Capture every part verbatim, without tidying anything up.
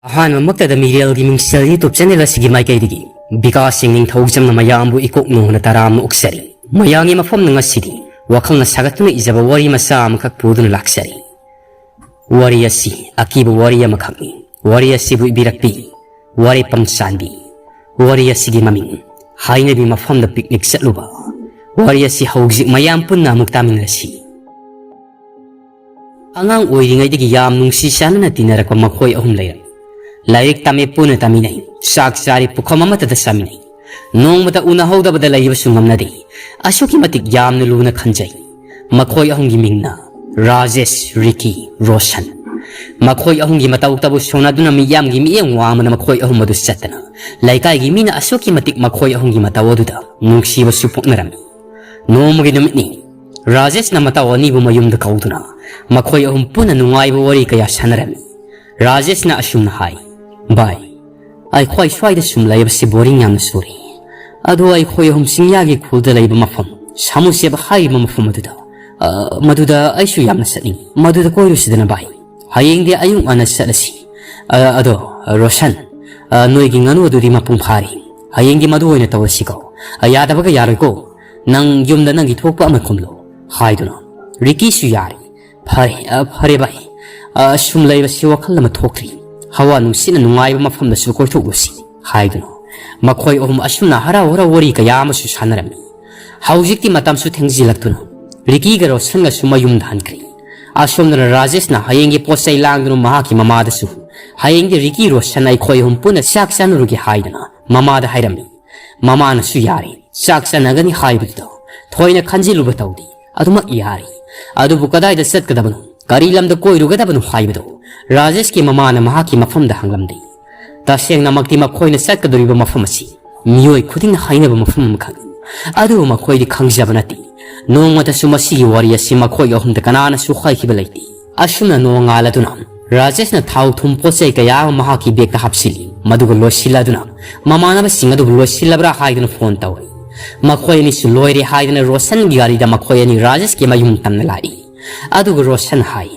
ꯑꯍꯥꯟꯕꯃꯛꯇꯗ ꯃꯤꯔꯦꯜꯒꯤ ꯃꯤꯡꯁꯦꯜ YouTube channel ꯑꯁꯤꯒꯤ ꯃꯥꯏꯀꯩꯗꯒꯤ ꯕꯤꯀꯥꯁ ꯁꯤꯡ ꯅꯤꯡꯊꯧꯖꯝꯅ ꯃꯌꯥꯝꯕꯨ ꯏꯀꯣꯛ ꯅꯣꯡꯅ ꯇꯔꯥꯝꯅ ꯑꯣꯛꯆꯔꯤ꯫ ꯃꯌꯥꯝꯒꯤ ꯃꯐꯝꯗ ꯉꯁꯤꯗꯤ ꯋꯥꯈꯜꯅ ꯁꯥꯒꯠꯇꯨꯅ ꯏꯖꯕ ꯋꯥꯔꯤ ꯃꯆꯥ ꯑꯃꯈꯛ ꯄꯨꯗꯨꯅ ꯂꯥꯛꯆꯔꯤ꯫ ꯋꯥꯔꯤ ꯑꯁꯤ ꯑꯀꯤꯕ ꯋꯥꯔꯤ ꯑꯃꯈꯛꯅꯤ꯫ ꯋꯥꯔꯤ ꯑꯁꯤꯕꯨ ꯏꯕꯤꯔꯛꯄꯤ ꯋꯥꯔꯦꯄꯝ ꯆꯥꯟꯕꯤ꯫ ꯋꯥꯔꯤ ꯑꯁꯤꯒꯤ ꯃꯃꯤꯡ ꯍꯥꯏꯅꯕꯤ ꯃꯐꯝꯗ ꯄꯤꯛꯅꯤꯛ ꯆꯠꯂꯨꯕ꯫ ꯋꯥꯔꯤ ꯑꯁꯤ ꯍꯧꯖꯤꯛ ꯃꯌꯥꯝ ꯄꯨꯟꯅ ꯑꯃꯨꯛ ꯇꯥꯃꯤꯟꯅꯁꯤ꯫ ꯑꯉꯥꯡ ꯑꯣꯏꯔꯤꯉꯩꯗꯒꯤ ꯌꯥꯝ ꯅꯨꯡꯁꯤ ꯆꯥꯟꯅꯅ ꯇꯤꯟꯅꯔꯛꯄ ꯃꯈꯣꯏ ꯑꯍꯨꯝ ꯂꯩꯔꯝꯃꯤ꯫ ꯂꯥꯏꯔꯤꯛ ꯇꯝꯃꯤ ꯄꯨꯟꯅ ꯇꯝꯃꯤꯟꯅꯩ, ꯆꯥꯛ ꯆꯥꯔꯤ ꯄꯨꯈꯝ ꯑꯃꯠꯇꯗ ꯆꯥꯃꯤꯟꯅꯩ, ꯅꯣꯡꯃꯇ ꯎꯅꯍꯧꯗꯕꯗ ꯂꯩꯕꯁꯨ ꯉꯝꯅꯗꯦ꯫ ꯑꯁꯨꯛꯀꯤ ꯃꯇꯤꯛ ꯌꯥꯝꯅ ꯂꯨꯅ ꯈꯟꯖꯩ꯫ ꯃꯈꯣꯏ ꯑꯍꯨꯝꯒꯤ ꯃꯤꯡꯅ ꯔꯥꯖꯦꯁ, ꯔꯤꯀꯤ, ꯔꯣꯁꯟ꯫ ꯃꯈꯣꯏ ꯑꯍꯨꯝꯒꯤ ꯃꯇꯧ ꯇꯕꯨ ꯁꯣꯟꯅꯗꯨꯅ ꯃꯤꯌꯥꯝꯒꯤ ꯃꯤꯠꯌꯦꯡ ꯋꯥꯡꯃꯗ ꯃꯈꯣꯏ ꯑꯍꯨꯝ ꯑꯗꯨ ꯆꯠꯇꯅ ꯂꯩꯀꯥꯏꯒꯤ ꯃꯤꯅ ꯑꯁꯨꯛꯀꯤ ꯃꯇꯤꯛ ꯃꯈꯣꯏ ꯑꯍꯨꯝꯒꯤ ꯃꯇꯧ ꯑꯗꯨꯗ ꯅꯨꯡꯁꯤꯕꯁꯨ ꯄꯣꯛꯅꯔꯝꯃꯤ꯫ ꯅꯣꯡꯃꯒꯤ ꯅꯨꯃꯤꯠꯅꯤ꯫ ꯔꯥꯖꯦꯁꯅ ꯃꯇꯥꯎ ꯑꯅꯤꯕꯨ ꯃꯌꯨꯝꯗ ꯀꯧꯗꯨꯅ ꯃꯈꯣꯏ ꯑꯍꯨꯝ ꯄꯨꯟꯅ ꯅꯨꯡꯉꯥꯏꯕ ꯋꯥꯔꯤ ꯀꯌꯥ ꯁꯥꯟꯅꯔꯝꯃꯤ꯫ ꯔꯥꯖꯦꯁꯅ ꯑꯁꯨꯝꯅ ꯍꯥꯏ, "ꯚꯥꯏ, ꯑꯩꯈꯣꯏ ꯁ꯭ꯋꯥꯏꯗ ꯁꯨꯝ ꯂꯩꯕꯁꯤ ꯕꯣꯔꯤꯡ ꯌꯥꯝꯅ ꯆꯨꯔꯦ꯫ ꯑꯗꯣ ꯑꯩꯈꯣꯏ ꯑꯍꯨꯝ ꯆꯤꯡꯌꯥꯒꯤ ꯈꯨꯜꯗ ꯂꯩꯕ ꯃꯐꯝ ꯁꯥꯃꯨꯁꯦꯕ ꯍꯥꯏꯔꯤꯕ ꯃꯐꯝ ꯑꯗꯨꯗ, ꯑ, ꯃꯗꯨꯗ ꯑꯩꯁꯨ ꯌꯥꯝꯅ ꯆꯠꯅꯤꯡꯉꯤ꯫ ꯃꯗꯨꯗ ꯀꯣꯏꯔꯨꯁꯤꯗꯅ ꯚꯥꯏ꯫ ꯍꯌꯦꯡꯗꯤ ꯑꯌꯨꯛ ꯉꯟꯅ ꯆꯠꯂꯁꯤ꯫ ꯑ, ꯑꯗꯣ, ꯔꯣꯁꯟ, ꯑ, ꯅꯣꯏꯒꯤ ꯉꯥꯅꯨ ꯑꯗꯨꯗꯤ ꯃꯄꯨꯡ ꯐꯥꯔꯦ꯫ ꯍꯌꯦꯡꯗꯤ ꯃꯗꯨ ꯑꯣꯏꯅ ꯇꯧꯔꯁꯤꯀꯣ꯫ ꯑ, ꯌꯥꯗꯕꯒ ꯌꯥꯔꯣꯏꯀꯣ꯫ ꯅꯪ ꯌꯨꯝꯗ ꯅꯪꯒꯤ ꯊꯣꯛꯄ ꯑꯃ ꯈꯨꯝꯂꯣ," ꯍꯥꯏꯗꯨꯅ꯫ ꯔꯤꯀꯤꯁꯨ ꯌꯥꯔꯦ꯫ "ꯐꯔꯦ, ꯑ, ꯐꯔꯦ ꯚꯥꯏ꯫ ꯑ, ꯁꯨꯝ ꯂꯩꯕꯁꯤ ꯋꯥꯈꯜ ꯑꯃ ꯊꯣꯛꯇ꯭ꯔꯤ꯫ ꯍꯋꯥ ꯅꯨꯡꯁꯤꯠꯅ ꯅꯨꯡꯉꯥꯏꯕ ꯃꯐꯝꯗꯁꯨ ꯀꯣꯏꯊꯣꯛꯂꯨꯁꯤ," ꯍꯥꯏꯗꯨꯅ ꯃꯈꯣꯏ ꯑꯍꯨꯝ ꯑꯁꯨꯝꯅ ꯍꯔꯥꯎ ꯍꯔꯥꯎ ꯋꯥꯔꯤ ꯀꯌꯥ ꯑꯃꯁꯨ ꯁꯥꯟꯅꯔꯝꯃꯤ꯫ ꯍꯧꯖꯤꯛꯇꯤ ꯃꯇꯝꯁꯨ ꯊꯦꯡꯖꯤꯜꯂꯛꯇꯨꯅ ꯔꯤꯀꯤꯒ ꯔꯣꯁꯟꯒꯁꯨ ꯃꯌꯨꯝꯗ ꯍꯟꯈ꯭ꯔꯦ꯫ ꯑꯁꯣꯝꯗꯅ ꯔꯥꯖꯦꯁꯅ ꯍꯌꯦꯡꯒꯤ ꯄꯣꯠ ꯆꯩ ꯂꯥꯡꯗꯨꯅ ꯃꯍꯥꯛꯀꯤ ꯃꯃꯥꯗꯁꯨ, "ꯍꯌꯦꯡꯗꯤ ꯔꯤꯀꯤ, ꯔꯣꯁꯟ, ꯑꯩꯈꯣꯏ ꯑꯍꯨꯝ ꯄꯨꯟꯅ ꯆꯥꯛ ꯆꯥꯅꯔꯨꯒꯦ," ꯍꯥꯏꯗꯅ ꯃꯃꯥꯗ ꯍꯥꯏꯔꯝꯃꯤ꯫ ꯃꯃꯥꯅꯁꯨ ꯌꯥꯔꯦ, ꯆꯥꯛ ꯆꯥꯅꯒꯅꯤ ꯍꯥꯏꯕꯗꯨꯗ ꯊꯣꯏꯅ ꯈꯟꯖꯤꯜꯂꯨꯕ ꯇꯧꯗꯦ꯫ ꯑꯗꯨꯃꯛ ꯌꯥꯔꯦ꯫ ꯑꯗꯨꯕꯨ ꯀꯗꯥꯏꯗ ꯆꯠꯀꯗꯕꯅꯣ, ꯀꯔꯤ ꯂꯝꯗ ꯀꯣꯏꯔꯨꯒꯗꯕꯅꯣ ꯍꯥꯏꯕꯗꯨ ꯔꯥꯖꯦꯁꯀꯤ ꯃꯃꯥꯅ ꯃꯍꯥꯛꯀꯤ ꯃꯐꯝꯗ ꯍꯪꯂꯝꯗꯦ꯫ ꯇꯁꯦꯡꯅꯃꯛꯇꯤ ꯃꯈꯣꯏꯅ ꯆꯠꯀꯗꯧꯔꯤꯕ ꯃꯐꯝ ꯑꯁꯤ ꯃꯤꯑꯣꯏ ꯈꯨꯗꯤꯡꯅ ꯍꯥꯏꯅꯕ ꯃꯐꯝ ꯑꯃꯈꯛꯅꯤ꯫ ꯑꯗꯨꯕꯨ ꯃꯈꯣꯏꯗꯤ ꯈꯪꯖꯕ ꯅꯠꯇꯦ꯫ ꯅꯣꯡꯃꯇꯁꯨ ꯃꯁꯤꯒꯤ ꯋꯥꯔꯤ ꯑꯁꯤ ꯃꯈꯣꯏ ꯑꯍꯨꯝꯗ ꯀꯅꯥꯅꯁꯨ ꯍꯥꯏꯈꯤꯕ ꯂꯩꯇꯦ꯫ ꯑꯁꯨꯝꯅ ꯅꯣꯡꯉꯥꯜꯂꯗꯨꯅ ꯔꯥꯖꯦꯁꯅ ꯊꯥꯎ ꯊꯨꯝ ꯄꯣꯠ ꯆꯩ ꯀꯌꯥ ꯑꯃ ꯃꯍꯥꯛꯀꯤ ꯕꯦꯒꯇ ꯍꯥꯞꯆꯤꯜꯂꯤ꯫ ꯃꯗꯨꯒ ꯂꯣꯏꯁꯤꯜꯂꯗꯨꯅ ꯃꯃꯥꯟꯅꯕꯁꯤꯡ ꯑꯗꯨꯕꯨ ꯂꯣꯏꯁꯤꯜꯂꯕ꯭ꯔꯥ ꯍꯥꯏꯗꯨꯅ ꯐꯣꯟ ꯇꯧꯏ꯫ ꯃꯈꯣꯏ ꯑꯅꯤꯁꯨ ꯂꯣꯏꯔꯦ ꯍꯥꯏꯗꯨꯅ ꯔꯣꯁꯟꯒꯤ ꯒꯥꯔꯤꯗ ꯃꯈꯣꯏ ꯑꯅꯤ ꯔꯥꯖꯦꯁꯀꯤ ꯃꯌꯨꯝ ꯇꯝꯅ ꯂꯥꯛꯏ꯫ ꯑꯗꯨꯒ ꯔꯣꯁꯟ ꯍꯥꯏ,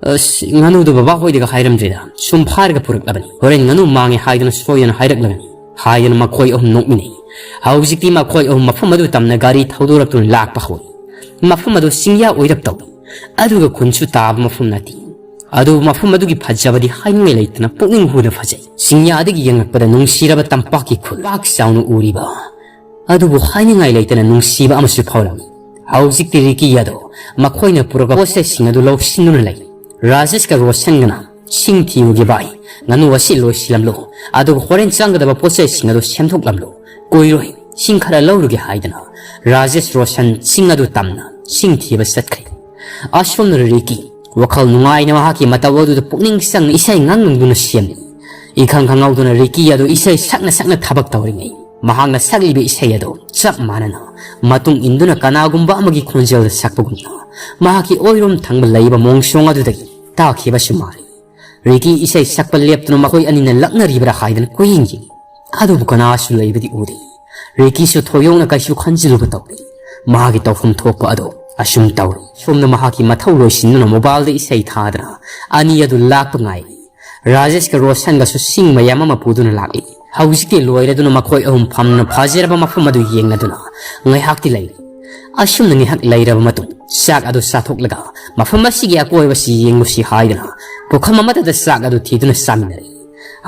"ꯑꯁ, ꯉꯥꯅꯨꯗꯣ ꯕꯕꯥ ꯍꯣꯏꯗꯒ ꯍꯥꯏꯔꯝꯗ꯭ꯔꯤꯗ, ꯁꯨꯝ ꯐꯥꯔꯒ ꯄꯨꯔꯛꯂꯕꯅꯤ꯫ ꯍꯣꯔꯦꯟ ꯉꯥꯅꯨ ꯃꯥꯡꯉꯦ ꯍꯥꯏꯗꯨꯅ ꯁꯣꯏꯗꯅ ꯍꯥꯏꯔꯛꯂꯒꯅꯤ" ꯍꯥꯏꯗꯨꯅ ꯃꯈꯣꯏ ꯑꯍꯨꯝ ꯅꯣꯛꯃꯤꯟꯅꯩ꯫ ꯍꯧꯖꯤꯛꯇꯤ ꯃꯈꯣꯏ ꯑꯍꯨꯝ ꯃꯐꯝ ꯑꯗꯨ ꯇꯝꯅ ꯒꯥꯔꯤ ꯊꯧꯗꯣꯔꯛꯇꯨꯅ ꯂꯥꯛꯄ ꯍꯧꯏ꯫ ꯃꯐꯝ ꯑꯗꯨ ꯆꯤꯡꯌꯥ ꯑꯣꯏꯔꯞ ꯇꯧꯏ, ꯑꯗꯨꯒ ꯈꯨꯟꯁꯨ ꯇꯥꯕ ꯃꯐꯝ ꯅꯠꯇꯦ꯫ ꯑꯗꯨꯕꯨ ꯃꯐꯝ ꯑꯗꯨꯒꯤ ꯐꯖꯕꯗꯤ ꯍꯥꯏꯅꯤꯡꯉꯥꯏ ꯂꯩꯇꯅ ꯄꯨꯛꯅꯤꯡ ꯍꯨꯅ ꯐꯖꯩ꯫ ꯆꯤꯡꯌꯥꯗꯒꯤ ꯌꯦꯡꯂꯛꯄꯗ ꯅꯨꯡꯁꯤꯔꯕ ꯇꯝꯄꯥꯛꯀꯤ ꯈꯨꯜ ꯄꯥꯛ ꯆꯥꯎꯅ ꯎꯔꯤꯕ ꯑꯗꯨꯕꯨ ꯍꯥꯏꯅꯤꯡꯉꯥꯏ ꯂꯩꯇꯅ ꯅꯨꯡꯁꯤꯕ ꯑꯃꯁꯨ ꯐꯥꯎꯔꯝꯃꯤ꯫ ꯍꯧꯖꯤꯛꯇꯤ ꯔꯤꯀꯤ ꯑꯗꯣ ꯃꯈꯣꯏꯅ ꯄꯨꯔꯛꯄ ꯄꯣꯠꯆꯩꯁꯤꯡ ꯑꯗꯨ ꯂꯧꯁꯤꯟꯗꯨꯅ ꯂꯩ꯫ ꯔꯥꯖꯦꯁꯀ ꯔꯣꯁꯟꯒꯅ ꯁꯤꯡ ꯊꯤꯔꯨꯒꯦ ꯚꯥꯏ, ꯉꯥꯅꯨ ꯑꯁꯤ ꯂꯣꯏꯁꯤꯜꯂꯝꯂꯣ, ꯑꯗꯨꯒ ꯍꯣꯔꯦꯟ ꯆꯪꯒꯗꯕ ꯄꯣꯠꯆꯩꯁꯤꯡ ꯑꯗꯨ ꯁꯦꯝꯗꯣꯛꯂꯝꯂꯣ, ꯀꯨꯏꯔꯣꯏ, ꯁꯤꯡ ꯈꯔ ꯂꯧꯔꯨꯒꯦ ꯍꯥꯏꯗꯅ ꯔꯥꯖꯦꯁ ꯔꯣꯁꯟ ꯁꯤꯡ ꯑꯗꯨ ꯇꯝꯅ ꯁꯤꯡ ꯊꯤꯕ ꯆꯠꯈ꯭ꯔꯦ꯫ ꯑꯁꯣꯝꯅ ꯔꯤꯀꯤ ꯋꯥꯈꯜ ꯅꯨꯡꯉꯥꯏꯅ ꯃꯍꯥꯛꯀꯤ ꯃꯇꯧ ꯑꯗꯨꯗ ꯄꯨꯛꯅꯤꯡ ꯆꯪꯅ ꯏꯁꯩ ꯉꯥꯡꯂꯝꯗꯨꯅ ꯁꯦꯝꯂꯤ꯫ ꯏꯈꯪ ꯈꯪꯍꯧꯗꯅ ꯔꯤꯀꯤ ꯑꯗꯨ ꯏꯁꯩ ꯁꯛꯅ ꯁꯛꯅ ꯊꯕꯛ ꯇꯧꯔꯤꯉꯩ ꯃꯍꯥꯛꯅ ꯁꯛꯂꯤꯕ ꯏꯁꯩ ꯑꯗꯨ ꯆꯞ ꯃꯥꯟꯅꯅ ꯃꯇꯨꯡ ꯏꯟꯗꯨꯅ ꯀꯅꯥꯒꯨꯝꯕ ꯑꯃꯒꯤ ꯈꯣꯟꯖꯦꯜꯗ ꯁꯛꯄꯒꯨꯝꯅ ꯃꯍꯥꯛꯀꯤ ꯑꯣꯏꯔꯣꯝ ꯊꯪꯕ ꯂꯩꯕ ꯃꯣꯡꯁꯣꯡ ꯑꯗꯨꯗꯒꯤ ꯇꯥꯈꯤꯕꯁꯨ ꯃꯥꯜꯂꯤ꯫ ꯔꯤꯀꯤ ꯏꯁꯩ ꯁꯛꯄ ꯂꯦꯞꯇꯨꯅ ꯃꯈꯣꯏ ꯑꯅꯤꯅ ꯂꯛꯅꯔꯤꯕ꯭ꯔꯥ ꯍꯥꯏꯗꯅ ꯀꯣꯏꯌꯦꯡ ꯌꯦꯡꯉꯤ꯫ ꯑꯗꯨꯕꯨ ꯀꯅꯥꯁꯨ ꯂꯩꯕꯗꯤ ꯎꯗꯦ꯫ ꯔꯤꯀꯤꯁꯨ ꯊꯣꯏꯗꯣꯛꯅ ꯀꯩꯁꯨ ꯈꯟꯖꯤꯜꯂꯨꯕ ꯇꯧꯗꯦ꯫ ꯃꯍꯥꯛꯀꯤ ꯇꯧꯐꯝ ꯊꯣꯛꯄ ꯑꯗꯨ ꯑꯁꯨꯝ ꯇꯧꯔꯤ꯫ ꯁꯣꯝꯗ ꯃꯍꯥꯛꯀꯤ ꯃꯊꯧ ꯂꯣꯏꯁꯤꯟꯗꯨꯅ ꯃꯣꯕꯥꯏꯜꯗ ꯏꯁꯩ ꯊꯥꯗꯅ ꯑꯅꯤ ꯑꯗꯨ ꯂꯥꯛꯄ ꯉꯥꯏꯔꯤ꯫ ꯔꯥꯖꯦꯁꯀ ꯔꯣꯁꯟꯒꯁꯨ ꯁꯤꯡ ꯃꯌꯥꯝ ꯑꯃ ꯄꯨꯗꯨꯅ ꯂꯥꯛꯂꯤ꯫ ꯍꯧꯖꯤꯛꯇꯤ ꯂꯣꯏꯔꯗꯨꯅ ꯃꯈꯣꯏ ꯑꯍꯨꯝ ꯐꯝꯅ ꯐꯖꯔꯕ ꯃꯐꯝ ꯑꯗꯨ ꯌꯦꯡꯂꯗꯨꯅ ꯉꯥꯏꯍꯥꯛꯇꯤ ꯂꯩꯔꯤ꯫ ꯑꯁꯨꯝꯅ ꯉꯥꯏꯍꯥꯛ ꯂꯩꯔꯕ ꯃꯇꯨꯡ ꯆꯥꯛ ꯑꯗꯨ ꯆꯥꯊꯣꯛꯂꯒ ꯃꯐꯝ ꯑꯁꯤꯒꯤ ꯑꯀꯣꯏꯕꯁꯤ ꯌꯦꯡꯂꯨꯁꯤ ꯍꯥꯏꯗꯨꯅ ꯄꯨꯈꯝ ꯑꯃꯠꯇꯗ ꯆꯥꯛ ꯑꯗꯨ ꯊꯤꯗꯨꯅ ꯆꯥꯃꯤꯟꯅꯔꯦ꯫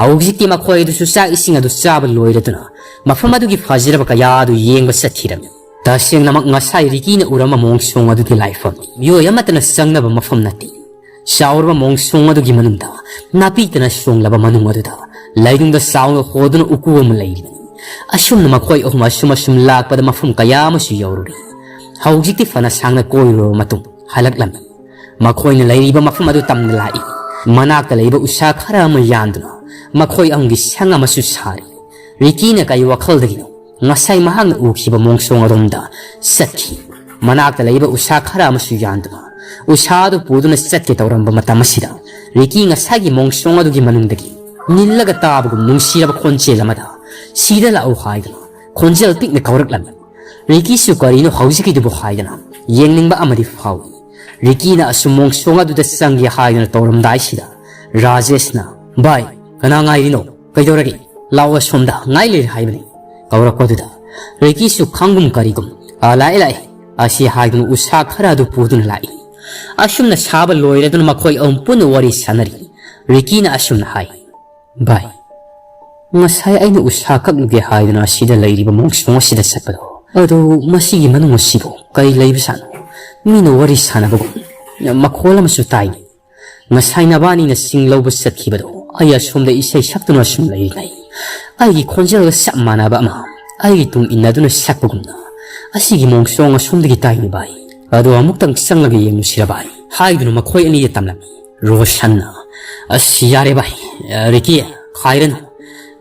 ꯍꯧꯖꯤꯛꯇꯤ ꯃꯈꯣꯏ ꯑꯗꯨꯁꯨ ꯆꯥꯛ ꯏꯁꯤꯡ ꯑꯗꯨ ꯆꯥꯕ ꯂꯣꯏꯔꯗꯨꯅ ꯃꯐꯝ ꯑꯗꯨꯒꯤ ꯐꯖꯔꯕ ꯀꯌꯥ ꯑꯗꯨ ꯌꯦꯡꯕ ꯆꯠꯈꯤꯔꯝꯃꯤ꯫ ꯇꯁꯦꯡꯅꯃꯛ ꯉꯁꯥꯏ ꯔꯤꯀꯤꯅ ꯎꯔꯝꯕ ꯃꯑꯣꯡ ꯁꯣꯡ ꯑꯗꯨꯗꯤ ꯂꯥꯏꯐꯝꯅꯤ꯫ ꯃꯤꯑꯣꯏ ꯑꯃꯠꯇꯅ ꯆꯪꯅꯕ ꯃꯐꯝ ꯅꯠꯇꯦ꯫ ꯆꯥꯎꯔꯕ ꯃꯑꯣꯡ ꯁꯣꯡ ꯑꯗꯨꯒꯤ ꯃꯅꯨꯡꯗ ꯅꯥꯄꯤꯇꯅ ꯁꯣꯡꯂꯕ ꯃꯅꯨꯡ ꯑꯗꯨꯗ ꯂꯩꯅꯨꯡꯗ ꯆꯥꯎꯅ ꯍꯣꯗꯨꯅ ꯎꯀꯨ ꯑꯃ ꯂꯩꯔꯤꯕꯅꯤ꯫ ꯑꯁꯨꯝꯅ ꯃꯈꯣꯏ ꯑꯍꯨꯝ ꯑꯁꯨꯝ ꯑꯁꯨꯝ ꯂꯥꯛꯄꯗ ꯃꯐꯝ ꯀꯌꯥ ꯑꯃꯁꯨ ꯌꯧꯔꯨꯔꯦ꯫ ꯍꯧꯖꯤꯛꯇꯤ ꯐꯅ ꯁꯥꯡꯅ ꯀꯣꯏꯔꯨꯔꯕ ꯃꯇꯨꯡ ꯍꯜꯂꯛꯂꯝꯃꯤ꯫ ꯃꯈꯣꯏꯅ ꯂꯩꯔꯤꯕ ꯃꯐꯝ ꯑꯗꯨ ꯇꯝꯅ ꯂꯥꯛꯏ꯫ ꯃꯅꯥꯛꯇ ꯂꯩꯕ ꯎꯁꯥ ꯈꯔ ꯑꯃ ꯌꯥꯟꯗꯨꯅ ꯃꯈꯣꯏ ꯑꯍꯨꯝꯒꯤ ꯁꯪ ꯑꯃꯁꯨ ꯁꯥꯔꯤ꯫ ꯔꯤꯀꯤꯅ ꯀꯩ ꯋꯥꯈꯜꯗꯒꯤꯅꯣ ꯉꯁꯥꯏ ꯃꯍꯥꯛꯅ ꯎꯈꯤꯕ ꯃꯣꯡꯁꯣꯡ ꯑꯗꯣꯝꯗ ꯆꯠꯈꯤ꯫ ꯃꯅꯥꯛꯇ ꯂꯩꯕ ꯎꯁꯥ ꯈꯔ ꯑꯃꯁꯨ ꯌꯥꯟꯗꯨꯅ ꯎꯁꯥ ꯑꯗꯨ ꯄꯨꯗꯨꯅ ꯆꯠꯀꯦ ꯇꯧꯔꯝꯕ ꯃꯇꯝ ꯑꯁꯤꯗ ꯔꯤꯀꯤ ꯉꯁꯥꯏꯒꯤ ꯃꯣꯡꯁꯣꯡ ꯑꯗꯨꯒꯤ ꯃꯅꯨꯡꯗꯒꯤ ꯅꯤꯜꯂꯒ ꯇꯥꯕꯒꯨꯝ ꯅꯨꯡꯁꯤꯔꯕ ꯈꯣꯟꯖꯦꯜ ꯑꯃꯗ "ꯁꯤꯗ ꯂꯥꯛꯎ" ꯍꯥꯏꯗꯨꯅ ꯈꯣꯟꯖꯦꯜ ꯄꯤꯛꯅ ꯀꯧꯔꯛꯂꯝꯃꯤ꯫ ꯔꯤꯀꯤꯁꯨ "ꯀꯔꯤꯅꯣ ꯍꯧꯖꯤꯛꯀꯤꯗꯨꯕꯨ?" ꯍꯥꯏꯗꯅ ꯌꯦꯡꯅꯤꯡꯕ ꯑꯃꯗꯤ ꯐꯥꯎꯏ꯫ ꯔꯤꯀꯤꯅ ꯑꯁꯨꯝ ꯃꯣꯡꯁꯣꯡ ꯑꯗꯨꯗ ꯆꯪꯒꯦ ꯍꯥꯏꯗꯨꯅ ꯇꯧꯔꯝꯗꯥꯏꯁꯤꯗ ꯔꯥꯖꯦꯁꯅ, "ꯚꯥꯏ, ꯀꯅꯥ ꯉꯥꯏꯔꯤꯅꯣ? ꯀꯩꯗꯧꯔꯒꯦ? ꯂꯥꯛꯑꯣ, ꯑꯁꯣꯝꯗ ꯉꯥꯏ ꯂꯩꯔꯦ" ꯍꯥꯏꯕꯅꯤ꯫ ꯀꯧꯔꯛꯄꯗꯨꯗ ꯔꯤꯀꯤꯁꯨ ꯈꯪꯒꯨꯝ ꯀꯔꯤꯒꯨꯝ, "ꯑ, ꯂꯥꯛꯑꯦ, ꯂꯥꯛꯑꯦ" ꯑꯁꯤ ꯍꯥꯏꯗꯨꯅ ꯎꯁꯥ ꯈꯔ ꯑꯗꯨ ꯄꯨꯗꯨꯅ ꯂꯥꯛꯏ꯫ ꯑꯁꯨꯝꯅ ꯁꯥꯕ ꯂꯣꯏꯔꯗꯨꯅ ꯃꯈꯣꯏ ꯑꯍꯨꯝ ꯄꯨꯟꯅ ꯋꯥꯔꯤ ꯁꯥꯟꯅꯔꯤ꯫ ꯔꯤꯀꯤꯅ ꯑꯁꯨꯝꯅ ꯍꯥꯏ, "ꯚꯥꯏ, ꯉꯁꯥꯏ ꯑꯩꯅ ꯎꯁꯥ ꯀꯛꯂꯨꯒꯦ ꯍꯥꯏꯗꯨꯅ ꯑꯁꯤꯗ ꯂꯩꯔꯤꯕ ꯃꯣꯡꯁꯣꯡ ꯑꯁꯤꯗ ꯆꯠꯄꯗꯣ, ꯑꯗꯨ ꯃꯁꯤꯒꯤ ꯃꯅꯨꯡ ꯑꯁꯤꯕꯨ ꯀꯔꯤ ꯂꯩꯕꯖꯥꯠꯅꯣ? ꯃꯤꯅ ꯋꯥꯔꯤ ꯁꯥꯟꯅꯕꯒꯨꯝ ꯃꯈꯣꯜ ꯑꯃꯁꯨ ꯇꯥꯏꯅꯦ꯫ ꯉꯁꯥꯏ ꯅꯕꯥꯅꯤꯅ ꯆꯤꯡ ꯂꯧꯕ ꯆꯠꯈꯤꯕꯗꯣ ꯑꯩ ꯑꯁꯣꯝꯗ ꯏꯁꯩ ꯁꯛꯇꯨꯅ ꯁꯨꯝ ꯂꯩꯔꯤꯉꯩ, ꯑꯩꯒꯤ ꯈꯣꯟꯖꯦꯜꯒ ꯆꯞ ꯃꯥꯟꯅꯕ ꯑꯃ ꯑꯩꯒꯤ ꯇꯨꯡ ꯏꯟꯅꯗꯨꯅ ꯁꯛꯄꯒꯨꯝꯅ ꯑꯁꯤꯒꯤ ꯃꯣꯡꯁꯣꯡ ꯑꯁꯣꯝꯗꯒꯤ ꯇꯥꯏꯅꯦ ꯚꯥꯏ꯫ ꯑꯗꯣ ꯑꯃꯨꯛꯇꯪ ꯆꯪꯂꯒ ꯌꯦꯡꯉꯨꯁꯤꯔ ꯚꯥꯏ?" ꯍꯥꯏꯗꯨꯅ ꯃꯈꯣꯏ ꯑꯅꯤꯗ ꯇꯝꯂꯝꯃꯤ꯫ ꯔꯣꯁꯟꯅ, "ꯑꯁ, ꯌꯥꯔꯦ ꯚꯥꯏ, ꯑ, ꯔꯤꯀꯤ, ꯈꯥꯏꯔꯅꯨ꯫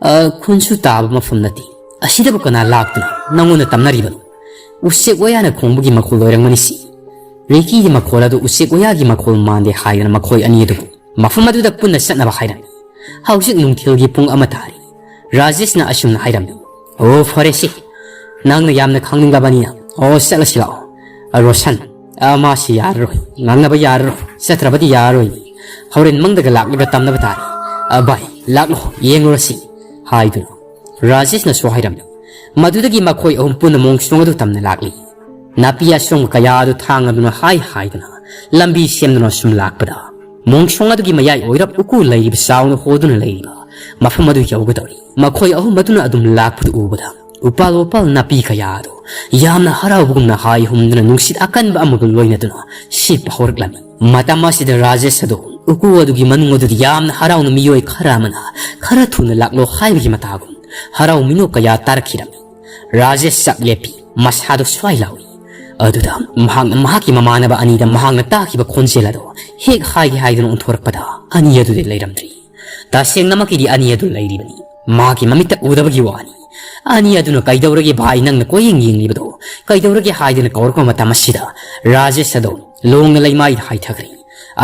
ꯑ, ꯈꯨꯟꯁꯨ ꯇꯥꯕ ꯃꯐꯝ ꯅꯠꯇꯦ꯫ ꯑꯁꯤꯗꯕꯨ ꯀꯅꯥ ꯂꯥꯛꯇꯨꯅ ꯅꯪꯉꯣꯟꯗ ꯇꯝꯅꯔꯤꯕꯅꯣ? ꯎꯆꯦꯛ ꯋꯥꯌꯥꯅ ꯈꯣꯡꯕꯒꯤ ꯃꯈꯣꯜ ꯑꯣꯏꯔꯝꯒꯅꯤ ꯁꯤ꯫" ꯔꯤꯀꯤꯒꯤ ꯃꯈꯣꯜ ꯑꯗꯨ ꯎꯆꯦꯛ ꯋꯥꯌꯥꯒꯤ ꯃꯈꯣꯜ ꯃꯥꯟꯗꯦ ꯍꯥꯏꯗꯨꯅ ꯃꯈꯣꯏ ꯑꯅꯤ ꯑꯗꯨꯕꯨ ꯃꯐꯝ ꯑꯗꯨꯗ ꯄꯨꯟꯅ ꯆꯠꯅꯕ ꯍꯥꯏꯔꯝꯃꯤ꯫ ꯍꯧꯖꯤꯛ ꯅꯨꯡꯊꯤꯜꯒꯤ ꯄꯨꯡ ꯑꯃ ꯇꯥꯔꯦ꯫ ꯔꯥꯖꯦꯁꯅ ꯑꯁꯨꯝꯅ ꯍꯥꯏꯔꯝꯃꯤ, "ꯑꯣ, ꯐꯔꯦꯁꯦ, ꯅꯪꯅ ꯌꯥꯝꯅ ꯈꯪꯅꯤꯡꯂꯕꯅꯤꯅ꯫ ꯑꯣ, ꯆꯠꯂꯁꯤ ꯂꯥꯛꯑꯣ꯫ ꯑ, ꯔꯣꯁꯟ, ꯑ, ꯃꯥꯁꯤ ꯌꯥꯔꯔꯣꯏ, ꯉꯥꯡꯅꯕ ꯌꯥꯔꯔꯣꯏ, ꯆꯠꯇ꯭ꯔꯕꯗꯤ ꯌꯥꯔꯔꯣꯏ꯫ ꯍꯣꯔꯦꯟ ꯃꯪꯗꯒ ꯂꯥꯛꯂꯒ ꯇꯝꯅꯕ ꯇꯥꯔꯦ꯫ ꯑ, ꯚꯥꯏ, ꯂꯥꯛꯂꯣ, ꯌꯦꯡꯂꯨꯔꯁꯤ" ꯍꯥꯏꯗꯨꯅ ꯔꯥꯖꯦꯁꯅꯁꯨ ꯍꯥꯏꯔꯝꯃꯤ꯫ ꯃꯗꯨꯗꯒꯤ ꯃꯈꯣꯏ ꯑꯍꯨꯝ ꯄꯨꯟꯅ ꯃꯣꯡꯁꯣꯡ ꯑꯗꯨ ꯇꯝꯅ ꯂꯥꯛꯂꯤ꯫ ꯅꯥꯄꯤ ꯑꯁꯣꯡꯕ ꯀꯌꯥ ꯑꯗꯨ ꯊꯥꯡ ꯑꯗꯨꯅ ꯍꯥꯏ ꯍꯥꯏꯗꯨꯅ ꯂꯝꯕꯤ ꯁꯦꯝꯗꯨꯅ ꯁꯨꯝ ꯂꯥꯛꯄꯗ, ꯃꯣꯡꯁꯣꯡ ꯑꯗꯨꯒꯤ ꯃꯌꯥꯏ ꯑꯣꯏꯔꯞ ꯎꯀꯨ ꯂꯩꯔꯤꯕ ꯆꯥꯎꯅ ꯍꯣꯗꯨꯅ ꯂꯩꯔꯤꯕ ꯃꯐꯝ ꯑꯗꯨ ꯌꯧꯒꯗꯧꯔꯤ꯫ ꯃꯈꯣꯏ ꯑꯍꯨꯝ ꯑꯗꯨꯅ ꯑꯗꯨꯝ ꯂꯥꯛꯄꯗꯨ ꯎꯕꯗ, ꯎꯄꯥꯜ ꯋꯥꯄꯥꯜ ꯅꯥꯄꯤ ꯀꯌꯥ ꯑꯗꯨ ꯌꯥꯝꯅ ꯍꯔꯥꯎꯕꯒꯨꯝꯅ ꯍꯥꯏ ꯍꯨꯝꯗꯨꯅ ꯅꯨꯡꯁꯤꯠ ꯑꯀꯟꯕ ꯑꯃꯒ ꯂꯣꯏꯅꯗꯨꯅ ꯁꯤꯠꯄ ꯍꯧꯔꯛꯂꯝꯃꯤ꯫ ꯃꯇꯝ ꯑꯁꯤꯗ ꯔꯥꯖꯦꯁ ꯑꯗꯨ ꯎꯀꯨ ꯑꯗꯨꯒꯤ ꯃꯅꯨꯡ ꯑꯗꯨꯗ ꯌꯥꯝꯅ ꯍꯔꯥꯎꯅ ꯃꯤꯑꯣꯏ ꯈꯔ ꯑꯃꯅ ꯈꯔ ꯊꯨꯅ ꯂꯥꯛꯂꯣ ꯍꯥꯏꯕꯒꯤ ꯃꯇꯥꯒꯨꯝ ꯍꯔꯥꯎ ꯃꯤꯅꯣꯛ ꯀꯌꯥ ꯇꯥꯔꯛꯈꯤꯔꯝꯃꯤ꯫ ꯔꯥꯖꯦꯁ ꯆꯞ ꯂꯦꯞꯄꯤ, ꯃꯁꯥꯗꯨ ꯁ꯭ꯋꯥꯏ ꯂꯥꯎꯏ꯫ ꯑꯗꯨꯗ ꯃꯍꯥꯛꯅ ꯃꯍꯥꯛꯀꯤ ꯃꯃꯥꯟꯅꯕ ꯑꯅꯤꯗ ꯃꯍꯥꯛꯅ ꯇꯥꯈꯤꯕ ꯈꯣꯟꯖꯦꯜ ꯑꯗꯨ ꯍꯦꯛ ꯍꯥꯏꯒꯦ ꯍꯥꯏꯗꯨꯅ ꯑꯣꯟꯊꯣꯔꯛꯄꯗ, ꯑꯅꯤ ꯑꯗꯨꯗꯤ ꯂꯩꯔꯝꯗ꯭ꯔꯤ꯫ ꯇꯁꯦꯡꯅꯃꯛꯀꯤꯗꯤ ꯑꯅꯤ ꯑꯗꯨ ꯂꯩꯔꯤꯕꯅꯤ꯫ ꯃꯍꯥꯛꯀꯤ ꯃꯃꯤꯠꯇ ꯎꯗꯕꯒꯤ ꯋꯥꯅꯤ꯫ ꯑꯅꯤ ꯑꯗꯨꯅ, "ꯀꯩꯗꯧꯔꯒꯦ ꯚꯥꯏ, ꯅꯪꯅ ꯀꯣꯏꯌꯦꯡ ꯌꯦꯡꯂꯤꯕꯗꯣ? ꯀꯩꯗꯧꯔꯒꯦ?" ꯍꯥꯏꯗꯨꯅ ꯀꯧꯔꯛꯄ ꯃꯇꯝ ꯑꯁꯤꯗ, ꯔꯥꯖꯦꯁ ꯑꯗꯨ ꯂꯣꯡꯅ ꯂꯩꯃꯥꯏꯗ ꯍꯥꯏꯊꯈ꯭ꯔꯦ꯫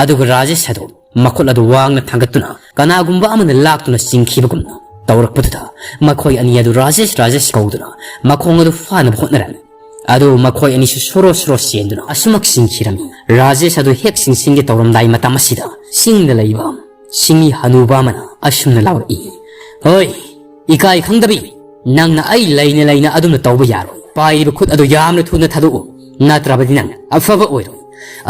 ꯑꯗꯨꯒ ꯔꯥꯖꯦꯁ ꯑꯗꯨ ꯃꯈꯨꯠ ꯑꯗꯨ ꯋꯥꯡꯅ ꯊꯥꯡꯒꯠꯇꯨꯅ, ꯀꯅꯥꯒꯨꯝꯕ ꯑꯃꯅ ꯂꯥꯛꯇꯨꯅ ꯆꯤꯡꯈꯤꯕꯒꯨꯝꯅ ꯇꯧꯔꯛꯄꯗꯨꯗ, ꯃꯈꯣꯏ ꯑꯅꯤ ꯑꯗꯨ ꯔꯥꯖꯦꯁ, ꯔꯥꯖꯦꯁ ꯀꯧꯗꯨꯅ ꯃꯈꯣꯡ ꯑꯗꯨ ꯐꯥꯅꯕ ꯍꯣꯠꯅꯔꯝꯃꯤ꯫ ꯑꯗꯨ ꯃꯈꯣꯏ ꯑꯅꯤꯁꯨ ꯁꯣꯔꯣ ꯁꯣꯔꯣ ꯆꯦꯟꯗꯨꯅ ꯑꯁꯨꯃꯛ ꯆꯤꯡꯈꯤꯔꯝꯃꯤ꯫ ꯔꯥꯖꯦꯁ ꯑꯗꯨ ꯍꯦꯛ ꯆꯤꯡꯁꯤꯟꯒꯦ ꯇꯧꯔꯝꯗꯥꯏ ꯃꯇꯝ ꯑꯁꯤꯗ ꯆꯤꯡꯗ ꯂꯩꯕ ꯁꯤꯡꯃꯤ ꯍꯅꯨꯕ ꯑꯃꯅ ꯑꯁꯨꯝꯅ ꯂꯥꯎꯔꯛꯏ, "ꯍꯣꯏ, ꯏꯀꯥꯏ ꯈꯪꯗꯕꯤ, ꯅꯪꯅ ꯑꯩ ꯂꯩꯅ ꯂꯩꯅ ꯑꯗꯨꯝꯅ ꯇꯧꯕ ꯌꯥꯔꯣꯏ꯫ ꯄꯥꯏꯔꯤꯕ ꯈꯨꯠ ꯑꯗꯨ ꯌꯥꯝꯅ ꯊꯨꯅ ꯊꯥꯗꯣꯛꯎ, ꯅꯠꯇ꯭ꯔꯕꯗꯤ ꯅꯪ ꯑꯐꯕ ꯑꯣꯏꯔꯣꯏ꯫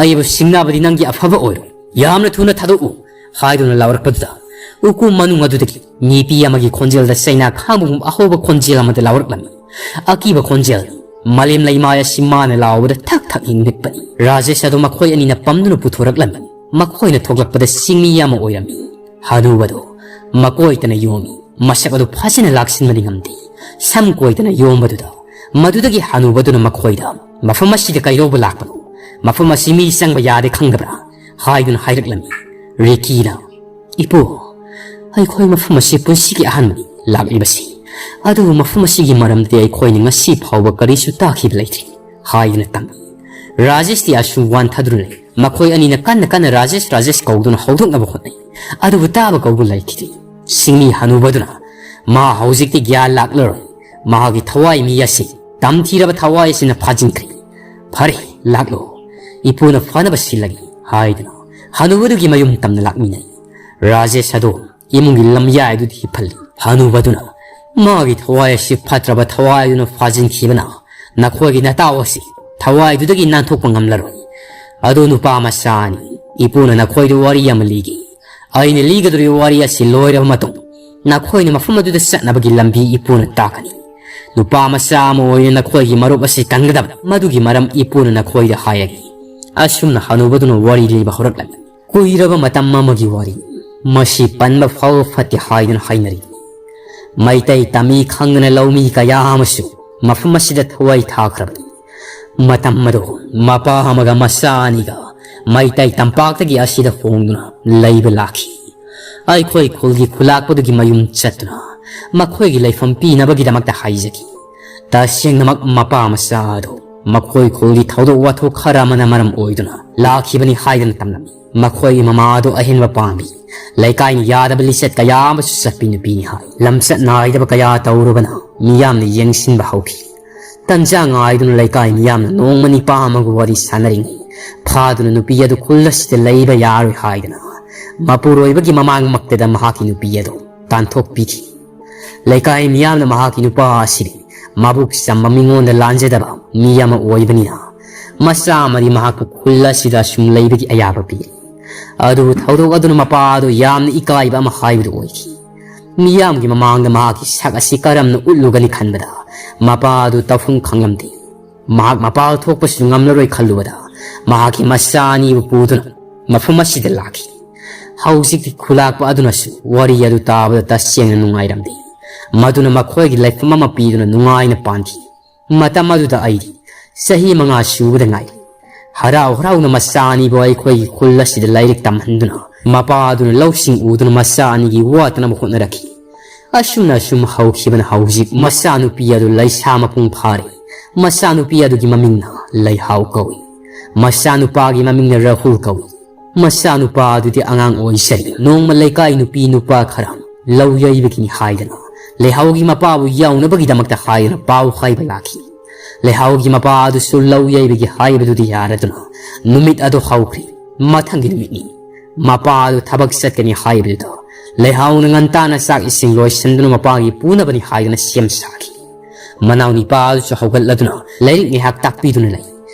ꯑꯩꯕꯨ ꯁꯤꯡꯅꯕꯗꯤ ꯅꯪꯒꯤ ꯑꯐꯕ ꯑꯣꯏꯔꯣꯏ꯫ ꯌꯥꯝꯅ ꯊꯨꯅ ꯊꯥꯗꯣꯛꯎ," ꯍꯥꯏꯗꯨꯅ ꯂꯥꯎꯔꯛꯄꯗꯨꯗ ꯎꯀꯨ ꯃꯅꯨꯡ ꯑꯗꯨꯗꯒꯤ ꯅꯨꯄꯤ ꯑꯃꯒꯤ ꯈꯣꯟꯖꯦꯜꯗ ꯆꯩꯅꯥ ꯈꯥꯡꯕꯒꯨꯝ ꯑꯍꯧꯕ ꯈꯣꯟꯖꯦꯜ ꯑꯃꯗ ꯂꯥꯎꯔꯛꯂꯝꯃꯤ꯫ ꯑꯀꯤꯕ ꯈꯣꯟꯖꯦꯜ, ꯃꯥꯂꯦꯝ ꯂꯩꯃꯥꯏ ꯑꯁꯤ ꯃꯥꯅ ꯂꯥꯎꯕꯗ ꯊꯛ ꯊꯛ ꯅꯤꯛꯄꯅꯤ꯫ ꯔꯥꯖꯦꯁ ꯑꯗꯨ ꯃꯈꯣꯏ ꯑꯅꯤꯅ ꯄꯝꯗꯨꯅ ꯄꯨꯊꯣꯔꯛꯂꯝꯃꯤ꯫ ꯃꯈꯣꯏꯅ ꯊꯣꯛꯂꯛꯄꯗ ꯆꯤꯡꯃꯤ ꯑꯃ ꯑꯣꯏꯔꯝꯃꯤ꯫ ꯍꯅꯨꯕꯗꯣ ꯃꯀꯣꯏꯇꯅ ꯌꯣꯝꯃꯤ꯫ ꯃꯁꯛ ꯑꯗꯨ ꯐꯖꯅ ꯂꯥꯛꯁꯤꯟꯕꯗꯤ ꯉꯝꯗꯦ꯫ ꯁꯝ ꯀꯣꯏꯇꯅ ꯌꯣꯝꯕꯗꯨꯗ ꯃꯗꯨꯗꯒꯤ ꯍꯅꯨꯕꯗꯨꯅ ꯃꯈꯣꯏꯗ, "ꯃꯐꯝ ꯑꯁꯤꯗ ꯀꯩꯗꯧꯕ ꯂꯥꯛꯄꯅꯣ? ꯃꯐꯝ ꯑꯁꯤ ꯃꯤ ꯆꯪꯕ ꯌꯥꯗꯦ ꯈꯪꯗꯕ꯭ꯔꯥ?" ꯍꯥꯏꯗꯨꯅ ꯍꯥꯏꯔꯛꯂꯝꯃꯤ꯫ ꯔꯤꯀꯤꯅ, "ꯏꯄꯨ, ꯑꯩꯈꯣꯏ ꯃꯐꯝ ꯑꯁꯤ ꯄꯨꯟꯁꯤꯒꯤ ꯑꯍꯥꯟꯕꯅꯤ ꯂꯥꯛꯂꯤꯕꯁꯤ, ꯑꯗꯨꯕꯨ ꯃꯐꯝ ꯑꯁꯤꯒꯤ ꯃꯔꯝꯗꯗꯤ ꯑꯩꯈꯣꯏꯅ ꯉꯁꯤ ꯐꯥꯎꯕ ꯀꯔꯤꯁꯨ ꯇꯥꯈꯤꯕ ꯂꯩꯇ꯭ꯔꯤ," ꯍꯥꯏꯗꯨꯅ ꯇꯝꯃꯤ꯫ ꯔꯥꯖꯦꯁꯇꯤ ꯑꯁꯨꯝ ꯋꯥꯟꯊꯗꯨꯅ ꯂꯩ꯫ ꯃꯈꯣꯏ ꯑꯅꯤꯅ ꯀꯟꯅ ꯀꯟꯅ "ꯔꯥꯖꯦꯁ, ꯔꯥꯖꯦꯁ" ꯀꯧꯗꯨꯅ ꯍꯧꯗꯣꯛꯅꯕ ꯍꯣꯠꯅꯩ, ꯑꯗꯨꯕꯨ ꯇꯥꯕ ꯀꯧꯕ ꯂꯩꯈꯤꯗꯦ꯫ ꯁꯤꯡꯃꯤ ꯍꯅꯨꯕꯗꯨꯅ, "ꯃꯥ ꯍꯧꯖꯤꯛꯇꯤ ꯒ꯭ꯌꯥꯟ ꯂꯥꯛꯂꯔꯣꯏ꯫ ꯃꯍꯥꯛꯀꯤ ꯊꯋꯥꯏ ꯃꯤ ꯑꯁꯤ ꯇꯝꯊꯤꯔꯕ ꯊꯋꯥꯏ ꯑꯁꯤꯅ ꯐꯥꯖꯤꯟꯈ꯭ꯔꯦ꯫ ꯐꯔꯦ, ꯂꯥꯛꯂꯣ, ꯏꯄꯨꯅ ꯐꯅꯕ ꯁꯤꯜꯂꯒꯦ," ꯍꯥꯏꯗꯨꯅ ꯍꯅꯨꯕꯗꯨꯒꯤ ꯃꯌꯨꯝ ꯇꯝꯅ ꯂꯥꯛꯃꯤꯟꯅꯩ꯫ ꯔꯥꯖꯦꯁ ꯑꯗꯨ ꯏꯃꯨꯡꯒꯤ ꯂꯝꯌꯥꯏ ꯑꯗꯨꯗꯒꯤ ꯐꯜꯂꯤ꯫ ꯍꯅꯨꯕꯗꯨꯅ, "ꯃꯥꯒꯤ ꯊꯋꯥꯏ ꯑꯁꯤ ꯐꯠꯇ꯭ꯔꯕ ꯊꯋꯥꯏ ꯑꯗꯨꯅ ꯐꯥꯖꯤꯟꯈꯤꯕꯅ ꯅꯈꯣꯏꯒꯤ ꯅꯇꯥꯎ ꯑꯁꯤ ꯊꯋꯥꯏꯗꯨꯗꯒꯤ ꯅꯥꯟꯊꯣꯛꯄ ꯉꯝꯂꯔꯣꯏ꯫ ꯑꯗꯨ ꯅꯨꯄꯥ ꯃꯆꯥ ꯑꯅꯤ, ꯏꯄꯨꯅ ꯅꯈꯣꯏꯗ ꯋꯥꯔꯤ ꯑꯃ ꯂꯤꯒꯦ꯫ ꯑꯩꯅ ꯂꯤꯒꯗꯧꯔꯤꯕ ꯋꯥꯔꯤ ꯑꯁꯤ ꯂꯣꯏꯔꯕ ꯃꯇꯨꯡ ꯅꯈꯣꯏꯅ ꯃꯐꯝ ꯑꯗꯨꯗ ꯆꯠꯅꯕꯒꯤ ꯂꯝꯕꯤ ꯏꯄꯨꯅ ꯇꯥꯛꯀꯅꯤ꯫ ꯅꯨꯄꯥ ꯃꯆꯥ ꯑꯃ ꯑꯣꯏꯅ ꯅꯈꯣꯏꯒꯤ ꯃꯔꯨꯞ ꯑꯁꯤ ꯀꯟꯒꯗꯕ, ꯃꯗꯨꯒꯤ ꯃꯔꯝ ꯏꯄꯨꯅ ꯅꯈꯣꯏꯗ ꯍꯥꯏꯔꯒꯦ꯫" ꯑꯁꯨꯝꯅ ꯍꯅꯨꯕꯗꯨꯅ ꯋꯥꯔꯤ ꯂꯤꯕ ꯍꯧꯔꯛꯂꯝꯃꯤ꯫ ꯀꯨꯏꯔꯕ ꯃꯇꯝ ꯑꯃꯒꯤ ꯋꯥꯔꯤ꯫ ꯃꯁꯤ ꯄꯟꯕ ꯐꯥꯎꯕ ꯐꯠꯇꯦ ꯍꯥꯏꯗꯨꯅ ꯍꯥꯏꯅꯔꯤ꯫ ꯃꯩꯇꯩ ꯇꯝꯃꯤ ꯈꯪꯗꯅ ꯂꯧꯃꯤ ꯀꯌꯥ ꯑꯃꯁꯨ ꯃꯐꯝ ꯑꯁꯤꯗ ꯊꯋꯥꯏ ꯊꯥꯈ꯭ꯔꯕꯅꯤ꯫ ꯃꯇꯝ ꯑꯗꯨ ꯃꯄꯥ ꯑꯃꯒ ꯃꯆꯥ ꯑꯅꯤꯒ ꯃꯩꯇꯩ ꯇꯝꯄꯥꯛꯇꯒꯤ ꯑꯁꯤꯗ ꯍꯣꯡꯗꯨꯅ ꯂꯩꯕ ꯂꯥꯛꯈꯤ꯫ ꯑꯩꯈꯣꯏ ꯈꯨꯜꯒꯤ ꯈꯨꯂꯥꯛꯄꯗꯨꯒꯤ ꯃꯌꯨꯝ ꯆꯠꯇꯨꯅ ꯃꯈꯣꯏꯒꯤ ꯂꯩꯐꯝ ꯄꯤꯅꯕꯒꯤꯗꯃꯛꯇ ꯍꯥꯏꯖꯈꯤ꯫ ꯇꯁꯦꯡꯅꯃꯛ ꯃꯄꯥ ꯃꯆꯥ ꯑꯗꯨ ꯃꯈꯣꯏ ꯈꯨꯜꯒꯤ ꯊꯧꯗꯣꯛ ꯋꯥꯊꯣꯛ ꯈꯔ ꯑꯃꯅ ꯃꯔꯝ ꯑꯣꯏꯗꯨꯅ ꯂꯥꯛꯈꯤꯕꯅꯤ ꯍꯥꯏꯗꯨꯅ ꯇꯝꯂꯝꯃꯤ꯫ ꯃꯈꯣꯏꯒꯤ ꯃꯃꯥ ꯑꯗꯨ ꯑꯍꯦꯟꯕ ꯄꯥꯝꯃꯤ꯫ ꯂꯩꯀꯥꯏꯅ ꯌꯥꯗꯕ ꯂꯤꯆꯠ ꯀꯌꯥ ꯑꯃꯁꯨ ꯆꯠꯄꯤ ꯅꯨꯄꯤꯅꯤ ꯍꯥꯏ꯫ ꯂꯝꯆꯠ ꯅꯥꯏꯗꯕ ꯀꯌꯥ ꯇꯧꯔꯨꯕꯅ ꯃꯤꯌꯥꯝꯅ ꯌꯦꯡꯁꯤꯟꯕ ꯍꯧꯈꯤ꯫ ꯇꯟꯖꯥ ꯉꯥꯏꯗꯨꯅ ꯂꯩꯀꯥꯏ ꯃꯤꯌꯥꯝꯅ ꯅꯣꯡꯃ ꯅꯤꯄꯥ ꯑꯃꯒ ꯋꯥꯔꯤ ꯁꯥꯟꯅꯔꯤꯉꯩ ꯐꯥꯗꯨꯅ ꯅꯨꯄꯤ ꯑꯗꯨ ꯈꯨꯜ ꯑꯁꯤꯗ ꯂꯩꯕ ꯌꯥꯔꯣꯏ ꯍꯥꯏꯗꯅ ꯃꯄꯨꯔꯣꯏꯕꯒꯤ ꯃꯃꯥꯡꯃꯛꯇꯗ ꯃꯍꯥꯛꯀꯤ ꯅꯨꯄꯤ ꯑꯗꯨ ꯇꯥꯟꯊꯣꯛꯄꯤꯈꯤ꯫ ꯂꯩꯀꯥꯏ ꯃꯤꯌꯥꯝꯅ ꯃꯍꯥꯛꯀꯤ ꯅꯨꯄꯥ ꯑꯁꯤꯗꯤ ꯃꯕꯨꯛ ꯆꯝꯕ, ꯃꯤꯉꯣꯟꯗ ꯂꯥꯟꯖꯗꯕ ꯃꯤ ꯑꯃ ꯑꯣꯏꯕꯅꯤꯅ ꯃꯆꯥ ꯑꯃꯗꯤ ꯃꯍꯥꯛꯄꯨ ꯈꯨꯜ ꯑꯁꯤꯗ ꯁꯨꯝ ꯂꯩꯕꯒꯤ ꯑꯌꯥꯕ ꯄꯤꯔꯤ꯫ ꯑꯗꯨꯕꯨ ꯊꯧꯗꯣꯛ ꯑꯗꯨꯅ ꯃꯄꯥ ꯑꯗꯨ ꯌꯥꯝꯅ ꯏꯀꯥꯏꯕ ꯑꯃ ꯍꯥꯏꯕꯗꯨ ꯑꯣꯏꯈꯤ꯫ ꯃꯤꯌꯥꯝꯒꯤ ꯃꯃꯥꯡꯗ ꯃꯍꯥꯛꯀꯤ ꯁꯛ ꯑꯁꯤ ꯀꯔꯝꯅ ꯎꯠꯂꯨꯒꯅꯤ ꯈꯟꯕꯗ ꯃꯄꯥ ꯑꯗꯨ ꯇꯧꯐꯝ ꯈꯪꯂꯝꯗꯦ꯫ ꯃꯍꯥꯛ ꯃꯄꯥꯜ ꯊꯣꯛꯄꯁꯨ ꯉꯝꯂꯔꯣꯏ ꯈꯜꯂꯨꯕꯗ ꯃꯍꯥꯛꯀꯤ ꯃꯆꯥ ꯑꯅꯤꯕꯨ ꯄꯨꯗꯨꯅ ꯃꯐꯝ ꯑꯁꯤꯗ ꯂꯥꯛꯈꯤ꯫ ꯍꯧꯖꯤꯛꯇꯤ ꯈꯨꯂꯥꯛꯄ ꯑꯗꯨꯅꯁꯨ ꯋꯥꯔꯤ ꯑꯗꯨ ꯇꯥꯕꯗ ꯇꯁꯦꯡꯅ ꯅꯨꯡꯉꯥꯏꯔꯝꯗꯦ꯫ ꯃꯗꯨꯅ ꯃꯈꯣꯏꯒꯤ ꯂꯩꯐꯝ ꯑꯃ ꯄꯤꯗꯨꯅ ꯅꯨꯡꯉꯥꯏꯅ ꯄꯥꯟꯈꯤ꯫ ꯃꯇꯝ ꯑꯗꯨꯗ ꯑꯩꯗꯤ ꯆꯍꯤ ꯃꯉꯥ ꯁꯨꯕꯗ ꯉꯥꯏꯔꯤ꯫ ꯍꯔꯥꯎ ꯍꯔꯥꯎꯅ ꯃꯆꯥ ꯑꯅꯤꯕꯨ ꯑꯩꯈꯣꯏꯒꯤ ꯈꯨꯜ ꯑꯁꯤꯗ ꯂꯥꯏꯔꯤꯛ ꯇꯝꯍꯟꯗꯨꯅ ꯃꯄꯥ ꯑꯗꯨꯅ ꯂꯧꯁꯤꯡ ꯎꯗꯨꯅ ꯃꯆꯥ ꯑꯅꯤꯒꯤ ꯋꯥꯠꯇꯅꯕ ꯍꯣꯠꯅꯔꯛꯈꯤ꯫ ꯑꯁꯨꯝꯅ ꯑꯁꯨꯝ ꯍꯧꯈꯤꯕꯅ ꯍꯧꯖꯤꯛ ꯃꯆꯥꯅꯨꯄꯤ ꯑꯗꯨ ꯂꯩꯁꯥ ꯃꯄꯨꯡ ꯐꯥꯔꯦ꯫ ꯃꯆꯥꯅꯨꯄꯤ ꯑꯗꯨꯒꯤ ꯃꯃꯤꯡꯅ ꯂꯩꯍꯥꯎ ꯀꯧꯏ꯫ ꯃꯆꯥꯅꯨꯄꯥꯒꯤ ꯃꯃꯤꯡꯅ ꯔꯥꯍꯨꯜ ꯀꯧꯏ꯫ ꯃꯆꯥꯅꯨꯄꯥ ꯑꯗꯨꯗꯤ ꯑꯉꯥꯡ ꯑꯣꯏꯖꯔꯤ꯫ ꯅꯣꯡꯃ ꯂꯩꯀꯥꯏ ꯅꯨꯄꯤ ꯅꯨꯄꯥ ꯈꯔ ꯂꯧ ꯌꯩꯕꯒꯤꯅꯤ ꯍꯥꯏꯗꯅ ꯂꯩꯍꯥꯎꯒꯤ ꯃꯄꯥꯕꯨ ꯌꯥꯎꯅꯕꯒꯤꯗꯃꯛꯇ ꯍꯥꯏꯗꯨꯅ ꯄꯥꯎ ꯍꯥꯏꯕ ꯂꯥꯛꯈꯤ꯫ ꯂꯩꯍꯥꯎꯒꯤ ꯃꯄꯥ ꯑꯗꯨꯁꯨ ꯂꯧ ꯌꯩꯕꯒꯤ ꯍꯥꯏꯕꯗꯨꯗꯤ ꯌꯥꯔꯗꯨꯅ ꯅꯨꯃꯤꯠ ꯑꯗꯨ ꯍꯧꯈ꯭ꯔꯦ꯫ ꯃꯊꯪꯒꯤ ꯅꯨꯃꯤꯠꯅꯤ꯫ ꯃꯄꯥ ꯑꯗꯨ ꯊꯕꯛ ꯆꯠꯀꯅꯤ ꯍꯥꯏꯕꯗꯨꯗ ꯂꯩꯍꯥꯎꯅ ꯉꯟꯇꯥꯅ ꯆꯥꯛ ꯏꯁꯤꯡ ꯂꯣꯏꯁꯤꯟꯗꯨꯅ ꯃꯄꯥꯒꯤ ꯄꯨꯅꯕꯅꯤ ꯍꯥꯏꯗꯨꯅ ꯁꯦꯝ ꯁꯥꯈꯤ꯫ ꯃꯅꯥꯎ ꯅꯤꯄꯥ ꯑꯗꯨꯁꯨ ꯍꯧꯒꯠꯂꯗꯨꯅ ꯂꯥꯏꯔꯤꯛ ꯉꯥꯏꯍꯥꯛ ꯇꯥꯛꯄꯤꯗꯨꯅ ꯂꯩ꯫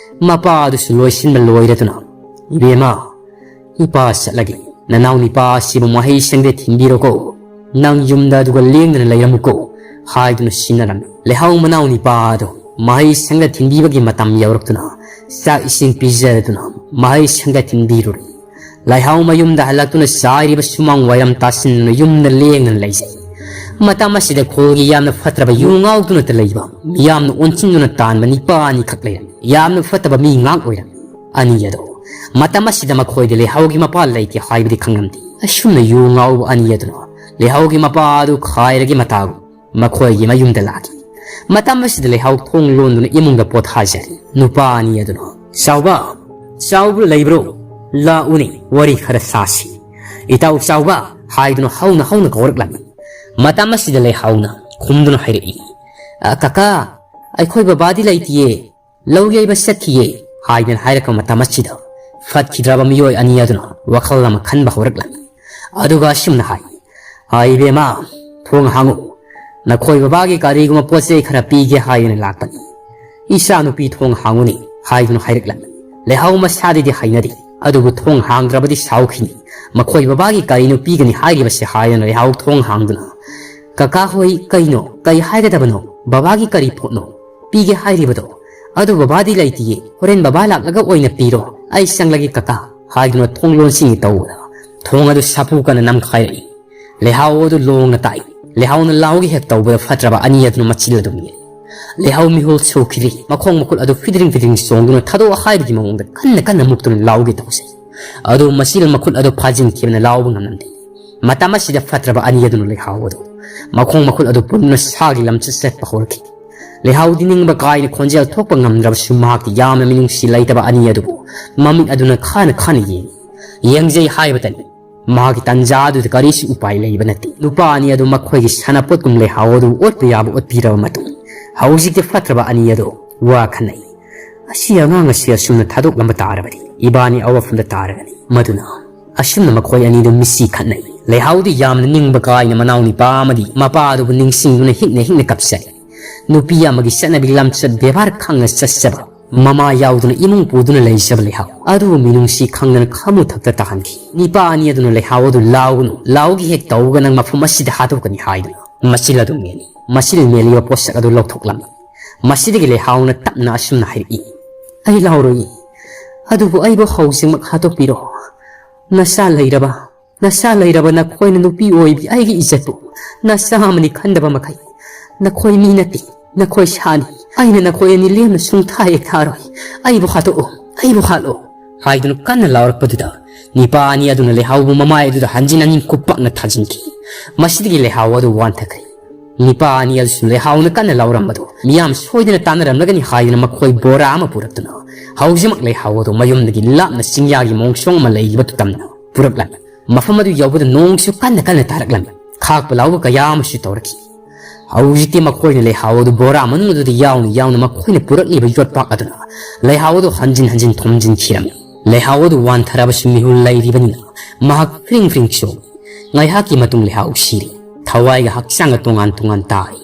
ꯃꯄꯥ ꯑꯗꯨꯁꯨ ꯂꯣꯏꯁꯤꯟꯕ ꯂꯣꯏꯔꯗꯨꯅ, "ꯏꯕꯦꯝꯃ, ꯏꯄꯥ ꯆꯠꯂꯒꯦ꯫ ꯅꯅꯥꯎ ꯅꯤꯄꯥ ꯑꯁꯤꯕꯨ ꯃꯍꯩ ꯁꯪꯗ ꯊꯤꯟꯕꯤꯔꯣꯀꯣ꯫ ꯅꯪ ꯌꯨꯝꯗ ꯑꯗꯨꯒ ꯂꯦꯡꯗꯅ ꯂꯩꯔꯝꯃꯨꯀꯣ" ꯍꯥꯏꯗꯨꯅ ꯁꯤꯟꯅꯔꯝꯃꯤ꯫ ꯂꯩꯍꯥꯎ ꯃꯅꯥꯎ ꯅꯤꯄꯥ ꯑꯗꯨ ꯃꯍꯩ ꯁꯪꯗ ꯊꯤꯟꯕꯤꯕꯒꯤ ꯃꯇꯝ ꯌꯧꯔꯛꯇꯨꯅ ꯆꯥꯛ ꯏꯁꯤꯡ ꯄꯤꯖꯗꯨꯅ ꯃꯍꯩ ꯁꯪꯗ ꯊꯤꯟꯕꯤꯔꯨꯔꯦ꯫ ꯂꯩꯍꯥꯎ ꯃꯌꯨꯝꯗ ꯍꯜꯂꯛꯇꯨꯅ ꯆꯥꯏꯔꯤꯕ ꯁꯨꯃꯥꯡ ꯋꯥꯏꯔꯝ ꯇꯥꯁꯤꯟꯗꯨꯅ ꯌꯨꯝꯗ ꯂꯦꯡꯗꯅ ꯂꯩꯖꯩ꯫ ꯃꯇꯝ ꯑꯁꯤꯗ ꯈꯨꯜꯒꯤ ꯌꯥꯝꯅ ꯐꯠꯇ꯭ꯔꯕ ꯌꯨ ꯉꯥꯎꯗꯨꯅꯇ ꯂꯩꯕ, ꯃꯤꯌꯥꯝꯅ ꯑꯣꯟꯁꯤꯟꯗꯨꯅ ꯇꯥꯟꯕ ꯅꯤꯄꯥ ꯑꯅꯤꯈꯛ ꯂꯩꯔꯝꯃꯤ꯫ ꯌꯥꯝꯅ ꯐꯠꯇꯕ ꯃꯤ ꯉꯥꯛ ꯑꯣꯏꯔꯝꯃꯤ꯫ ꯑꯅꯤ ꯑꯗꯣ ꯃꯇꯝ ꯑꯁꯤꯗ ꯃꯈꯣꯏꯗ ꯂꯩꯍꯥꯎꯒꯤ ꯃꯄꯥ ꯂꯩꯇꯦ ꯍꯥꯏꯕꯗꯤ ꯈꯪꯂꯝꯗꯦ꯫ ꯑꯁꯨꯝꯅ ꯌꯨ ꯉꯥꯎꯕ ꯑꯅꯤ ꯑꯗꯨꯅ ꯂꯩꯍꯥꯎꯒꯤ ꯃꯄꯥ ꯑꯗꯨ ꯈꯥꯏꯔꯒꯤ ꯃꯇꯥꯒꯨꯝ ꯃꯈꯣꯏꯒꯤ ꯃꯌꯨꯝꯗ ꯂꯥꯛꯈꯤ꯫ ꯃꯇꯝ ꯑꯁꯤꯗ ꯂꯩꯍꯥꯎ ꯊꯣꯡ ꯂꯣꯟꯗꯨꯅ ꯏꯃꯨꯡꯗ ꯄꯣꯊꯥꯖꯔꯤ꯫ ꯅꯨꯄꯥ ꯑꯅꯤ ꯑꯗꯨꯅ, "ꯆꯥꯎꯕ, ꯆꯥꯎꯕ ꯂꯩꯕ꯭ꯔꯣ? ꯂꯥꯛꯎꯅꯦ, ꯋꯥꯔꯤ ꯈꯔ ꯁꯥꯁꯤ꯫ ꯏꯇꯥꯎ ꯆꯥꯎꯕ" ꯍꯥꯏꯗꯨꯅ ꯍꯧꯅ ꯍꯧꯅ ꯀꯧꯔꯛꯂꯝꯃꯤ꯫ ꯃꯇꯝ ꯑꯁꯤꯗ ꯂꯩꯍꯥꯎꯅ ꯈꯨꯝꯗꯨꯅ ꯍꯥꯏꯔꯛꯏ, "ꯑ, ꯀꯀꯥ, "ꯑꯩꯈꯣꯏ ꯕꯕꯥꯗꯤ ꯂꯩꯇꯤꯌꯦ, ꯂꯧ ꯌꯩꯕ ꯆꯠꯈꯤꯌꯦ" ꯍꯥꯏꯗꯅ ꯍꯥꯏꯔꯛꯄ ꯃꯇꯝ ꯑꯁꯤꯗ, ꯐꯠꯈꯤꯗ꯭ꯔꯕ ꯃꯤꯑꯣꯏ ꯑꯅꯤ ꯑꯗꯨꯅ ꯋꯥꯈꯜ ꯑꯃ ꯈꯟꯕ ꯍꯧꯔꯛꯂꯝꯃꯤ꯫ ꯑꯗꯨꯒ ꯑꯁꯨꯝꯅ ꯍꯥꯏ, "ꯍꯥꯏ ꯏꯕꯦꯝꯃ, ꯊꯣꯡ ꯍꯥꯡꯉꯨ, ꯅꯈꯣꯏ ꯕꯕꯥꯒꯤ ꯀꯔꯤꯒꯨꯝꯕ ꯄꯣꯠ ꯆꯩ ꯈꯔ ꯄꯤꯒꯦ ꯍꯥꯏꯗꯨꯅ ꯂꯥꯛꯄꯅꯤ꯫ ꯏꯆꯥ ꯅꯨꯄꯤ ꯊꯣꯡ ꯍꯥꯡꯉꯨꯅꯤ" ꯍꯥꯏꯗꯨꯅ ꯍꯥꯏꯔꯛꯂꯝꯃꯤ꯫ ꯂꯩꯍꯥꯎ ꯃꯁꯥꯗꯤꯗꯤ ꯍꯩꯅꯗꯦ, ꯑꯗꯨꯕꯨ ꯊꯣꯡ ꯍꯥꯡꯗ꯭ꯔꯕꯗꯤ ꯁꯥꯎꯈꯤꯅꯤ꯫ "ꯃꯈꯣꯏ ꯕꯕꯥꯒꯤ ꯀꯔꯤꯅꯣ ꯄꯤꯒꯅꯤ ꯍꯥꯏꯔꯤꯕꯁꯦ" ꯍꯥꯏꯗꯨꯅ ꯂꯩꯍꯥꯎ ꯊꯣꯡ ꯍꯥꯡꯗꯨꯅ, "ꯀꯀꯥ ꯍꯣꯏ, ꯀꯩꯅꯣ, ꯀꯩ ꯍꯥꯏꯒꯗꯕꯅꯣ? ꯕꯕꯥꯒꯤ ꯀꯔꯤ ꯄꯣꯠꯅꯣ ꯄꯤꯒꯦ ꯍꯥꯏꯔꯤꯕꯗꯣ? ꯑꯗꯨ ꯕꯕꯥꯗꯤ ꯂꯩꯇꯤꯌꯦ, ꯍꯣꯔꯦꯟ ꯕꯕꯥ ꯂꯥꯛꯂꯒ ꯑꯣꯏꯅ ꯄꯤꯔꯣ, ꯑꯩ ꯆꯪꯂꯒꯦ ꯀꯀꯥ" ꯍꯥꯏꯗꯨꯅ ꯊꯣꯡ ꯂꯣꯟꯁꯤꯟꯒꯦ ꯇꯧꯕꯗ, ꯊꯣꯡ ꯑꯗꯨ ꯁꯥꯐꯨ ꯀꯟꯅ ꯅꯝꯈꯥꯏꯔꯛꯏ꯫ ꯂꯩꯍꯥꯎ ꯑꯗꯨ ꯂꯣꯡꯅ ꯇꯥꯏ꯫ ꯂꯩꯍꯥꯎꯅ ꯂꯥꯎꯒꯦ ꯍꯦꯛ ꯇꯧꯕꯗ, ꯐꯠꯇ꯭ꯔꯕ ꯑꯅꯤ ꯑꯗꯨꯅ ꯃꯆꯤꯜ ꯑꯗꯨ ꯃꯦꯜꯂꯤ꯫ ꯂꯩꯍꯥꯎ ꯃꯤꯍꯨꯜ ꯁꯨꯈꯤꯗ꯭ꯔꯤ, ꯃꯈꯣꯡ ꯃꯈꯨꯠ ꯑꯗꯨ ꯐꯤꯗ꯭ꯔꯤꯡ ꯐꯤꯗ꯭ꯔꯤꯡ ꯆꯣꯡꯗꯨꯅ ꯊꯥꯗꯣꯛꯑꯣ ꯍꯥꯏꯕꯒꯤ ꯃꯑꯣꯡꯗ ꯀꯟꯅ ꯀꯟꯅ ꯃꯨꯛꯇꯨꯅ ꯂꯥꯎꯒꯦ ꯇꯧꯖꯩ꯫ ꯑꯗꯨ ꯃꯆꯤꯜ ꯃꯈꯨꯠ ꯑꯗꯨ ꯐꯥꯖꯤꯟꯈꯤꯕꯅ ꯂꯥꯎꯕ ꯉꯝꯂꯝꯗꯦ꯫ ꯃꯇꯝ ꯑꯁꯤꯗ ꯐꯠꯇ꯭ꯔꯕ ꯑꯅꯤ ꯑꯗꯨꯅ ꯂꯩꯍꯥꯎ ꯑꯗꯨ ꯃꯈꯣꯡ ꯃꯈꯨꯠ ꯑꯗꯨ ꯄꯨꯟꯗꯨꯅ ꯁꯥꯒꯤ ꯂꯝꯆꯠ ꯆꯠꯄ ꯍꯧꯔꯛꯈꯤ꯫ ꯂꯩꯍꯥꯎꯗꯤ ꯅꯤꯡꯕ ꯀꯥꯏꯅ ꯈꯣꯟꯖꯦꯜ ꯊꯣꯛꯄ ꯉꯝꯗ꯭ꯔꯕꯁꯨ, ꯃꯍꯥꯛꯇꯤ ꯌꯥꯝꯅ ꯃꯤꯅꯨꯡꯁꯤ ꯂꯩꯇꯕ ꯑꯅꯤ ꯑꯗꯨꯕꯨ ꯃꯃꯤꯠ ꯑꯗꯨꯅ ꯈꯥꯅ ꯈꯥꯅ ꯌꯦꯡꯏ꯫ ꯌꯦꯡꯖꯩ ꯍꯥꯏꯕꯇꯅꯤ꯫ ꯃꯍꯥꯛꯀꯤ ꯇꯟꯖꯥ ꯑꯗꯨꯗ ꯀꯔꯤꯁꯨ ꯎꯄꯥꯏ ꯂꯩꯕ ꯅꯠꯇꯦ꯫ ꯅꯨꯄꯥ ꯑꯅꯤ ꯑꯗꯨ ꯃꯈꯣꯏꯒꯤ ꯁꯥꯟꯅꯄꯣꯠꯀꯨꯝ ꯂꯩꯍꯥꯎ ꯑꯗꯨ ꯑꯣꯠꯄ ꯌꯥꯕ ꯑꯣꯠꯄꯤꯔꯕ ꯃꯇꯨꯡ, ꯍꯧꯖꯤꯛꯇꯤ ꯐꯠꯇ꯭ꯔꯕ ꯑꯅꯤ ꯑꯗꯨ ꯋꯥ ꯈꯟꯅꯩ꯫ "ꯑꯁꯤ ꯑꯉꯥꯡ ꯑꯁꯤ ꯑꯁꯨꯝꯅ ꯊꯥꯗꯣꯛꯂꯝꯕ ꯇꯥꯔꯕꯗꯤ ꯏꯕꯥꯅꯤ ꯑꯋꯥꯐꯝꯗ ꯇꯥꯔꯒꯅꯤ"꯫ ꯃꯗꯨꯅ ꯑꯁꯨꯝꯅ ꯃꯈꯣꯏ ꯑꯅꯤꯗꯨ ꯃꯤꯠꯁꯤ ꯈꯠꯅꯩ꯫ ꯂꯩꯍꯥꯎꯗꯤ ꯌꯥꯝꯅ ꯅꯤꯡꯕ ꯀꯥꯏꯅ ꯃꯅꯥꯎ ꯅꯤꯄꯥ ꯑꯃꯗꯤ ꯃꯄꯥ ꯑꯗꯨꯕꯨ ꯅꯤꯡꯁꯤꯡꯗꯨꯅ ꯍꯤꯛꯅ ꯍꯤꯛꯅ ꯀꯞꯆꯩ꯫ ꯅꯨꯄꯤ ꯑꯃꯒꯤ ꯆꯠꯅꯕꯤ ꯂꯝꯆꯠ ꯕꯦꯕꯥꯔ ꯈꯪꯅ ꯆꯠꯆꯕ, ꯃꯃꯥ ꯌꯥꯎꯗꯨꯅ ꯏꯃꯨꯡ ꯄꯨꯗꯨꯅ ꯂꯩꯖꯕ ꯂꯩꯍꯥꯎ ꯑꯗꯨꯕꯨ ꯃꯤꯅꯨꯡꯁꯤ ꯈꯪꯗꯅ ꯈꯥꯃꯨ ꯊꯛꯇ ꯇꯥꯍꯟꯈꯤ꯫ ꯅꯤꯄꯥ ꯑꯅꯤ ꯑꯗꯨꯅ ꯂꯩꯍꯥꯎ ꯑꯗꯨ "ꯂꯥꯎꯒꯅꯨ, ꯂꯥꯎꯒꯦ ꯍꯦꯛ ꯇꯧꯔꯒ ꯅꯪ ꯃꯐꯝ ꯑꯁꯤꯗ ꯍꯥꯠꯇꯣꯛꯀꯅꯤ" ꯍꯥꯏꯗꯨꯅ ꯃꯆꯤꯜ ꯑꯗꯨ ꯃꯦꯜꯂꯤ꯫ ꯃꯆꯤꯜ ꯃꯦꯜꯂꯤꯕ ꯄꯣꯠꯁꯛ ꯑꯗꯨ ꯂꯧꯊꯣꯛꯂꯝꯃꯤ꯫ ꯃꯁꯤꯗꯒꯤ ꯂꯩꯍꯥꯎꯅ ꯇꯞꯅ ꯑꯁꯨꯝꯅ ꯍꯥꯏꯔꯛꯏ, "ꯑꯩ ꯂꯥꯎꯔꯣꯏ, ꯑꯗꯨꯕꯨ ꯑꯩꯕꯨ ꯍꯧꯖꯤꯛꯃꯛ ꯍꯥꯠꯇꯣꯛꯄꯤꯔꯣ꯫ ꯅꯆꯥ ꯂꯩꯔꯕ, ꯅꯆꯥ ꯂꯩꯔꯕ ꯅꯈꯣꯏꯅ ꯅꯨꯄꯤ ꯑꯣꯏꯕꯤ ꯑꯩꯒꯤ ꯏꯖꯠꯄꯨ ꯅꯆꯥ ꯑꯃꯅꯤ ꯈꯟꯗꯕ ꯃꯈꯩ, ꯅꯈꯣꯏ ꯃꯤ ꯅꯠꯇꯦ, ꯅꯈꯣꯏ ꯁꯥꯅꯤ꯫ ꯑꯩꯅ ꯅꯈꯣꯏ ꯑꯅꯤ ꯂꯦꯝꯅ ꯁꯨꯡꯊꯥ ꯍꯦꯛ ꯊꯥꯔꯣꯏ꯫ ꯑꯩꯕꯨ ꯍꯥꯠꯇꯣꯛꯑꯣ, ꯑꯩꯕꯨ ꯍꯥꯠꯂꯣ" ꯍꯥꯏꯗꯨꯅ ꯀꯟꯅ ꯂꯥꯎꯔꯛꯄꯗꯨꯗ, ꯅꯤꯄꯥ ꯑꯅꯤ ꯑꯗꯨꯅ ꯂꯩꯍꯥꯎꯕꯨ ꯃꯃꯥꯏ ꯑꯗꯨꯗ ꯍꯟꯖꯤꯟ ꯍꯟꯖꯤꯟ ꯈꯨꯄꯥꯛꯅ ꯊꯥꯖꯤꯟꯈꯤ꯫ ꯃꯁꯤꯗꯒꯤ ꯂꯩꯍꯥꯎ ꯑꯗꯨ ꯋꯥꯟꯊꯈ꯭ꯔꯦ꯫ ꯅꯤꯄꯥ ꯑꯅꯤ ꯑꯗꯨꯁꯨ ꯂꯩꯍꯥꯎꯅ ꯀꯟꯅ ꯂꯥꯎꯔꯝꯕꯗꯨ ꯃꯤꯌꯥꯝ ꯁꯣꯏꯗꯅ ꯇꯥꯟꯅꯔꯝꯂꯒꯅꯤ ꯍꯥꯏꯗꯨꯅ ꯃꯈꯣꯏ ꯕꯣꯔꯥ ꯑꯃ ꯄꯨꯔꯛꯇꯨꯅ, ꯍꯧꯖꯤꯛꯃꯛ ꯂꯩꯍꯥꯎ ꯑꯗꯨ ꯃꯌꯨꯝꯗꯒꯤ ꯂꯥꯞꯅ ꯆꯤꯡꯌꯥꯒꯤ ꯃꯣꯡꯁꯣꯡ ꯑꯃ ꯂꯩꯈꯤꯕꯗꯨ ꯇꯝꯅ ꯄꯨꯔꯛꯂꯝꯃꯤ꯫ ꯃꯐꯝ ꯑꯗꯨ ꯌꯧꯕꯗ ꯅꯣꯡꯁꯨ ꯀꯟꯅ ꯀꯟꯅ ꯇꯥꯔꯛꯂꯝꯃꯤ꯫ ꯈꯥꯛꯄ ꯂꯥꯎꯕ ꯀꯌꯥ ꯑꯃꯁꯨ ꯇꯧꯔꯛꯈꯤ꯫ ꯍꯧꯖꯤꯛꯇꯤ ꯃꯈꯣꯏꯅ ꯂꯩꯍꯥꯎ ꯑꯗꯨ ꯕꯣꯔꯥ ꯃꯅꯨꯡ ꯑꯗꯨꯗ ꯌꯥꯎꯅ ꯌꯥꯎꯅ ꯃꯈꯣꯏꯅ ꯄꯨꯔꯛꯂꯤꯕ ꯌꯣꯠꯄꯥꯛ ꯑꯗꯨꯅ ꯂꯩꯍꯥꯎ ꯑꯗꯨ ꯍꯟꯖꯤꯟ ꯍꯟꯖꯤꯟ ꯊꯣꯝꯖꯤꯟꯈꯤꯔꯝꯃꯤ꯫ ꯂꯩꯍꯥꯎ ꯑꯗꯨ ꯋꯥꯟꯊꯔꯕꯁꯨ ꯃꯤꯍꯨꯜ ꯂꯩꯔꯤꯕꯅꯤꯅ ꯃꯍꯥꯛ ꯐ꯭ꯔꯤꯡ ꯐ꯭ꯔꯤꯡ ꯆꯣꯡꯏ꯫ ꯉꯥꯏꯍꯥꯛꯀꯤ ꯃꯇꯨꯡ ꯂꯩꯍꯥꯎ ꯁꯤꯔꯦ꯫ ꯊꯋꯥꯏꯒ ꯍꯛꯆꯥꯡꯒ ꯇꯣꯉꯥꯟ ꯇꯣꯉꯥꯟ ꯇꯥꯔꯦ꯫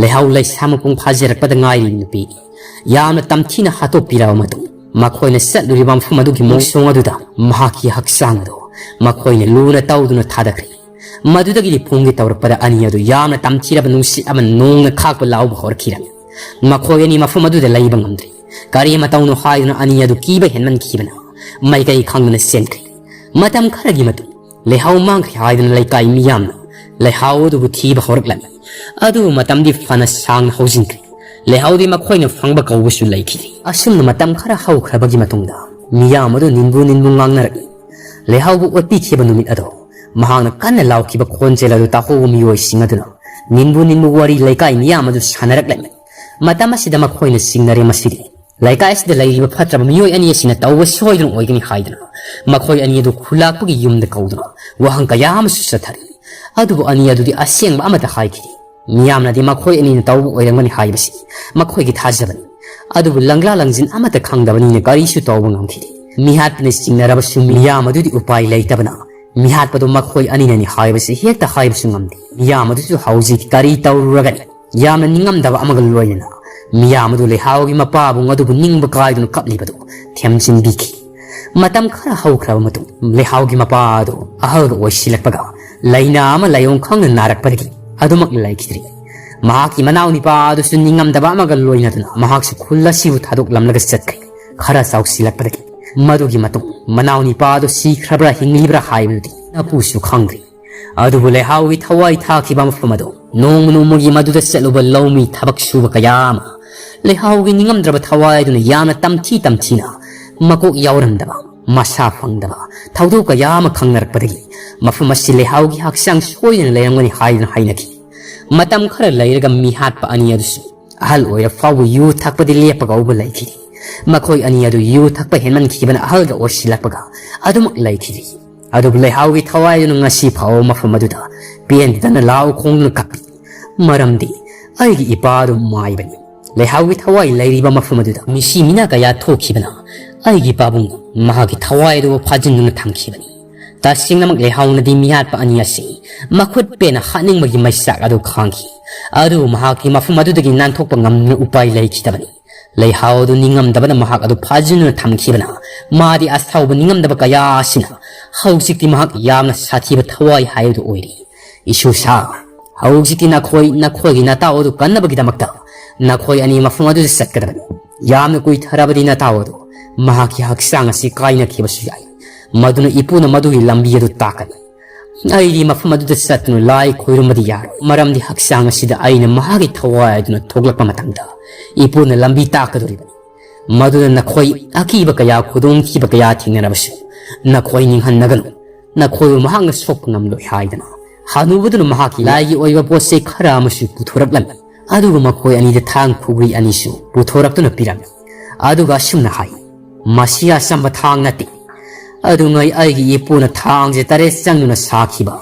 ꯂꯩꯍꯥꯎ ꯂꯩꯁꯥ ꯃꯄꯨꯡ ꯐꯥꯖꯔꯛꯄꯗ ꯉꯥꯏꯔꯤ ꯅꯨꯄꯤ꯫ ꯌꯥꯝꯅ ꯇꯝꯊꯤꯅ ꯍꯥꯠꯇꯣꯛꯄꯤꯔꯕ ꯃꯇꯨꯡ ꯃꯈꯣꯏꯅ ꯆꯠꯂꯨꯔꯤꯕ ꯃꯐꯝ ꯑꯗꯨꯒꯤ ꯃꯣꯡꯁꯣꯡ ꯑꯗꯨꯗ ꯃꯍꯥꯛꯀꯤ ꯍꯛꯆꯥꯡ ꯑꯗꯨ ꯃꯈꯣꯏꯅ ꯂꯨꯅ ꯇꯧꯗꯨꯅ ꯊꯥꯗꯈ꯭ꯔꯦ꯫ ꯃꯗꯨꯗꯒꯤꯗꯤ ꯐꯣꯡꯒꯦ ꯇꯧꯔꯛꯄꯗ ꯑꯅꯤ ꯑꯗꯨ ꯌꯥꯝꯅ ꯇꯝꯊꯤꯔꯕ ꯅꯨꯡꯁꯤꯠ ꯑꯃ ꯅꯣꯡꯅ ꯈꯥꯛꯄ ꯂꯥꯎꯕ ꯍꯧꯔꯛꯈꯤꯔꯝꯃꯤ꯫ ꯃꯈꯣꯏ ꯑꯅꯤ ꯃꯐꯝ ꯑꯗꯨꯗ ꯂꯩꯕ ꯉꯝꯗ꯭ꯔꯦ꯫ ꯀꯔꯤ ꯃꯇꯧꯅꯣ ꯍꯥꯏꯗꯨꯅ ꯑꯅꯤ ꯑꯗꯨ ꯀꯤꯕ ꯍꯦꯟꯃꯟꯈꯤꯕꯅ ꯃꯥꯏꯀꯩ ꯈꯪꯗꯅ ꯆꯦꯟꯈ꯭ꯔꯦ꯫ ꯃꯇꯝ ꯈꯔꯒꯤ ꯃꯇꯨꯡ ꯂꯩꯍꯥꯎ ꯃꯥꯡꯈ꯭ꯔꯦ ꯍꯥꯏꯗꯨꯅ ꯂꯩꯀꯥꯏ ꯃꯤꯌꯥꯝꯅ ꯂꯩꯍꯥꯎ ꯑꯗꯨꯕꯨ ꯊꯤꯕ ꯍꯧꯔꯛꯂꯝꯃꯤ꯫ ꯑꯗꯨꯕꯨ ꯃꯇꯝꯗꯤ ꯐꯅ ꯁꯥꯡꯅ ꯍꯧꯖꯤꯟꯈ꯭ꯔꯦ꯫ ꯂꯩꯍꯥꯎꯗꯤ ꯃꯈꯣꯏꯅ ꯐꯪꯕ ꯀꯧꯕꯁꯨ ꯂꯩꯈꯤꯗꯦ꯫ ꯑꯁꯨꯝꯅ ꯃꯇꯝ ꯈꯔ ꯍꯧꯈ꯭ꯔꯕꯒꯤ ꯃꯇꯨꯡꯗ ꯃꯤꯌꯥꯝ ꯑꯗꯨ ꯅꯤꯟꯕꯨ ꯅꯤꯟꯕꯨ ꯉꯥꯡꯅꯔꯛꯏ꯫ ꯂꯩꯍꯥꯎꯕꯨ ꯑꯣꯠꯄꯤꯈꯤꯕ ꯅꯨꯃꯤꯠ ꯑꯗꯣ ꯃꯍꯥꯛꯅ ꯀꯟꯅ ꯂꯥꯎꯈꯤꯕ ꯈꯣꯟꯖꯦꯜ ꯑꯗꯨ ꯇꯥꯍꯧꯕ ꯃꯤꯑꯣꯏꯁꯤꯡ ꯑꯗꯨꯅ ꯅꯤꯟꯕꯨ ꯅꯤꯟꯕꯨ ꯋꯥꯔꯤ ꯂꯩꯀꯥꯏ ꯃꯤꯌꯥꯝ ꯑꯗꯨ ꯁꯥꯟꯅꯔꯛꯂꯝꯃꯤ꯫ ꯃꯇꯝ ꯑꯁꯤꯗ ꯃꯈꯣꯏꯅ ꯆꯤꯡꯅꯔꯦ, ꯃꯁꯤꯗꯤ ꯂꯩꯀꯥꯏ ꯑꯁꯤꯗ ꯂꯩꯔꯤꯕ ꯐꯠꯇ꯭ꯔꯕ ꯃꯤꯑꯣꯏ ꯑꯅꯤ ꯑꯁꯤꯅ ꯇꯧꯕ ꯁꯣꯏꯗꯅ ꯑꯣꯏꯒꯅꯤ ꯍꯥꯏꯗꯨꯅ ꯃꯈꯣꯏ ꯑꯅꯤ ꯑꯗꯨ ꯈꯨꯂꯥꯛꯄꯒꯤ ꯌꯨꯝꯗ ꯀꯧꯗꯨꯅ ꯋꯥꯍꯪ ꯀꯌꯥ ꯑꯃꯁꯨ ꯆꯠꯊꯔꯤ꯫ ꯑꯗꯨꯕꯨ ꯑꯅꯤ ꯑꯗꯨꯗꯤ ꯑꯁꯦꯡꯕ ꯑꯃꯠꯇ ꯍꯥꯏꯈꯤꯗꯦ꯫ ꯃꯤꯌꯥꯝꯅꯗꯤ ꯃꯈꯣꯏ ꯑꯅꯤꯅ ꯇꯧꯕ ꯑꯣꯏꯔꯝꯒꯅꯤ ꯍꯥꯏꯕꯁꯤ ꯃꯈꯣꯏꯒꯤ ꯊꯥꯖꯕꯅꯤ꯫ ꯑꯗꯨꯕꯨ ꯂꯪꯂꯥ ꯂꯪꯖꯤꯟ ꯑꯃꯠꯇ ꯈꯪꯗꯕꯅꯤꯅ ꯀꯔꯤꯁꯨ ꯇꯧꯕ ꯉꯝꯈꯤꯗꯦ꯫ ꯃꯤꯍꯥꯠꯄꯅ ꯆꯤꯡꯅꯔꯕꯁꯨ ꯃꯤꯌꯥꯝ ꯑꯗꯨꯗꯤ ꯎꯄꯥꯏ ꯂꯩꯇꯕꯅ ꯃꯤꯍꯥꯠꯄꯗꯨ ꯃꯈꯣꯏ ꯑꯅꯤꯅꯅꯤ ꯍꯥꯏꯕꯁꯤ ꯍꯦꯛꯇ ꯍꯥꯏꯕꯁꯨ ꯉꯝꯗꯦ꯫ ꯃꯤꯌꯥꯝ ꯑꯗꯨꯁꯨ ꯍꯧꯖꯤꯛ ꯀꯔꯤ ꯇꯧꯔꯨꯔꯒꯅꯤ? ꯌꯥꯝꯅ ꯅꯤꯡꯉꯝꯗꯕ ꯑꯃꯒ ꯂꯣꯏꯅꯅ ꯃꯤꯌꯥꯝ ꯑꯗꯨ ꯂꯩꯍꯥꯎꯒꯤ ꯃꯄꯥꯕꯨꯡ ꯑꯗꯨꯕꯨ ꯅꯤꯡꯕ ꯀꯥꯏꯗꯨꯅ ꯀꯞꯂꯤꯕꯗꯨ ꯊꯦꯝꯖꯤꯟꯕꯤꯈꯤ꯫ ꯃꯇꯝ ꯈꯔ ꯍꯧꯈ꯭ꯔꯕ ꯃꯇꯨꯡ ꯂꯩꯍꯥꯎꯒꯤ ꯃꯄꯥ ꯑꯗꯨ ꯑꯍꯜꯒ ꯑꯣꯏꯁꯤꯜꯂꯛꯄꯒ ꯂꯥꯏꯅꯥ ꯑꯃ ꯂꯥꯏꯑꯣꯡ ꯈꯪꯅ ꯅꯥꯔꯛꯄꯗꯒꯤ ꯑꯗꯨꯃꯛ ꯂꯩꯈꯤꯗ꯭ꯔꯦ꯫ ꯃꯍꯥꯛꯀꯤ ꯃꯅꯥꯎ ꯅꯤꯄꯥ ꯑꯗꯨꯁꯨ ꯅꯤꯡꯉꯝꯗꯕ ꯑꯃꯒ ꯂꯣꯏꯅꯗꯨꯅ ꯃꯍꯥꯛꯁꯨ ꯈꯨꯜ ꯑꯁꯤꯕꯨ ꯊꯥꯗꯣꯛꯂꯝꯂꯒ ꯆꯠꯈ꯭ꯔꯦ꯫ ꯈꯔ ꯆꯥꯎꯁꯤꯜꯂꯛꯄꯗꯒꯤ ꯃꯗꯨꯒꯤ ꯃꯇꯨꯡ ꯃꯅꯥꯎ ꯅꯤꯄꯥ ꯑꯗꯨ ꯁꯤꯈ꯭ꯔꯕ꯭ꯔꯥ ꯍꯤꯡꯂꯤꯕ꯭ꯔꯥ ꯍꯥꯏꯕꯗꯨꯗꯤ ꯃꯄꯨꯁꯨ ꯈꯪꯗ꯭ꯔꯤ꯫ ꯑꯗꯨꯕꯨ ꯂꯩꯍꯥꯎꯒꯤ ꯊꯋꯥꯏ ꯊꯥꯈꯤꯕ ꯃꯐꯝ ꯑꯗꯨ ꯅꯣꯡꯃ ꯅꯣꯡꯃꯒꯤ ꯃꯗꯨꯗ ꯆꯠꯂꯨꯕ ꯂꯧꯃꯤ ꯊꯕꯛ ꯁꯨꯕ ꯀꯌꯥ ꯑꯃ ꯂꯩꯍꯥꯎꯒꯤ ꯅꯤꯡꯉꯝꯗ꯭ꯔꯕ ꯊꯋꯥꯏ ꯑꯗꯨꯅ ꯌꯥꯝꯅ ꯇꯝꯊꯤ ꯇꯝꯊꯤꯅ ꯃꯀꯣꯛ ꯌꯥꯎꯔꯝꯗꯕ, ꯃꯁꯥ ꯐꯪꯗꯕ ꯊꯧꯗꯣꯛ ꯀꯌꯥ ꯑꯃ ꯈꯪꯅꯔꯛꯄꯗꯒꯤ ꯃꯐꯝ ꯑꯁꯤ ꯂꯩꯍꯥꯎꯒꯤ ꯍꯛꯆꯥꯡ ꯁꯣꯏꯗꯅ ꯂꯩꯔꯝꯒꯅꯤ ꯍꯥꯏꯗꯨꯅ ꯍꯥꯏꯅꯈꯤ꯫ ꯃꯇꯝ ꯈꯔ ꯂꯩꯔꯒ ꯃꯤꯍꯥꯠꯄ ꯑꯅꯤ ꯑꯗꯨꯁꯨ ꯑꯍꯜ ꯑꯣꯏꯔ ꯐꯥꯎꯕ ꯌꯨ ꯊꯛꯄꯗꯤ ꯂꯦꯞꯄꯒ ꯍꯧꯕ ꯂꯩꯈꯤꯗꯦ꯫ ꯃꯈꯣꯏ ꯑꯅꯤ ꯑꯗꯨ ꯌꯨ ꯊꯛꯄ ꯍꯦꯟꯃꯟꯈꯤꯕꯅ ꯑꯍꯜꯒ ꯑꯣꯏꯁꯤꯜꯂꯛꯄꯒ ꯑꯗꯨꯃꯛ ꯂꯩꯈꯤꯗꯦ꯫ ꯑꯗꯨꯕꯨ ꯂꯩꯍꯥꯎꯒꯤ ꯊꯋꯥꯏ ꯑꯗꯨꯅ ꯉꯁꯤ ꯐꯥꯎꯕ ꯃꯐꯝ ꯑꯗꯨꯗ ꯄꯦꯟꯗꯅ ꯂꯥꯎ ꯈꯣꯡꯗꯨꯅ ꯀꯞꯄꯤ꯫ ꯃꯔꯝꯗꯤ ꯑꯩꯒꯤ ꯏꯄꯥ ꯑꯗꯨ ꯃꯥꯏꯕꯅꯤ꯫ ꯂꯩꯍꯥꯎꯒꯤ ꯊꯋꯥꯏ ꯂꯩꯔꯤꯕ ꯃꯐꯝ ꯑꯗꯨꯗ ꯃꯤꯁꯤ ꯃꯤꯅꯥ ꯀꯌꯥ ꯊꯣꯛꯈꯤꯕꯅ ꯑꯩꯒꯤ ꯄꯥꯕꯨꯡꯅ ꯃꯍꯥꯛꯀꯤ ꯊꯋꯥꯏ ꯑꯗꯨꯕꯨ ꯐꯥꯖꯤꯟꯗꯨꯅ ꯊꯝꯈꯤꯕꯅꯤ꯫ ꯇꯁꯦꯡꯅꯃꯛ ꯂꯩꯍꯥꯎꯅꯗꯤ ꯃꯤꯍꯥꯠꯄ ꯑꯅꯤ ꯑꯁꯤ ꯃꯈꯨꯠ ꯄꯦꯟꯅ ꯍꯥꯠꯅꯤꯡꯕꯒꯤ ꯃꯩꯆꯥꯛ ꯑꯗꯨ ꯈꯥꯡꯈꯤ꯫ ꯑꯗꯨꯕꯨ ꯃꯍꯥꯛꯇꯤ ꯃꯐꯝ ꯑꯗꯨꯗꯒꯤ ꯅꯥꯟꯊꯣꯛꯄ ꯉꯝꯗꯨꯅ ꯎꯄꯥꯏ ꯂꯩꯈꯤꯗꯕꯅꯤ꯫ ꯂꯩꯍꯥꯎ ꯑꯗꯨ ꯅꯤꯡꯉꯝꯗꯕꯅ ꯃꯍꯥꯛ ꯑꯗꯨ ꯐꯥꯖꯤꯟꯗꯨꯅ ꯊꯝꯈꯤꯕꯅ ꯃꯥꯗꯤ ꯑꯁꯥꯎꯕ ꯅꯤꯡꯉꯝꯗꯕ ꯀꯌꯥ ꯑꯁꯤꯅ ꯍꯧꯖꯤꯛꯇꯤ ꯃꯍꯥꯛ ꯌꯥꯝꯅ ꯁꯥꯊꯤꯕ ꯊꯋꯥꯏ ꯍꯥꯏꯕꯗꯨ ꯑꯣꯏꯔꯤ꯫ ꯏꯁꯨꯁꯥ, ꯍꯧꯖꯤꯛꯇꯤ ꯅꯈꯣꯏ ꯅꯈꯣꯏꯒꯤ ꯅꯇꯥꯎ ꯑꯗꯨ ꯀꯟꯅꯕꯒꯤꯗꯃꯛꯇ ꯅꯈꯣꯏ ꯑꯅꯤ ꯃꯐꯝ ꯑꯗꯨꯗ ꯆꯠꯀꯗꯕꯅꯤ꯫ ꯌꯥꯝꯅ ꯀꯨꯏꯊꯔꯕꯗꯤ ꯅꯇꯥꯎ ꯑꯗꯨ ꯃꯍꯥꯛꯀꯤ ꯍꯛꯆꯥꯡ ꯑꯁꯤ ꯀꯥꯏꯅꯈꯤꯕꯁꯨ ꯌꯥꯏ꯫ ꯃꯗꯨꯅ ꯏꯄꯨꯅ ꯃꯗꯨꯒꯤ ꯂꯝꯕꯤ ꯑꯗꯨ ꯇꯥꯛꯀꯅꯤ꯫ ꯑꯩꯗꯤ ꯃꯐꯝ ꯑꯗꯨꯗ ꯆꯠꯇꯨꯅ ꯂꯥꯏ ꯈꯣꯏꯔꯨꯝꯕꯗꯤ ꯌꯥꯔꯣꯏ, ꯃꯔꯝꯗꯤ ꯍꯛꯆꯥꯡ ꯑꯁꯤꯗ ꯑꯩꯅ ꯃꯍꯥꯛꯀꯤ ꯊꯋꯥꯏ ꯑꯗꯨꯅ ꯊꯣꯛꯂꯛꯄ ꯃꯇꯝꯗ ꯏꯄꯨꯅ ꯂꯝꯕꯤ ꯇꯥꯛꯀꯗꯧꯔꯤꯕꯅꯤ꯫ ꯃꯗꯨꯅ ꯅꯈꯣꯏ ꯑꯀꯤꯕ ꯀꯌꯥ, ꯈꯨꯗꯣꯡꯊꯤꯕ ꯀꯌꯥ ꯊꯦꯡꯅꯔꯕꯁꯨ ꯅꯈꯣꯏ ꯅꯤꯡꯍꯟꯅꯒꯅꯨ꯫ ꯅꯈꯣꯏꯕꯨ ꯃꯍꯥꯛꯅ ꯁꯣꯛꯄ ꯉꯝꯂꯣꯏ ꯍꯥꯏꯗꯅ ꯍꯅꯨꯕꯗꯨꯅ ꯃꯍꯥꯛꯀꯤ ꯂꯥꯏꯒꯤ ꯑꯣꯏꯕ ꯄꯣꯠ ꯆꯩ ꯈꯔ ꯑꯃꯁꯨ ꯄꯨꯊꯣꯔꯛꯂꯝꯃꯤ꯫ ꯑꯗꯨꯒ ꯃꯈꯣꯏ ꯑꯅꯤꯗ ꯊꯥꯡ ꯈꯨꯒ꯭ꯔꯤ ꯑꯅꯤꯁꯨ ꯄꯨꯊꯣꯔꯛꯇꯨꯅ ꯄꯤꯔꯝꯃꯤ꯫ ꯑꯗꯨꯒ ꯑꯁꯨꯝꯅ ꯍꯥꯏ, "ꯃꯁꯤ ꯑꯆꯝꯕ ꯊꯥꯡ ꯅꯠꯇꯦ꯫ ꯑꯗꯨꯉꯩ ꯑꯩꯒꯤ ꯏꯄꯨꯅ ꯊꯥꯡꯁꯦ ꯇꯔꯦꯠ ꯆꯪꯗꯨꯅ ꯁꯥꯈꯤꯕ,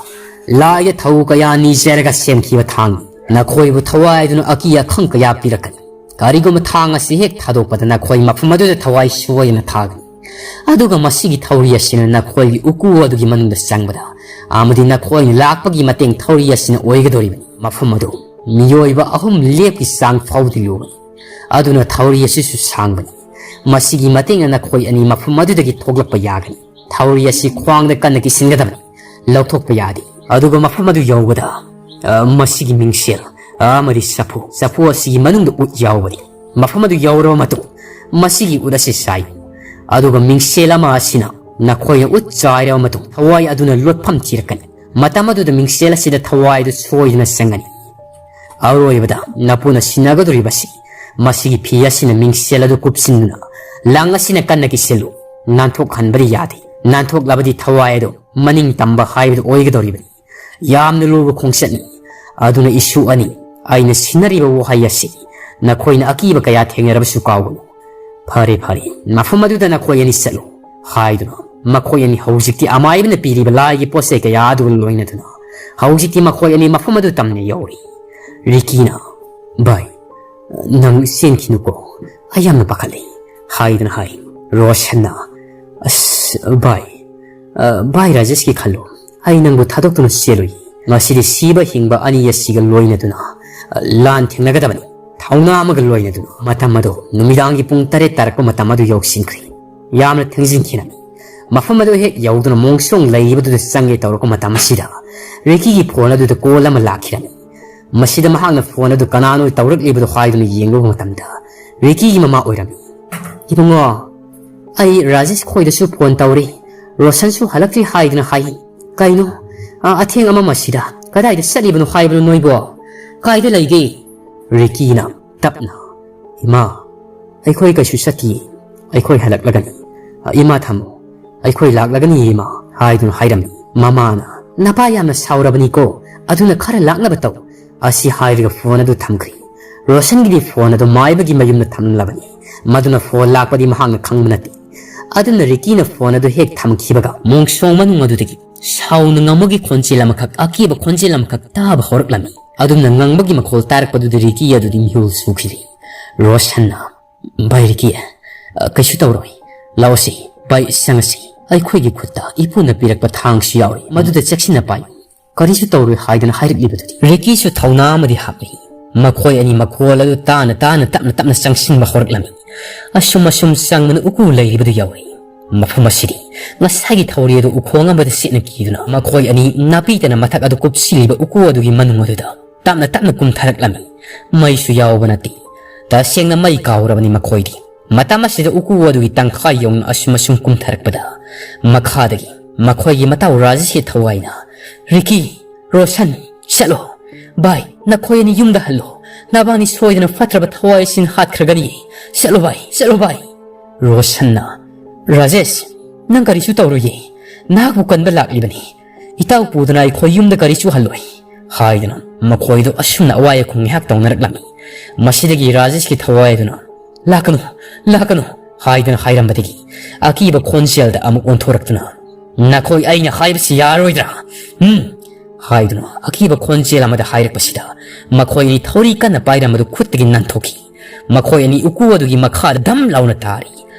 ꯂꯥꯏꯗ ꯊꯧ ꯀꯌꯥ ꯅꯤꯖꯔꯒ ꯁꯦꯝꯈꯤꯕ ꯊꯥꯡꯅꯤ꯫ ꯅꯈꯣꯏꯕꯨ ꯊꯋꯥꯏꯗꯨꯅ ꯑꯀꯤ ꯑꯈꯪ ꯀꯌꯥ ꯄꯤꯔꯛꯀꯅꯤ꯫ ꯀꯔꯤꯒꯨꯝꯕ ꯊꯥꯡ ꯑꯁꯤ ꯍꯦꯛ ꯊꯥꯗꯣꯛꯄꯗ ꯅꯈꯣꯏ ꯃꯐꯝ ꯑꯗꯨꯗ ꯊꯋꯥꯏ ꯁꯣꯏꯗꯅ ꯊꯥꯒꯅꯤ꯫ ꯑꯗꯨꯒ ꯃꯁꯤꯒꯤ ꯊꯧꯔꯤ ꯑꯁꯤꯅ ꯅꯈꯣꯏꯒꯤ ꯎꯀꯨ ꯑꯗꯨꯒꯤ ꯃꯅꯨꯡꯗ ꯆꯪꯕꯗ ꯑꯃꯗꯤ ꯅꯈꯣꯏꯅ ꯂꯥꯛꯄꯒꯤ ꯃꯇꯦꯡ ꯊꯧꯔꯤ ꯑꯁꯤꯅ ꯑꯣꯏꯒꯗꯧꯔꯤꯕꯅꯤ꯫ ꯃꯐꯝ ꯑꯗꯨ ꯃꯤꯑꯣꯏꯕ ꯑꯍꯨꯝ ꯂꯦꯞꯀꯤ ꯆꯥꯡ ꯐꯥꯎꯗꯤ ꯂꯨꯒꯅꯤ꯫ ꯑꯗꯨꯅ ꯊꯧꯔꯤ ꯑꯁꯤꯁꯨ ꯁꯥꯡꯕꯅꯤ꯫ ꯃꯁꯤꯒꯤ ꯃꯇꯦꯡꯅ ꯅꯈꯣꯏ ꯑꯅꯤ ꯃꯐꯝ ꯑꯗꯨꯗꯒꯤ ꯊꯣꯛꯂꯛꯄ ꯌꯥꯒꯅꯤ꯫ ꯊꯧꯔꯤ ꯑꯁꯤ ꯈ꯭ꯋꯥꯡꯗ ꯀꯟꯅ ꯀꯤꯁꯤꯟꯒꯗꯕꯅꯤ꯫ ꯂꯧꯊꯣꯛꯄ ꯌꯥꯗꯦ꯫ ꯑꯗꯨꯒ ꯃꯐꯝ ꯑꯗꯨ ꯌꯧꯕꯗ, ꯑ, ꯃꯁꯤꯒꯤ ꯃꯤꯡꯁꯦꯜ ꯑꯃꯗꯤ ꯆꯐꯨ, ꯆꯐꯨ ꯑꯁꯤꯒꯤ ꯃꯅꯨꯡꯗ ꯎꯠ ꯌꯥꯎꯕꯅꯤ꯫ ꯃꯐꯝ ꯑꯗꯨ ꯌꯧꯔꯕ ꯃꯇꯨꯡ ꯃꯁꯤꯒꯤ ꯎꯠ ꯑꯁꯤ ꯆꯥꯏ꯫ ꯑꯗꯨꯒ ꯃꯤꯡꯁꯦꯜ ꯑꯃ ꯑꯁꯤꯅ ꯅꯈꯣꯏꯅ ꯎꯠ ꯆꯥꯏꯔꯕ ꯃꯇꯨꯡ ꯊꯋꯥꯏ ꯑꯗꯨꯅ ꯂꯣꯠꯐꯝ ꯊꯤꯔꯛꯀꯅꯤ꯫ ꯃꯇꯝ ꯑꯗꯨꯗ ꯃꯤꯡꯁꯦꯜ ꯑꯁꯤꯗ ꯊꯋꯥꯏ ꯑꯗꯨ ꯁꯣꯏꯗꯅ ꯆꯪꯒꯅꯤ꯫ ꯑꯔꯣꯏꯕꯗ ꯅꯄꯨꯅ ꯁꯤꯟꯅꯒꯗꯧꯔꯤꯕꯁꯤ ꯃꯁꯤꯒꯤ ꯐꯤ ꯑꯁꯤꯅ ꯃꯤꯡꯁꯦꯜ ꯑꯗꯨ ꯀꯨꯞꯁꯤꯟꯗꯨꯅ ꯂꯪ ꯑꯁꯤꯅ ꯀꯟꯅ ꯀꯤꯁꯤꯜꯂꯨ꯫ ꯅꯥꯟꯊꯣꯛꯍꯟꯕꯗꯤ ꯌꯥꯗꯦ꯫ ꯅꯥꯟꯊꯣꯛꯂꯕꯗꯤ ꯊꯋꯥꯏ ꯑꯗꯨ ꯃꯅꯤꯡ ꯇꯝꯕ ꯍꯥꯏꯕꯗꯨ ꯑꯣꯏꯒꯗꯧꯔꯤꯕꯅꯤ꯫ ꯌꯥꯝꯅ ꯂꯨꯕ ꯈꯣꯡꯆꯠꯅꯤ꯫ ꯑꯗꯨꯅ ꯏꯁꯨ ꯑꯅꯤ, ꯑꯩꯅ ꯁꯤꯟꯅꯔꯤꯕ ꯋꯥꯍꯩ ꯑꯁꯤ ꯅꯈꯣꯏꯅ ꯑꯀꯤꯕ ꯀꯌꯥ ꯊꯦꯡꯅꯔꯕꯁꯨ ꯀꯥꯎꯒꯅꯨ꯫ "ꯐꯔꯦ, ꯐꯔꯦ, ꯃꯐꯝ ꯑꯗꯨꯗ ꯅꯈꯣꯏ ꯑꯅꯤ ꯆꯠꯂꯨ" ꯍꯥꯏꯗꯨꯅ ꯃꯈꯣꯏ ꯑꯅꯤ ꯍꯧꯖꯤꯛꯇꯤ ꯑꯃꯥꯏꯕꯅ ꯄꯤꯔꯤꯕ ꯂꯥꯏꯒꯤ ꯄꯣꯠ ꯆꯩ ꯀꯌꯥ ꯑꯗꯨꯒ ꯂꯣꯏꯅꯗꯨꯅ ꯍꯧꯖꯤꯛꯇꯤ ꯃꯈꯣꯏ ꯑꯅꯤ ꯃꯐꯝ ꯑꯗꯨ ꯇꯝꯅ ꯌꯧꯔꯤ꯫ ꯔꯤꯀꯤꯅ, "ꯚꯥꯏ, ꯅꯪ ꯆꯦꯟꯈꯤꯅꯨꯀꯣ, ꯑꯩ ꯌꯥꯝꯅ ꯄꯥꯈꯠꯂꯤ," ꯍꯥꯏꯗꯨꯅ ꯍꯥꯏ꯫ ꯔꯣꯁꯟꯅ, "ꯑꯁ ꯚꯥꯏ, ꯑ, ꯚꯥꯏ ꯔꯥꯖꯦꯁꯀꯤ ꯈꯜꯂꯨ, ꯑꯩ ꯅꯪꯕꯨ ꯊꯥꯗꯣꯛꯇꯨꯅ ꯆꯦꯜꯂꯨꯏ꯫ ꯉꯁꯤꯗꯤ ꯁꯤꯕ ꯍꯤꯡꯕ ꯑꯅꯤ ꯑꯁꯤꯒ ꯂꯣꯏꯅꯗꯨꯅ, ꯑ, ꯂꯥꯟ ꯊꯦꯡꯅꯒꯗꯕꯅꯤ꯫ ꯊꯧꯅꯥ ꯑꯃꯒ ꯂꯣꯏꯅꯗꯨꯅ ꯃꯇꯝ ꯑꯗꯨ ꯅꯨꯃꯤꯗꯥꯡꯒꯤ ꯄꯨꯡ ꯇꯔꯦꯠ ꯇꯥꯔꯛꯄ ꯃꯇꯝ ꯑꯗꯨ ꯌꯧꯁꯤꯟꯈ꯭ꯔꯦ꯫ ꯌꯥꯝꯅ ꯊꯦꯡꯖꯤꯟꯈꯤꯔꯝꯃꯤ꯫ ꯃꯐꯝ ꯑꯗꯨ ꯍꯦꯛ ꯌꯧꯗꯨꯅ ꯃꯣꯡꯁꯣꯡ ꯂꯩꯔꯤꯕꯗꯨꯗ ꯆꯪꯒꯦ ꯇꯧꯔꯛꯄ ꯃꯇꯝ ꯑꯁꯤꯗ ꯔꯤꯀꯤꯒꯤ ꯐꯣꯟ ꯑꯗꯨꯗ ꯀꯣꯜ ꯑꯃ ꯂꯥꯛꯈꯤꯔꯝꯃꯤ꯫ ꯃꯁꯤꯗ ꯃꯍꯥꯛꯅ ꯐꯣꯟ ꯑꯗꯨ ꯀꯅꯥꯅꯣ ꯇꯧꯔꯛꯂꯤꯕꯗꯣ ꯍꯥꯏꯗꯨꯅ ꯌꯦꯡꯂꯨꯕ ꯃꯇꯝꯗ ꯔꯤꯀꯤꯒꯤ ꯃꯃꯥ ꯑꯣꯏꯔꯝꯃꯤ꯫ "ꯏꯕꯨꯡꯉꯣ, ꯑꯩ ꯔꯥꯖꯦꯁ ꯈꯣꯏꯗꯁꯨ ꯐꯣꯟ ꯇꯧꯔꯤ, ꯔꯣꯁꯟꯁꯨ ꯍꯜꯂꯛꯇ꯭ꯔꯤ ꯍꯥꯏꯗꯨꯅ ꯍꯥꯏ꯫ ꯀꯩꯅꯣ, ꯑ, ꯑꯊꯦꯡ ꯑꯃꯝ ꯑꯁꯤꯗ ꯀꯗꯥꯏꯗ ꯆꯠꯂꯤꯕꯅꯣ ꯍꯥꯏꯕꯅꯣ ꯅꯣꯏꯕꯣ? ꯀꯥꯏꯗ ꯂꯩꯒꯦ?" ꯔꯤꯀꯤꯅ ꯇꯞꯅ, "ꯏꯃꯥ, ꯑꯩꯈꯣꯏ ꯀꯩꯁꯨ ꯆꯠꯇꯤꯌꯦ, ꯑꯩꯈꯣꯏ ꯍꯜꯂꯛꯂꯒꯅꯤ꯫ ꯑ, ꯏꯃꯥ ꯊꯝꯃꯣ, ꯑꯩꯈꯣꯏ ꯂꯥꯛꯂꯒꯅꯤ ꯏꯃꯥ," ꯍꯥꯏꯗꯨꯅ ꯍꯥꯏꯔꯝꯃꯤ꯫ ꯃꯃꯥꯅ, "ꯅꯄꯥ ꯌꯥꯝꯅ ꯁꯥꯎꯔꯕꯅꯤꯀꯣ, ꯑꯗꯨꯅ ꯈꯔ ꯂꯥꯛꯅꯕ ꯇꯧ," ꯑꯁꯤ ꯍꯥꯏꯔꯒ ꯐꯣꯟ ꯑꯗꯨ ꯊꯝꯈ꯭ꯔꯦ꯫ ꯔꯣꯁꯟꯒꯤꯗꯤ ꯐꯣꯟ ꯑꯗꯨ ꯃꯥꯏꯕꯒꯤ ꯃꯌꯨꯝꯗ ꯊꯝꯂꯕꯅꯤ꯫ ꯃꯗꯨꯅ ꯐꯣꯟ ꯂꯥꯛꯄꯗꯤ ꯃꯍꯥꯛꯅ ꯈꯪꯕ ꯅꯠꯇꯦ꯫ ꯑꯗꯨꯅ ꯔꯤꯀꯤꯅ ꯐꯣꯟ ꯑꯗꯨ ꯍꯦꯛ ꯊꯝꯈꯤꯕꯒ ꯃꯣꯡꯁꯣꯡ ꯃꯅꯨꯡ ꯑꯗꯨꯗꯒꯤ ꯁꯥꯎꯅ ꯉꯝꯕꯒꯤ ꯈꯣꯟꯖꯦꯜ ꯑꯃꯈꯛ, ꯑꯀꯤꯕ ꯈꯣꯟꯖꯦꯜ ꯑꯃꯈꯛ ꯇꯥꯕ ꯍꯧꯔꯛꯂꯝꯃꯤ꯫ ꯑꯗꯨꯝꯅ ꯉꯪꯕꯒꯤ ꯃꯈꯣꯜ ꯇꯥꯔꯛꯄꯗꯨꯗ ꯔꯤꯀꯤ ꯑꯗꯨꯗꯤ ꯃꯤꯍꯨꯜ ꯁꯨꯈꯤꯔꯦ꯫ ꯔꯣꯁꯟꯅ, "ꯚꯥꯏ ꯔꯤꯀꯤ, ꯑ, ꯀꯩꯁꯨ ꯇꯧꯔꯣꯏ꯫ ꯂꯥꯛꯑꯣꯁꯤ, ꯚꯥꯏ, ꯆꯪꯉꯁꯤ꯫ ꯑꯩꯈꯣꯏꯒꯤ ꯈꯨꯠꯇ ꯏꯄꯨꯅ ꯄꯤꯔꯛꯄ ꯊꯥꯡꯁꯨ ꯌꯥꯎꯔꯤ, ꯃꯗꯨꯗ ꯆꯦꯛꯁꯤꯟꯅ ꯄꯥꯏꯌꯨ꯫ ꯀꯔꯤꯁꯨ ꯇꯧꯔꯣꯏ ꯍꯥꯏꯗꯨꯅ ꯍꯥꯏꯔꯛꯂꯤꯕꯗꯨꯗꯤ ꯔꯤꯀꯤꯁꯨ ꯊꯧꯅꯥ ꯑꯃꯗꯤ ꯍꯥꯞꯂꯤ꯫ ꯃꯈꯣꯏ ꯑꯅꯤ ꯃꯈꯣꯜ ꯑꯗꯨ ꯇꯥꯅ ꯇꯥꯅ ꯇꯞꯅ ꯇꯞꯅ ꯆꯪꯁꯤꯟꯕ ꯍꯧꯔꯛꯂꯝꯃꯤ꯫ ꯑꯁꯨꯝ ꯑꯁꯨꯝ ꯆꯪꯕꯅ ꯎꯀꯨ ꯂꯩꯔꯤꯕꯗꯨ ꯌꯧꯔꯦ꯫ ꯃꯐꯝ ꯑꯁꯤꯗꯤ ꯉꯁꯥꯏꯒꯤ ꯊꯧꯔꯤ ꯑꯗꯨ ꯎꯈꯣꯡ ꯑꯃꯗ ꯆꯦꯠꯅ ꯀꯤꯗꯨꯅ ꯃꯈꯣꯏ ꯑꯅꯤ ꯅꯥꯄꯤꯇꯅ ꯃꯊꯛ ꯑꯗꯨ ꯀꯨꯞꯁꯤꯜꯂꯤꯕ ꯎꯀꯨ ꯑꯗꯨꯒꯤ ꯃꯅꯨꯡ ꯑꯗꯨꯗ ꯇꯞꯅ ꯇꯞꯅ ꯀꯨꯝꯊꯔꯛꯂꯝꯃꯤ꯫ ꯃꯩꯁꯨ ꯌꯥꯎꯕ ꯅꯠꯇꯦ꯫ ꯇꯁꯦꯡꯅ ꯃꯩ ꯀꯥꯎꯔꯕꯅꯤ ꯃꯈꯣꯏꯗꯤ꯫ ꯃꯇꯝ ꯑꯁꯤꯗ ꯎꯀꯨ ꯑꯗꯨꯒꯤ ꯇꯪꯈꯥꯏ ꯌꯧꯅ ꯑꯁꯨꯝ ꯑꯁꯨꯝ ꯀꯨꯝꯊꯔꯛꯄꯗ ꯃꯈꯥꯗꯒꯤ ꯃꯈꯣꯏꯒꯤ ꯃꯇꯥꯎ ꯔꯥꯖꯦꯁꯀꯤ ꯊꯋꯥꯏꯅ, "ꯔꯤꯀꯤ, ꯔꯣꯁꯟ, ꯆꯠꯂꯣ꯫ ꯚꯥꯏ, ꯅꯈꯣꯏ ꯑꯅꯤ ꯌꯨꯝꯗ ꯍꯜꯂꯣ꯫ ꯅꯕꯥꯅꯤ ꯁꯣꯏꯗꯅ ꯐꯠꯇ꯭ꯔꯕ ꯊꯋꯥꯏ ꯑꯁꯤꯅ ꯍꯥꯠꯈ꯭ꯔꯒꯅꯤ꯫ ꯆꯠꯂꯣ ꯚꯥꯏ, ꯆꯠꯂꯣ ꯚꯥꯏ꯫" ꯔꯣꯁꯟꯅ, "ꯔꯥꯖꯦꯁ, ꯅꯪ ꯀꯔꯤꯁꯨ ꯇꯧꯔꯣꯏꯌꯦ꯫ ꯅꯍꯥꯛꯄꯨ ꯀꯟꯕ ꯂꯥꯛꯂꯤꯕꯅꯤ꯫ ꯏꯇꯥꯎ ꯄꯨꯗꯅ ꯑꯩꯈꯣꯏ ꯌꯨꯝꯗ ꯀꯔꯤꯁꯨ ꯍꯜꯂꯣꯏ," ꯍꯥꯏꯗꯨꯅ ꯃꯈꯣꯏꯗꯨ ꯑꯁꯨꯝꯅ ꯑꯋꯥꯏ ꯑꯈꯨꯝ ꯉꯥꯏꯍꯥꯛ ꯇꯧꯅꯔꯛꯂꯝꯃꯤ꯫ ꯃꯁꯤꯗꯒꯤ ꯔꯥꯖꯦꯁꯀꯤ ꯊꯋꯥꯏ ꯑꯗꯨꯅ, "ꯂꯥꯛꯀꯅꯨ, ꯂꯥꯛꯀꯅꯨ," ꯍꯥꯏꯗꯨꯅ ꯍꯥꯏꯔꯝꯕꯗꯒꯤ ꯑꯀꯤꯕ ꯈꯣꯟꯖꯦꯜꯗ ꯑꯃꯨꯛ ꯑꯣꯟꯊꯣꯔꯛꯇꯨꯅ, "ꯅꯈꯣꯏ ꯑꯩꯅ ꯍꯥꯏꯕꯁꯤ ꯌꯥꯔꯣꯏꯗ꯭ꯔꯥ? ꯎꯝ?" ꯍꯥꯏꯗꯨꯅ ꯑꯀꯤꯕ ꯈꯣꯟꯖꯦꯜ ꯑꯃꯗ ꯍꯥꯏꯔꯛꯄꯁꯤꯗ ꯃꯈꯣꯏ ꯑꯅꯤ ꯊꯧꯔꯤ ꯀꯟꯅ ꯄꯥꯏꯔꯝꯕꯗꯨ ꯈꯨꯠꯇꯒꯤ ꯅꯥꯟꯊꯣꯛꯈꯤ꯫ ꯃꯈꯣꯏ ꯑꯅꯤ ꯎꯀꯨ ꯑꯗꯨꯒꯤ ꯃꯈꯥꯗ ꯗꯝ ꯂꯥꯎꯅ ꯇꯥꯔꯤ꯫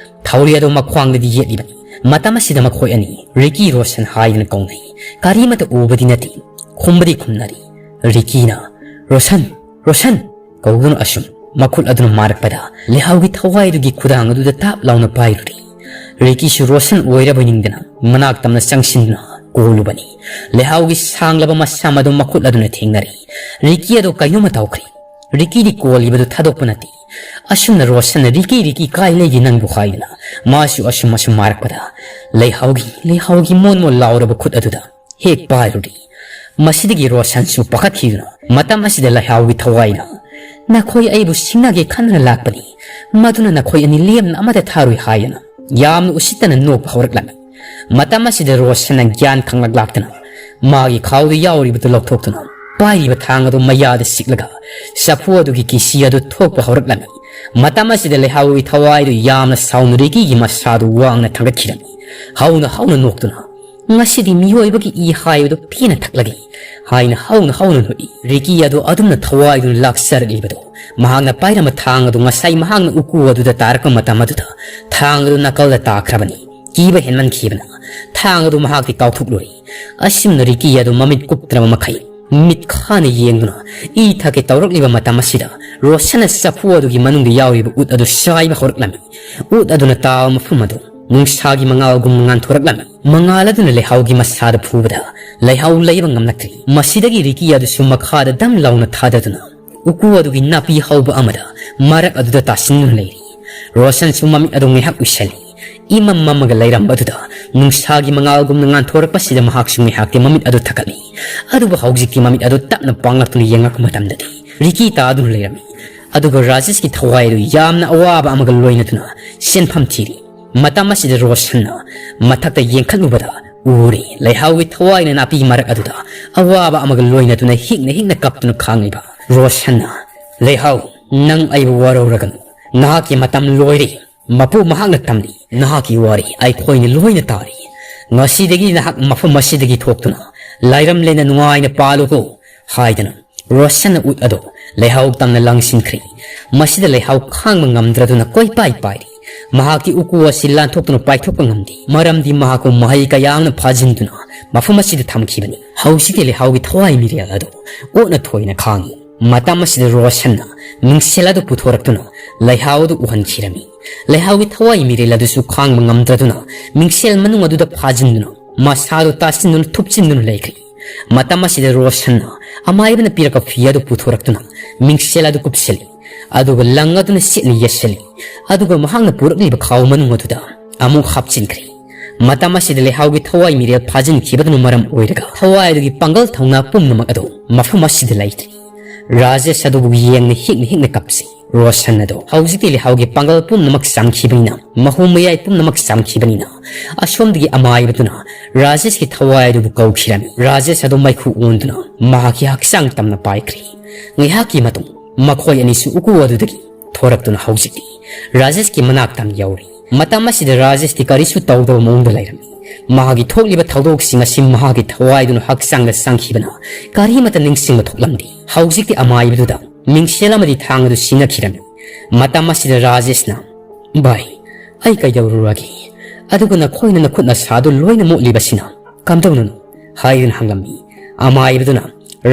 ꯊꯧꯔꯤ ꯑꯗꯨ ꯃꯈ꯭ꯋꯥꯡꯗꯗꯤ ꯌꯦꯠꯂꯤꯕꯅꯤ꯫ ꯃꯇꯝ ꯑꯁꯤꯗ ꯃꯈꯣꯏ ꯑꯅꯤ ꯔꯤꯀꯤ, ꯔꯣꯁꯟ ꯍꯥꯏꯗꯨꯅ ꯀꯧꯅꯩ꯫ ꯀꯔꯤꯃꯠꯇ ꯎꯕꯗꯤ ꯅꯠꯇꯦ, ꯈꯨꯝꯕꯗꯤ ꯈꯨꯝꯅꯔꯤ꯫ ꯔꯤꯀꯤꯅ "ꯔꯣꯁꯟ, ꯔꯣꯁꯟ" ꯀꯧꯗꯨꯅ ꯑꯁꯨꯝ ꯃꯈꯨꯠ ꯑꯗꯨꯅ ꯃꯥꯔꯛꯄꯗ ꯂꯩꯍꯥꯎꯒꯤ ꯊꯋꯥꯏꯗꯨꯒꯤ ꯈꯨꯗꯥꯡ ꯑꯗꯨꯗ ꯇꯥꯞ ꯂꯥꯎꯅ ꯄꯥꯏꯔꯨꯔꯤ꯫ ꯔꯤꯀꯤꯁꯨ ꯔꯣꯁꯟ ꯑꯣꯏꯔꯕꯣꯏ ꯅꯤꯡꯗꯅ ꯃꯅꯥꯛ ꯇꯝꯅ ꯆꯪꯁꯤꯟꯗꯨꯅ ꯀꯣꯜꯂꯨꯕꯅꯤ꯫ ꯂꯩꯍꯥꯎꯒꯤ ꯁꯥꯡꯂꯕ ꯃꯁꯝ ꯑꯗꯨ ꯃꯈꯨꯠ ꯑꯗꯨꯅ ꯊꯦꯡꯅꯔꯤ꯫ ꯔꯤꯀꯤ ꯑꯗꯨ ꯀꯩꯅꯣꯝꯃ ꯇꯧꯈ꯭ꯔꯦ꯫ ꯔꯤꯀꯤꯗꯤ ꯀꯣꯜꯂꯤꯕꯗꯨ ꯊꯥꯗꯣꯛꯄ ꯅꯠꯇꯦ꯫ ꯑꯁꯨꯝꯅ ꯔꯣꯁꯟꯅ "ꯔꯤꯀꯤ, ꯔꯤꯀꯤ, ꯀꯥꯏ ꯂꯩꯒꯦ ꯅꯪꯕꯨ?" ꯍꯥꯏꯗꯨꯅ ꯃꯥꯁꯨ ꯑꯁꯨꯝ ꯑꯁꯨꯝ ꯃꯥꯔꯛꯄꯗ ꯂꯩꯍꯥꯎꯒꯤ, ꯂꯩꯍꯥꯎꯒꯤ ꯃꯣꯟ ꯃꯣꯟ ꯂꯥꯎꯔꯕ ꯈꯨꯠ ꯑꯗꯨꯗ ꯍꯦꯛ ꯄꯥꯏꯔꯨꯔꯤ꯫ ꯃꯁꯤꯗꯒꯤ ꯔꯣꯁꯟꯁꯨ ꯄꯥꯈꯠꯈꯤꯗꯨꯅ ꯃꯇꯝ ꯑꯁꯤꯗ ꯂꯩꯍꯥꯎꯒꯤ ꯊꯋꯥꯏꯅ "ꯅꯈꯣꯏ ꯑꯩꯕꯨ ꯁꯤꯡꯅꯒꯦ ꯈꯟꯗꯨꯅ ꯂꯥꯛꯄꯅꯤ, ꯃꯗꯨꯅ ꯅꯈꯣꯏ ꯑꯅꯤ ꯂꯦꯝꯅ ꯑꯃꯠꯇ ꯊꯥꯔꯣꯏ" ꯍꯥꯏꯗꯨꯅ ꯌꯥꯝꯅ ꯎꯁꯤꯠꯇꯅ ꯅꯣꯛꯄ ꯍꯧꯔꯛꯂꯝꯃꯤ꯫ ꯃꯇꯝ ꯑꯁꯤꯗ ꯔꯣꯁꯟꯅ ꯒ꯭ꯌꯥꯟ ꯈꯪꯂꯛ ꯂꯥꯛꯇꯅ ꯃꯥꯒꯤ ꯈꯥꯎꯗ ꯌꯥꯎꯔꯤꯕꯗꯨ ꯂꯧꯊꯣꯛꯇꯨꯅ ꯄꯥꯏꯔꯤꯕ ꯊꯥꯡ ꯑꯗꯨ ꯃꯌꯥꯗ ꯁꯤꯛꯂꯒ ꯆꯐꯨ ꯑꯗꯨꯒꯤ ꯀꯤꯁꯤ ꯑꯗꯨ ꯊꯣꯛꯄ ꯍꯧꯔꯛꯂꯝꯃꯤ꯫ ꯃꯇꯝ ꯑꯁꯤꯗ ꯂꯩꯍꯥꯎꯒꯤ ꯊꯋꯥꯏꯗꯨ ꯌꯥꯝꯅ ꯁꯥꯎꯅ ꯔꯤꯀꯤꯒꯤ ꯃꯁꯥꯗꯨ ꯋꯥꯡꯅ ꯊꯥꯡꯒꯠꯈꯤꯔꯝꯃꯤ꯫ ꯍꯧꯅ ꯍꯧꯅ ꯅꯣꯛꯇꯨꯅ "ꯉꯁꯤꯗꯤ ꯃꯤꯑꯣꯏꯕꯒꯤ ꯏ ꯍꯥꯏꯕꯗꯨ ꯄꯦꯟꯅ ꯊꯛꯂꯒꯦ" ꯍꯥꯏꯅ ꯍꯧꯅ ꯍꯧꯅ ꯅꯣꯛꯏ꯫ ꯔꯤꯀꯤ ꯑꯗꯨ ꯑꯗꯨꯝꯅ ꯊꯋꯥꯏꯗꯨꯅ ꯂꯥꯛꯆꯔꯛꯂꯤꯕꯗꯨ ꯃꯍꯥꯛꯅ ꯄꯥꯏꯔꯝꯕ ꯊꯥꯡ ꯑꯗꯨ ꯉꯁꯥꯏ ꯃꯍꯥꯛꯅ ꯎꯀꯨ ꯑꯗꯨꯗ ꯇꯥꯔꯛꯄ ꯃꯇꯝ ꯑꯗꯨꯗ ꯊꯥꯡ ꯑꯗꯨ ꯅꯥꯀꯜꯗ ꯇꯥꯈ꯭ꯔꯕꯅꯤ꯫ ꯀꯤꯕ ꯍꯦꯟꯃꯟꯈꯤꯕꯅ ꯊꯥꯡ ꯑꯗꯨ ꯃꯍꯥꯛꯇꯤ ꯀꯥꯎꯊꯣꯛꯂꯨꯔꯦ꯫ ꯑꯁꯨꯝꯅ ꯔꯤꯀꯤ ꯑꯗꯨ ꯃꯃꯤꯠ ꯀꯨꯞꯇ꯭ꯔꯕ ꯃꯈꯩ ꯃꯤꯠ ꯈꯥꯅ ꯌꯦꯡꯗꯨꯅ ꯏ ꯊꯛꯀꯦ ꯇꯧꯔꯛꯂꯤꯕ ꯃꯇꯝ ꯑꯁꯤꯗ ꯔꯣꯁꯟꯅ ꯆꯐꯨ ꯑꯗꯨꯒꯤ ꯃꯅꯨꯡꯗ ꯌꯥꯎꯔꯤꯕ ꯎꯠ ꯑꯗꯨ ꯁꯥꯏꯕ ꯍꯧꯔꯛꯂꯝꯃꯤ꯫ ꯎꯠ ꯑꯗꯨꯅ ꯇꯥꯕ ꯃꯐꯝ ꯑꯗꯨ ꯅꯨꯡꯁꯥꯒꯤ ꯃꯉꯥꯜꯒꯨꯝꯅ ꯉꯥꯟꯊꯣꯔꯛꯂꯝꯃꯤ꯫ ꯃꯉꯥꯜ ꯑꯗꯨꯅ ꯂꯩꯍꯥꯎꯒꯤ ꯃꯁꯥꯗ ꯐꯨꯕꯗ ꯂꯩꯍꯥꯎ ꯂꯩꯕ ꯉꯝꯂꯛꯇ꯭ꯔꯤ꯫ ꯃꯁꯤꯗꯒꯤ ꯔꯤꯀꯤ ꯑꯗꯨꯁꯨ ꯃꯈꯥꯗ ꯗꯝ ꯂꯥꯎꯅ ꯊꯥꯗꯗꯨꯅ ꯎꯀꯨ ꯑꯗꯨꯒꯤ ꯅꯥꯄꯤ ꯍꯧꯕ ꯑꯃꯗ ꯃꯔꯛ ꯑꯗꯨꯗ ꯇꯥꯁꯤꯟꯗꯨꯅ ꯂꯩꯔꯤ꯫ ꯔꯣꯁꯟꯁꯨ ꯃꯃꯤꯠ ꯑꯗꯨ ꯉꯥꯏꯍꯥꯛ ꯎꯏꯁꯜꯂꯤ꯫ ꯏꯃꯝ ꯃꯝꯃꯒ ꯂꯩꯔꯝꯕ ꯑꯗꯨꯗ ꯅꯨꯡꯁꯥꯒꯤ ꯃꯉꯥꯜꯒꯨꯝꯅ ꯉꯥꯟꯊꯣꯔꯛꯄꯁꯤꯗ ꯃꯍꯥꯛꯁꯨ ꯉꯥꯏꯍꯥꯛꯇꯤ ꯃꯃꯤꯠ ꯑꯗꯨ ꯊꯛꯀꯠꯂꯤ꯫ ꯑꯗꯨꯕꯨ ꯍꯧꯖꯤꯛꯇꯤ ꯃꯃꯤꯠ ꯑꯗꯨ ꯇꯞꯅ ꯄꯥꯡꯂꯛꯇꯨꯅ ꯌꯦꯡꯂꯛꯄ ꯃꯇꯝꯗꯗꯤ ꯔꯤꯀꯤ ꯇꯥꯗꯨꯅ ꯂꯩꯔꯝꯃꯤ꯫ ꯑꯗꯨꯒ ꯔꯥꯖꯦꯁꯀꯤ ꯊꯋꯥꯏ ꯑꯗꯨ ꯌꯥꯝꯅ ꯑꯋꯥꯕ ꯑꯃꯒ ꯂꯣꯏꯅꯗꯨꯅ ꯁꯦꯟꯐꯝ ꯊꯤꯔꯤ꯫ ꯃꯇꯝ ꯑꯁꯤꯗ ꯔꯣꯁꯟꯅ ꯃꯊꯛꯇ ꯌꯦꯡꯈꯠꯂꯨꯕꯗ ꯎꯔꯦ, ꯂꯩꯍꯥꯎꯒꯤ ꯊꯋꯥꯏꯅ ꯅꯥꯄꯤ ꯃꯔꯛ ꯑꯗꯨꯗ ꯑꯋꯥꯕ ꯑꯃꯒ ꯂꯣꯏꯅꯗꯨꯅ ꯍꯤꯛꯅ ꯍꯤꯛꯅ ꯀꯞꯇꯨꯅ ꯈꯥꯡꯂꯤꯕ꯫ ꯔꯣꯁꯟꯅ, "ꯂꯩꯍꯥꯎ, ꯅꯪ ꯑꯩꯕꯨ ꯋꯥꯔꯧꯔꯒꯅꯨ꯫ ꯅꯍꯥꯛꯀꯤ ꯃꯇꯝ ꯂꯣꯏꯔꯦ꯫ ꯃꯄꯨ ꯃꯍꯥꯛꯅ ꯇꯝꯂꯤ, ꯅꯍꯥꯛꯀꯤ ꯋꯥꯔꯤ ꯑꯩꯈꯣꯏꯅ ꯂꯣꯏꯅ ꯇꯥꯔꯤ꯫ ꯉꯁꯤꯗꯒꯤ ꯅꯍꯥꯛ ꯃꯐꯝ ꯑꯁꯤꯗꯒꯤ ꯊꯣꯛꯇꯨꯅ "ꯂꯥꯏꯔꯝꯂꯦꯅ ꯅꯨꯡꯉꯥꯏꯅ ꯄꯥꯜꯂꯨꯀꯣ" ꯍꯥꯏꯗꯨꯅ ꯔꯣꯁꯟꯅ ꯎꯠ ꯑꯗꯨ ꯂꯩꯍꯥꯎ ꯇꯝꯅ ꯂꯪꯁꯤꯟꯈ꯭ꯔꯦ꯫ ꯃꯁꯤꯗ ꯂꯩꯍꯥꯎ ꯈꯥꯡꯕ ꯉꯝꯗ꯭ꯔꯗꯨꯅ ꯀꯣꯏꯄꯥꯏ ꯄꯥꯏꯔꯤ꯫ ꯃꯍꯥꯛꯇꯤ ꯎꯀꯨ ꯑꯁꯤ ꯂꯥꯟꯊꯣꯛꯇꯨꯅ ꯄꯥꯏꯊꯣꯛꯄ ꯉꯝꯗꯦ, ꯃꯔꯝꯗꯤ ꯃꯍꯥꯛꯄꯨ ꯃꯍꯩ ꯀꯌꯥ ꯑꯃꯅ ꯐꯥꯖꯤꯟꯗꯨꯅ ꯃꯐꯝ ꯑꯁꯤꯗ ꯊꯝꯈꯤꯕꯅꯤ꯫ ꯍꯧꯖꯤꯛꯇꯤ ꯂꯩꯍꯥꯎꯒꯤ ꯊꯋꯥꯏ ꯃꯤꯔꯦꯜ ꯑꯗꯨ ꯑꯣꯠꯅ ꯊꯣꯏꯅ ꯈꯥꯡꯏ꯫ ꯃꯇꯝ ꯑꯁꯤꯗ ꯔꯣꯁꯟꯅ ꯃꯤꯡꯁꯦꯜ ꯑꯗꯨ ꯄꯨꯊꯣꯔꯛꯇꯨꯅ ꯂꯩꯍꯥꯎ ꯑꯗꯨ ꯎꯍꯟꯈꯤꯔꯝꯃꯤ꯫ ꯂꯩꯍꯥꯎꯒꯤ ꯊꯋꯥꯏ ꯃꯤꯔꯦꯜ ꯑꯗꯨꯁꯨ ꯈꯥꯡꯕ ꯉꯝꯗ꯭ꯔꯗꯨꯅ ꯃꯤꯡꯁꯦꯜ ꯃꯅꯨꯡ ꯑꯗꯨꯗ ꯐꯥꯖꯤꯟꯗꯨꯅ ꯃꯁꯥꯗꯨ ꯇꯥꯁꯤꯟꯗꯨꯅ ꯊꯨꯞꯆꯤꯟꯗꯨꯅ ꯂꯩꯈ꯭ꯔꯦ꯫ ꯃꯇꯝ ꯑꯁꯤꯗ ꯔꯣꯁꯟꯅ ꯑꯃꯥꯏꯕꯅ ꯄꯤꯔꯛꯄ ꯐꯤ ꯑꯗꯨ ꯄꯨꯊꯣꯔꯛꯇꯨꯅ ꯃꯤꯡꯁꯦꯜ ꯑꯗꯨ ꯀꯨꯞꯁꯤꯜꯂꯤ꯫ ꯑꯗꯨꯒ ꯂꯪ ꯑꯗꯨꯅ ꯁꯦꯠꯅ ꯌꯦꯠꯁꯤꯜꯂꯤ꯫ ꯑꯗꯨꯒ ꯃꯍꯥꯛꯅ ꯄꯨꯔꯛꯂꯤꯕ ꯈꯥꯎ ꯃꯅꯨꯡ ꯑꯗꯨꯗ ꯑꯃꯨꯛ ꯍꯥꯞꯆꯤꯟꯈ꯭ꯔꯦ꯫ ꯃꯇꯝ ꯑꯁꯤꯗ ꯂꯩꯍꯥꯎꯒꯤ ꯊꯋꯥꯏ ꯃꯤꯔꯦꯜ ꯐꯥꯖꯤꯟꯈꯤꯕꯗꯨꯅ ꯃꯔꯝ ꯑꯣꯏꯔꯒ ꯊꯋꯥꯏ ꯑꯗꯨꯒꯤ ꯄꯥꯡꯒꯜ ꯊꯧꯅꯥ ꯄꯨꯝꯅꯃꯛ ꯑꯗꯨ ꯃꯐꯝ ꯑꯁꯤꯗ ꯂꯩꯇ꯭ꯔꯦ꯫ ꯔꯥꯖꯦꯁ ꯑꯗꯨꯕꯨ ꯌꯦꯡꯅ ꯍꯤꯛꯅ ꯍꯤꯛꯅ ꯀꯞꯁꯤ꯫ ꯔꯣꯁꯟ ꯑꯗꯣ ꯍꯧꯖꯤꯛꯇꯤ ꯂꯩꯍꯥꯎꯒꯤ ꯄꯥꯡꯒꯜ ꯄꯨꯝꯅꯃꯛ ꯆꯝꯈꯤꯕꯅꯤꯅ, ꯃꯍꯨꯝ ꯃꯌꯥꯏ ꯄꯨꯝꯅꯃꯛ ꯆꯝꯈꯤꯕꯅꯤꯅ, ꯑꯁꯣꯝꯗꯒꯤ ꯑꯃꯥꯏꯕꯗꯨꯅ ꯔꯥꯖꯦꯁꯀꯤ ꯊꯋꯥꯏ ꯑꯗꯨꯕꯨ ꯀꯧꯈꯤꯔꯝꯃꯤ꯫ ꯔꯥꯖꯦꯁ ꯑꯗꯨ ꯃꯩꯈꯨ ꯑꯣꯟꯗꯨꯅ ꯃꯍꯥꯛꯀꯤ ꯍꯛꯆꯥꯡ ꯇꯝꯅ ꯄꯥꯏꯈ꯭ꯔꯦ꯫ ꯉꯥꯏꯍꯥꯛꯀꯤ ꯃꯇꯨꯡ ꯃꯈꯣꯏ ꯑꯅꯤꯁꯨ ꯎꯀꯨ ꯑꯗꯨꯗꯒꯤ ꯊꯣꯔꯛꯇꯨꯅ ꯍꯧꯖꯤꯛꯇꯤ ꯔꯥꯖꯦꯁꯀꯤ ꯃꯅꯥꯛꯇ ꯌꯧꯔꯦ꯫ ꯃꯇꯝ ꯑꯁꯤꯗ ꯔꯥꯖꯦꯁꯇꯤ ꯀꯔꯤꯁꯨ ꯇꯧꯗꯕ ꯃꯑꯣꯡꯗ ꯂꯩꯔꯝꯃꯤ꯫ ꯃꯍꯥꯛꯀꯤ ꯊꯣꯛꯂꯤꯕ ꯊꯧꯗꯣꯛꯁꯤꯡ ꯑꯁꯤ ꯃꯍꯥꯛꯀꯤ ꯊꯋꯥꯏꯗꯨꯅ ꯍꯛꯆꯥꯡꯗ ꯆꯪꯈꯤꯕꯅ ꯀꯔꯤꯃꯠꯇ ꯅꯤꯡꯁꯤꯡꯕ ꯊꯣꯛꯂꯝꯗꯦ꯫ ꯍꯧꯖꯤꯛꯇꯤ ꯑꯃꯥꯏꯕꯗꯨꯗ ꯃꯤꯡꯁꯦꯜ ꯑꯃꯗꯤ ꯊꯥꯡ ꯑꯗꯨ ꯁꯤꯟꯅꯈꯤꯔꯝꯃꯤ꯫ ꯃꯇꯝ ꯑꯁꯤꯗ ꯔꯥꯖꯦꯁꯅ, "ꯚꯥꯏ, ꯑꯩ ꯀꯩꯗꯧꯔꯨꯔꯒꯦ? ꯑꯗꯨꯒ ꯅꯈꯣꯏꯅ ꯅꯈꯨꯠ ꯅꯁꯥꯗꯨ ꯂꯣꯏꯅ ꯃꯣꯠꯂꯤꯕꯁꯤꯅ ꯀꯝꯗꯧꯅꯅꯣ?" ꯍꯥꯏꯗꯨꯅ ꯍꯪꯂꯝꯃꯤ꯫ ꯑꯃꯥꯏꯕꯗꯨꯅ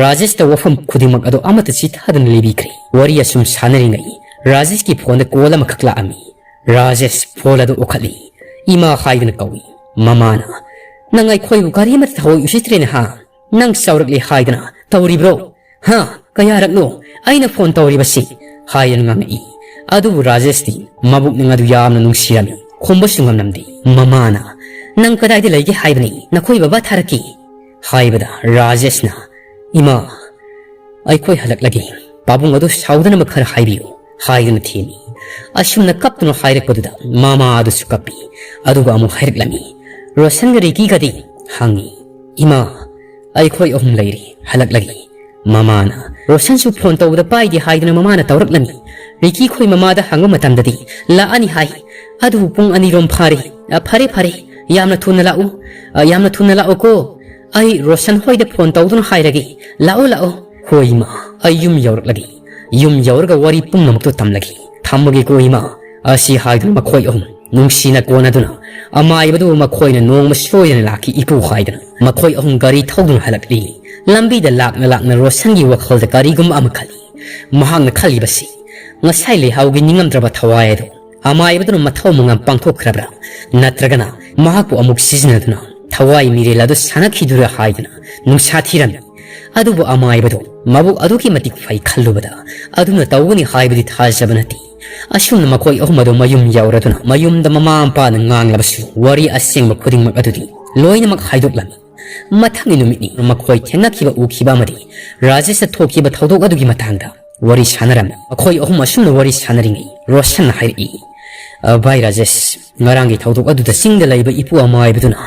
ꯔꯥꯖꯦꯁꯇ ꯋꯥꯐꯝ ꯈꯨꯗꯤꯡꯃꯛ ꯑꯗꯨ ꯑꯃꯠꯇ ꯆꯤꯊꯗꯨꯅ ꯂꯤꯕꯤꯈ꯭ꯔꯦ꯫ ꯋꯥꯔꯤ ꯑꯁꯨꯝ ꯁꯥꯟꯅꯔꯤꯉꯩ ꯔꯥꯖꯦꯁꯀꯤ ꯐꯣꯟꯗ ꯀꯣꯜ ꯑꯃꯈꯛ ꯂꯥꯛꯑꯝꯃꯤ꯫ ꯔꯥꯖꯦꯁ ꯐꯣꯟ ꯑꯗꯨ ꯎꯈꯠꯂꯤ꯫ "ꯏꯃꯥ" ꯍꯥꯏꯗꯨꯅ ꯀꯧꯏ꯫ ꯃꯃꯥꯅ, "ꯅꯪ ꯑꯩꯈꯣꯏꯕꯨ ꯀꯔꯤꯃꯠꯇ ꯊꯑꯣꯏ ꯎꯁꯤꯠꯇ꯭ꯔꯦꯅꯦ ꯍꯥ? ꯅꯪ ꯆꯥꯎꯔꯛꯂꯦ ꯍꯥꯏꯗꯅ ꯇꯧꯔꯤꯕ꯭ꯔꯣ? ꯍꯥ? ꯀꯌꯥꯔꯛꯅꯣ ꯑꯩꯅ ꯐꯣꯟ ꯇꯧꯔꯤꯕꯁꯤ?" ꯍꯥꯏꯗꯨꯅ ꯉꯥꯡꯉꯛꯏ꯫ ꯑꯗꯨꯕꯨ ꯔꯥꯖꯦꯁꯇꯤ ꯃꯕꯨꯛꯅꯤꯡ ꯑꯗꯨ ꯌꯥꯝꯅ ꯅꯨꯡꯁꯤꯔꯝꯃꯤ꯫ ꯈꯨꯝꯕꯁꯨ ꯉꯝꯂꯝꯗꯦ꯫ ꯃꯃꯥꯅ, "ꯅꯪ ꯀꯗꯥꯏꯗ ꯂꯩꯒꯦ ꯍꯥꯏꯕꯅꯤ? ꯅꯈꯣꯏ ꯕꯕꯥ ꯊꯥꯔꯛꯀꯦ" ꯍꯥꯏꯕꯗ ꯔꯥꯖꯦꯁꯅ, "ꯏꯃꯥ, ꯑꯩꯈꯣꯏ ꯍꯜꯂꯛꯂꯒꯦ꯫ ꯄꯥꯕꯨꯡ ꯑꯗꯨ ꯁꯥꯎꯗꯅꯕ ꯈꯔ ꯍꯥꯏꯕꯤꯌꯨ" ꯍꯥꯏꯗꯨꯅ ꯊꯦꯝꯃꯤ꯫ ꯑꯁꯨꯝꯅ ꯀꯞꯇꯨꯅ ꯍꯥꯏꯔꯛꯄꯗꯨꯗ ꯃꯃꯥ ꯑꯗꯨꯁꯨ ꯀꯞꯄꯤ꯫ ꯑꯗꯨꯒ ꯑꯃꯨꯛ ꯍꯥꯏꯔꯛꯂꯝꯃꯤ, "ꯔꯣꯁꯟꯒ ꯔꯤꯀꯤꯒꯗꯤ?" ꯍꯪꯉꯤ꯫ "ꯏꯃꯥ, ꯑꯩꯈꯣꯏ ꯑꯍꯨꯝ ꯂꯩꯔꯤ, ꯍꯜꯂꯛꯂꯒꯦ"꯫ ꯃꯃꯥꯅ, "ꯔꯣꯁꯟꯁꯨ ꯐꯣꯟ ꯇꯧꯕꯗ ꯄꯥꯏꯗꯦ" ꯍꯥꯏꯗꯨꯅ ꯃꯃꯥꯅ ꯇꯧꯔꯛꯂꯝꯃꯤ꯫ "ꯔꯤꯀꯤ ꯈꯣꯏ ꯃꯃꯥꯗ ꯍꯪꯕ ꯃꯇꯝꯗꯗꯤ ꯂꯥꯛꯑꯅꯤ ꯍꯥꯏ꯫ ꯑꯗꯨꯕꯨ ꯄꯨꯡ ꯑꯅꯤꯔꯣꯝ ꯐꯥꯔꯦ꯫ ꯑ, ꯐꯔꯦ, ꯐꯔꯦ, ꯌꯥꯝꯅ ꯊꯨꯅ ꯂꯥꯛꯎ꯫ ꯑ, ꯌꯥꯝꯅ ꯊꯨꯅ ꯂꯥꯛꯎꯀꯣ꯫ "ꯑꯩ ꯔꯣꯁꯟ ꯍꯣꯏꯗ ꯐꯣꯟ ꯇꯧꯗꯨꯅ ꯍꯥꯏꯔꯒꯦ꯫ ꯂꯥꯛꯑꯣ, ꯂꯥꯛꯑꯣ꯫" "ꯍꯣꯏ ꯏꯃꯥ, ꯑꯩ ꯌꯨꯝ ꯌꯧꯔꯛꯂꯒꯦ꯫ ꯌꯨꯝ ꯌꯧꯔꯒ ꯋꯥꯔꯤ ꯄꯨꯝꯅꯃꯛꯇꯨ ꯇꯝꯂꯒꯦ꯫ ꯊꯝꯃꯒꯦꯀꯣ ꯏꯃꯥ꯫" ꯑꯁꯤ ꯍꯥꯏꯗꯨꯅ ꯃꯈꯣꯏ ꯑꯍꯨꯝ ꯅꯨꯡꯁꯤꯅ ꯀꯣꯟꯅꯗꯨꯅ ꯑꯃꯥꯏꯕꯗꯨ ꯃꯈꯣꯏꯅ ꯅꯣꯡꯃ ꯁꯣꯏꯗꯅ ꯂꯥꯛꯈꯤ ꯏꯄꯨ ꯍꯥꯏꯗꯅ ꯃꯈꯣꯏ ꯑꯍꯨꯝ ꯒꯥꯔꯤ ꯊꯧꯗꯨꯅ ꯍꯜꯂꯛꯂꯤ꯫ ꯂꯝꯕꯤꯗ ꯂꯥꯛꯅ ꯂꯥꯛꯅ ꯔꯣꯁꯟꯒꯤ ꯋꯥꯈꯜꯗ ꯀꯔꯤꯒꯨꯝꯕ ꯑꯃ ꯈꯜꯂꯤ꯫ ꯃꯍꯥꯛꯅ ꯈꯜꯂꯤꯕꯁꯤ, ꯉꯁꯥꯏ ꯂꯩꯍꯥꯎꯒꯤ ꯅꯤꯡꯉꯝꯗ꯭ꯔꯕ ꯊꯋꯥꯏ ꯑꯗꯨ ꯑꯃꯥꯏꯕꯗꯨꯅ ꯃꯊꯧ ꯃꯉꯝ ꯄꯥꯡꯊꯣꯛꯈ꯭ꯔꯕ꯭ꯔꯥ? ꯅꯠꯇ꯭ꯔꯒꯅ ꯃꯍꯥꯛꯄꯨ ꯑꯃꯨꯛ ꯁꯤꯖꯤꯟꯅꯗꯨꯅ ꯊꯋꯥꯏ ꯃꯤꯔꯦꯜ ꯑꯗꯨ ꯁꯥꯟꯅꯈꯤꯗꯨꯔꯥ ꯍꯥꯏꯗꯨꯅ ꯅꯨꯡꯁꯥ ꯊꯤꯔꯝꯃꯤ꯫ ꯑꯗꯨꯕꯨ ꯑꯃꯥꯏꯕꯗꯨ ꯃꯕꯨꯛ ꯑꯗꯨꯛꯀꯤ ꯃꯇꯤꯛ ꯐꯩ ꯈꯜꯂꯨꯕꯗ ꯑꯗꯨꯝꯅ ꯇꯧꯒꯅꯤ ꯍꯥꯏꯕꯗꯤ ꯊꯥꯖꯕ ꯅꯠꯇꯦ꯫ ꯑꯁꯨꯝꯅ ꯃꯈꯣꯏ ꯑꯍꯨꯝ ꯑꯗꯨ ꯃꯌꯨꯝ ꯌꯧꯔꯗꯨꯅ ꯃꯌꯨꯝꯗ ꯃꯃꯥ ꯃꯄꯥꯅ ꯉꯥꯡꯂꯕꯁꯨ ꯋꯥꯔꯤ ꯑꯁꯦꯡꯕ ꯈꯨꯗꯤꯡꯃꯛ ꯑꯗꯨꯗꯤ ꯂꯣꯏꯅꯃꯛ ꯍꯥꯏꯗꯣꯛꯂꯝꯃꯤ꯫ ꯃꯊꯪꯒꯤ ꯅꯨꯃꯤꯠꯅꯤ ꯃꯈꯣꯏ ꯊꯦꯡꯅꯈꯤꯕ ꯎꯈꯤꯕ ꯑꯃꯗꯤ ꯔꯥꯖꯦꯁꯇ ꯊꯣꯛꯈꯤꯕ ꯊꯧꯗꯣꯛ ꯑꯗꯨꯒꯤ ꯃꯇꯥꯡꯗ ꯋꯥꯔꯤ ꯁꯥꯟꯅꯔꯝꯃꯤ꯫ ꯃꯈꯣꯏ ꯑꯍꯨꯝ ꯑꯁꯨꯝꯅ ꯋꯥꯔꯤ ꯁꯥꯟꯅꯔꯤꯉꯩ ꯔꯣꯁꯟꯅ ꯍꯥꯏꯔꯛꯏ, "ꯑ, ꯚꯥꯏ ꯔꯥꯖꯦꯁ, ꯉꯔꯥꯡꯒꯤ ꯊꯧꯗꯣꯛ ꯑꯗꯨꯗ ꯆꯤꯡꯗ ꯂꯩꯕ ꯏꯄꯨ ꯑꯃꯥꯏꯕꯗꯨꯅ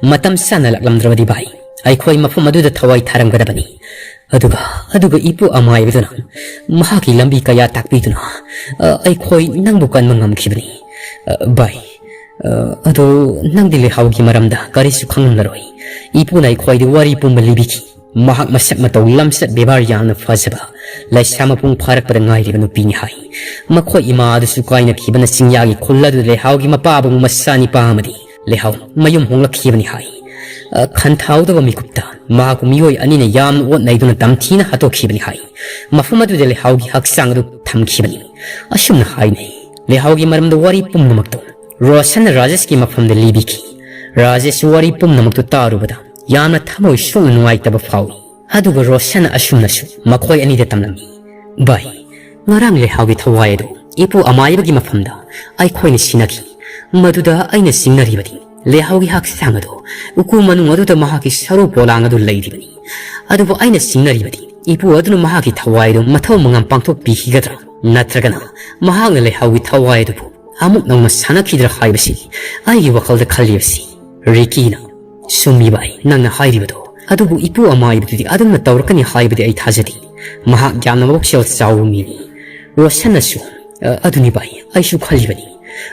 ꯃꯇꯝ ꯆꯥꯅ ꯂꯥꯛꯂꯝꯗ꯭ꯔꯕꯗꯤ ꯚꯥꯏ, ꯑꯩꯈꯣꯏ ꯃꯐꯝ ꯑꯗꯨꯗ ꯊꯋꯥꯏ ꯊꯥꯔꯝꯒꯗꯕꯅꯤ꯫ ꯑꯗꯨꯒ, ꯑꯗꯨꯒ ꯏꯄꯨ ꯑꯃꯥꯏꯕꯗꯨꯅ ꯃꯍꯥꯛꯀꯤ ꯂꯝꯕꯤ ꯀꯌꯥ ꯇꯥꯛꯄꯤꯗꯨꯅ, ꯑ, ꯑꯩꯈꯣꯏ ꯅꯪꯕꯨ ꯀꯟꯕ ꯉꯝꯈꯤꯕꯅꯤ꯫ ꯑ, ꯚꯥꯏ, ꯑ, ꯑꯗꯣ ꯅꯪꯗꯤ ꯂꯩꯍꯥꯎꯒꯤ ꯃꯔꯝꯗ ꯀꯔꯤꯁꯨ ꯈꯪꯂꯝꯂꯔꯣꯏ꯫ ꯏꯄꯨꯅ ꯑꯩꯈꯣꯏꯗ ꯋꯥꯔꯤ ꯄꯨꯝꯕ ꯂꯤꯕꯤꯈꯤ꯫ ꯃꯍꯥꯛ ꯃꯁꯛ ꯃꯇꯧ ꯂꯝꯆꯠ ꯕꯦꯕꯥꯔ ꯌꯥꯝꯅ ꯐꯖꯕ, ꯂꯩꯁꯥ ꯃꯄꯨꯡ ꯐꯥꯔꯛꯄꯗ ꯉꯥꯏꯔꯤꯕ ꯅꯨꯄꯤꯅꯤ ꯍꯥꯏ꯫ ꯃꯈꯣꯏ ꯏꯃꯥ ꯑꯗꯨꯁꯨ ꯀꯥꯏꯅꯈꯤꯕꯅ ꯆꯤꯡꯌꯥꯒꯤ ꯈꯨꯜ ꯑꯗꯨꯗ ꯂꯩꯍꯥꯎꯒꯤ ꯃꯄꯥꯕꯨꯡ ꯃꯆꯥ ꯅꯤꯄꯥ ꯑꯃꯗꯤ ꯂꯩꯍꯥꯎ ꯃꯌꯨꯝ ꯍꯣꯡꯂꯛꯈꯤꯕꯅꯤ ꯍꯥꯏ꯫ ꯑ, ꯈꯟꯊꯥꯍꯧꯗꯕ ꯃꯤꯀꯨꯞꯇ ꯃꯍꯥꯛꯄꯨ ꯃꯤꯑꯣꯏ ꯑꯅꯤꯅ ꯌꯥꯝꯅ ꯑꯣꯠ ꯅꯩꯗꯨꯅ ꯇꯝꯊꯤꯅ ꯍꯥꯠꯇꯣꯛꯈꯤꯕꯅꯤ ꯍꯥꯏ꯫ ꯃꯐꯝ ꯑꯗꯨꯗ ꯂꯩꯍꯥꯎꯒꯤ ꯍꯛꯆꯥꯡ ꯑꯗꯨ ꯊꯝꯈꯤꯕꯅꯤ꯫ ꯑꯁꯨꯝꯅ ꯍꯥꯏꯅꯩ꯫ ꯂꯩꯍꯥꯎꯒꯤ ꯃꯔꯝꯗ ꯋꯥꯔꯤ ꯄꯨꯝꯅꯃꯛꯇꯨ ꯔꯣꯁꯟꯅ ꯔꯥꯖꯦꯁꯀꯤ ꯃꯐꯝꯗ ꯂꯤꯕꯤꯈꯤ꯫ ꯔꯥꯖꯦꯁꯁꯨ ꯋꯥꯔꯤ ꯄꯨꯝꯅꯃꯛꯇꯨ ꯇꯥꯔꯨꯕꯗ ꯌꯥꯝꯅ ꯊꯃꯣꯏ ꯁꯣꯛꯅ ꯅꯨꯡꯉꯥꯏꯇꯕ ꯐꯥꯎꯏ꯫ ꯑꯗꯨꯒ ꯔꯣꯁꯟꯅ ꯑꯁꯨꯝꯅꯁꯨ ꯃꯈꯣꯏ ꯑꯅꯤꯗ ꯇꯝꯂꯝꯃꯤ, "ꯚꯥꯏ, ꯉꯔꯥꯡ ꯂꯩꯍꯥꯎꯒꯤ ꯊꯋꯥꯏ ꯑꯗꯨ ꯏꯄꯨ ꯑꯃꯥꯏꯕꯒꯤ ꯃꯐꯝꯗ ꯑꯩꯈꯣꯏꯅ ꯁꯤꯟꯅꯈꯤ꯫ ꯃꯗꯨꯗ ꯑꯩꯅ ꯆꯤꯡꯅꯔꯤꯕꯗꯤ ꯂꯩꯍꯥꯎꯒꯤ ꯍꯛꯆꯥꯡ ꯑꯗꯨ ꯎꯀꯨ ꯃꯅꯨꯡ ꯑꯗꯨꯗ ꯃꯍꯥꯛꯀꯤ ꯁꯔꯨ ꯄꯣꯂꯥꯡ ꯑꯗꯨ ꯂꯩꯔꯤꯕꯅꯤ꯫ ꯑꯗꯨꯕꯨ ꯑꯩꯅ ꯆꯤꯡꯅꯔꯤꯕꯗꯤ ꯏꯄꯨ ꯑꯗꯨꯅ ꯃꯍꯥꯛꯀꯤ ꯊꯋꯥꯏ ꯑꯗꯨ ꯃꯊꯧ ꯃꯉꯝ ꯄꯥꯡꯊꯣꯛꯄꯤꯈꯤꯒꯗ꯭ꯔꯥ? ꯅꯠꯇ꯭ꯔꯒꯅ ꯃꯍꯥꯛꯅ ꯂꯩꯍꯥꯎꯒꯤ ꯊꯋꯥꯏ ꯑꯗꯨꯕꯨ ꯑꯃꯨꯛ ꯅꯧꯅ ꯁꯥꯟꯅꯈꯤꯗ꯭ꯔꯥ ꯍꯥꯏꯕꯁꯤ ꯑꯩꯒꯤ ꯋꯥꯈꯜꯗ ꯈꯜꯂꯤꯕꯁꯤ꯫" ꯔꯤꯀꯤꯅ, "ꯆꯨꯝꯃꯤ ꯚꯥꯏ, ꯅꯪꯅ ꯍꯥꯏꯔꯤꯕꯗꯣ꯫ ꯑꯗꯨꯕꯨ ꯏꯄꯨ ꯑꯃꯥꯏꯕꯗꯨꯗꯤ ꯑꯗꯨꯝꯅ ꯇꯧꯔꯛꯀꯅꯤ ꯍꯥꯏꯕꯗꯤ ꯑꯩ ꯊꯥꯖꯗꯦ꯫ ꯃꯍꯥꯛ ꯌꯥꯝꯅ ꯃꯕꯨꯛꯆꯦꯜ ꯆꯥꯎꯕ ꯃꯤꯅꯤ꯫" ꯔꯣꯁꯟꯅꯁꯨ, "ꯑ, ꯑꯗꯨꯅꯤ ꯚꯥꯏ, ꯑꯩꯁꯨ ꯈꯜꯂꯤꯕꯅꯤ꯫